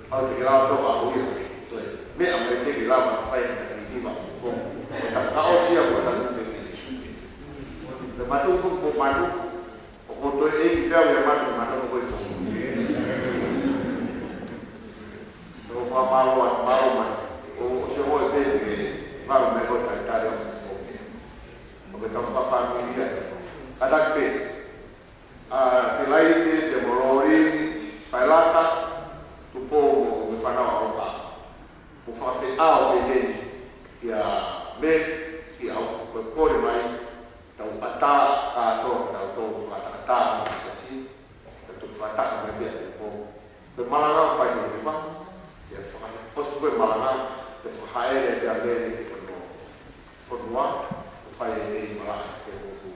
Au te ke lau tō au ia, ko e meʻa mai te ke lau ma fai na ki hiva, ko e ta ka o sia ko e ta te ke. Te matu ko ko manu, ʻo ko toe ʻeiki pea ʻi he manu, manu ko e tō. ʻO fakamālō atu, mālō mai. ʻO, ʻo se ʻoe pē ke, mālō mai ko e talitali ʻo ko. ʻO ke tau fakafāmili ia. Kātaki pē. ʻA, Telaite, pea mo Lori, Pailata, Tupou mo, mo e fānau ʻa ʻOka. Mo fakafeʻao pē heni, kia Mele, kia au, ko e kole mai, tau ʻatā kātoa, tau tau fakatātā mo e siasi, tau tau fakatātā mai pē ʻa Tupou. Ko e malanga ʻoku fai he ʻEua, ia faka-, ʻosi ko e malanga, ʻe fakahaʻele pē ʻa Mele ki hono fonua, ʻoku fai he ʻEua malanga ke motu.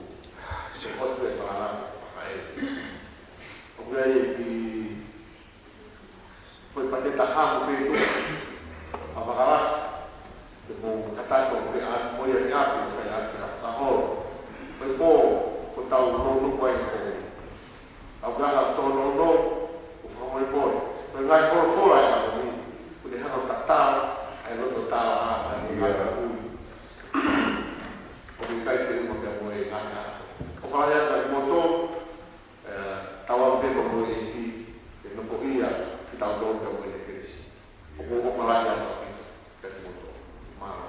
ʻOsi ko e malanga, fakahaʻele. ʻOku ʻi ai e kiʻi ko e pate taha mo pē tu. ʻA makala. Te mo katato pē ʻa mo ia ni ʻapi, ʻo fai ʻa te ʻa ka holo. Ko e pō, ko tau lo no ko ai ko. Au ka ha tō no no, ko fakamolemole. Ko e ngaahi folofola ʻa e ʻaho ni, ko e hanga tatala, ʻa e loto tala, ʻa e ngaahi ui. ʻOku ʻikai te uma pea mo e ngata. ʻOku ʻi ai ʻa e moto, ʻe, tau au pē ko mo e ʻEiki, ʻe nofo ia, ki tau tō pea mo e kelesi. ʻOku ou ʻofa lahi atu ʻaupito, kia kimoutolu. Mālō.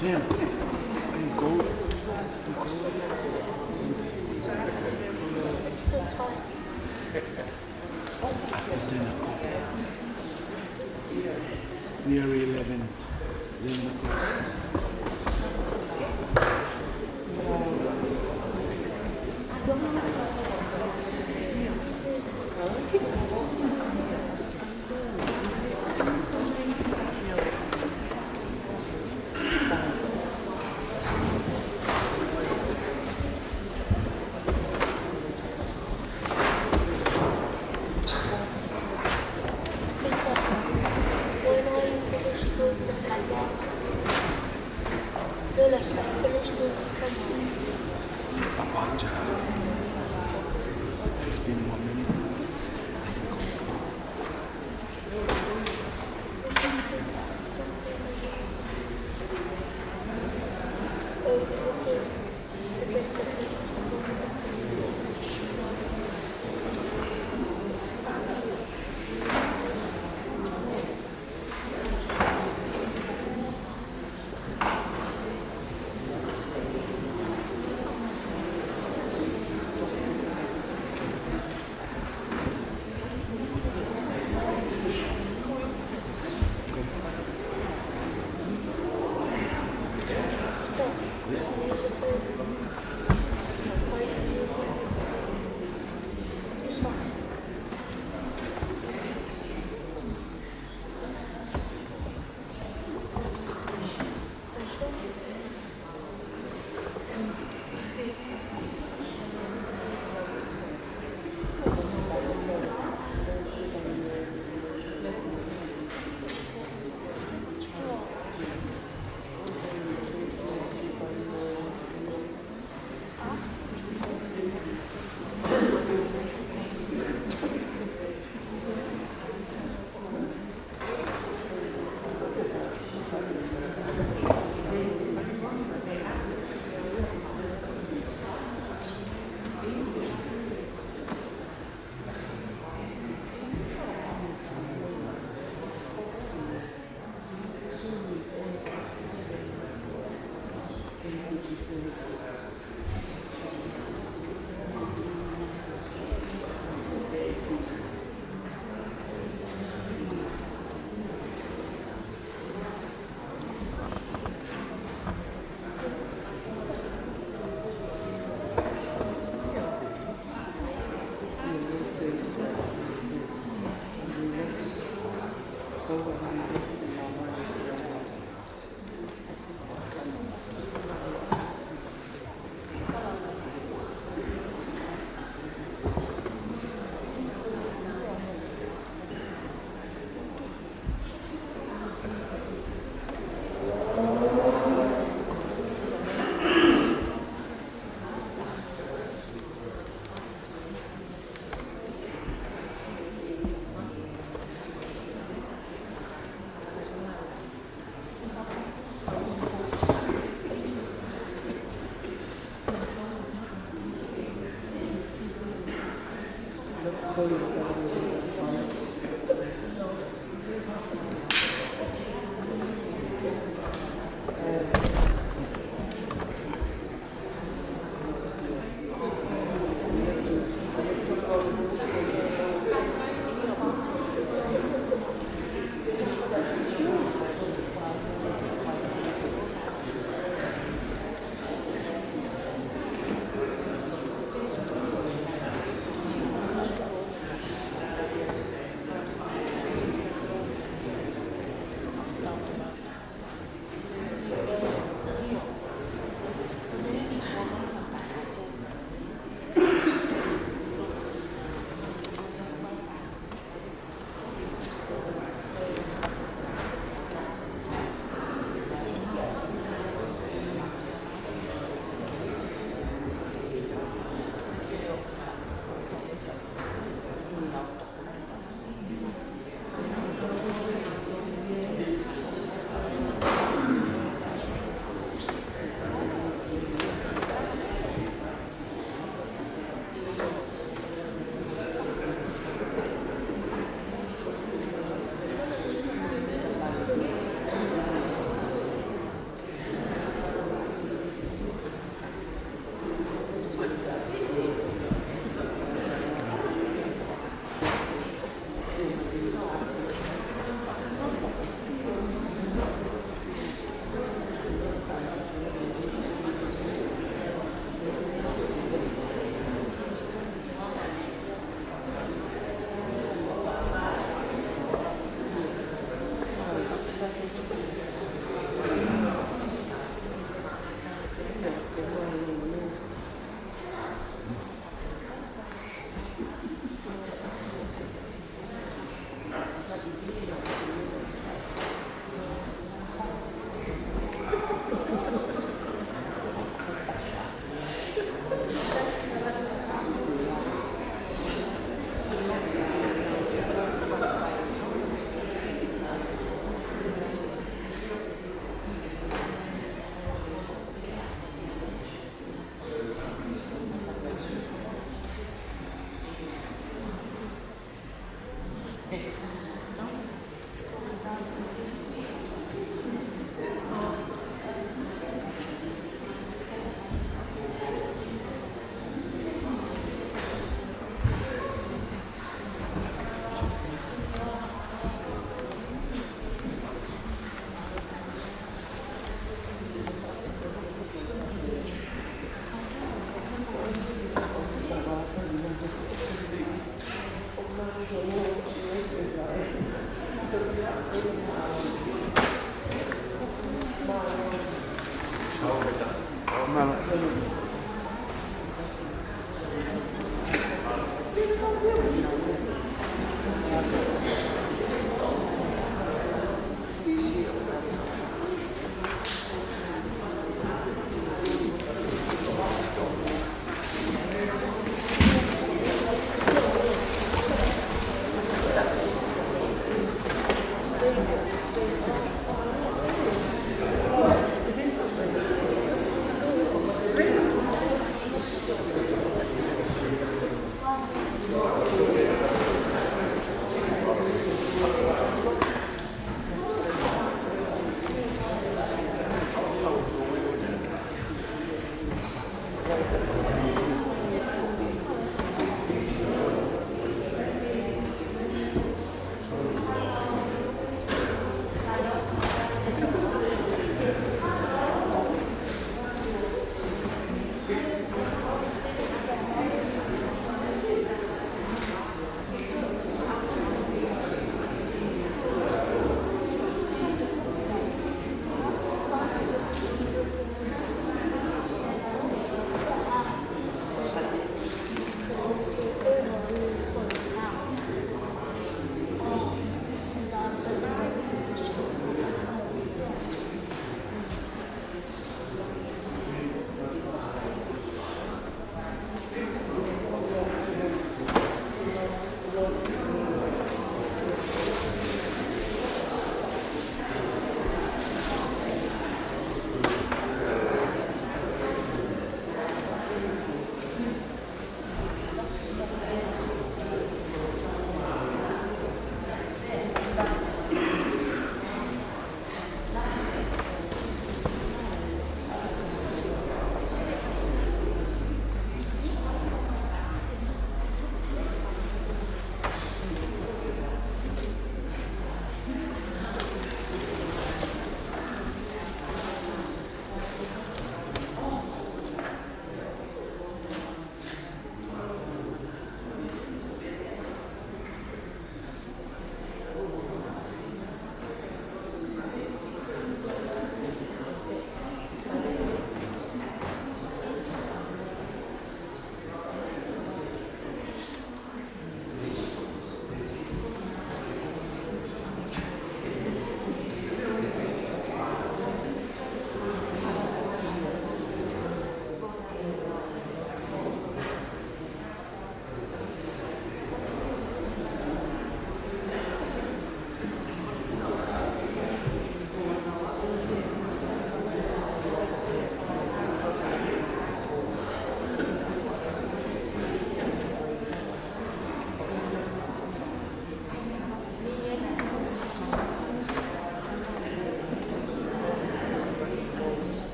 Jim, are you cold? You cold? After dinner. Nearly eleven. Eleven o'clock. Phyllis, I finished with the camera. About, uh, fifteen more minutes.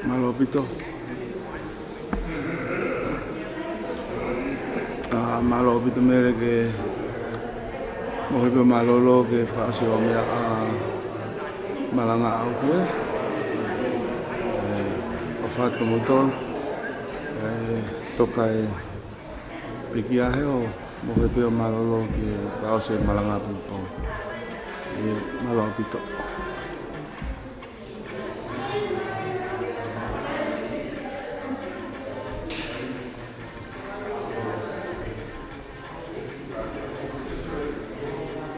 Mālō ʻaupito. ʻA, mālō ʻaupito Mele ke mohe pē mālōlō ke fakaʻosi ʻo meʻa ʻa malanga ʻa ʻoku ē. ʻE, ʻofa atu kimoutolu. ʻE, toka e pekia he ʻo mohe pē ʻo mālōlō ke fakaʻosi e malanga ʻa Pulupolu. ʻE, mālō ʻaupito.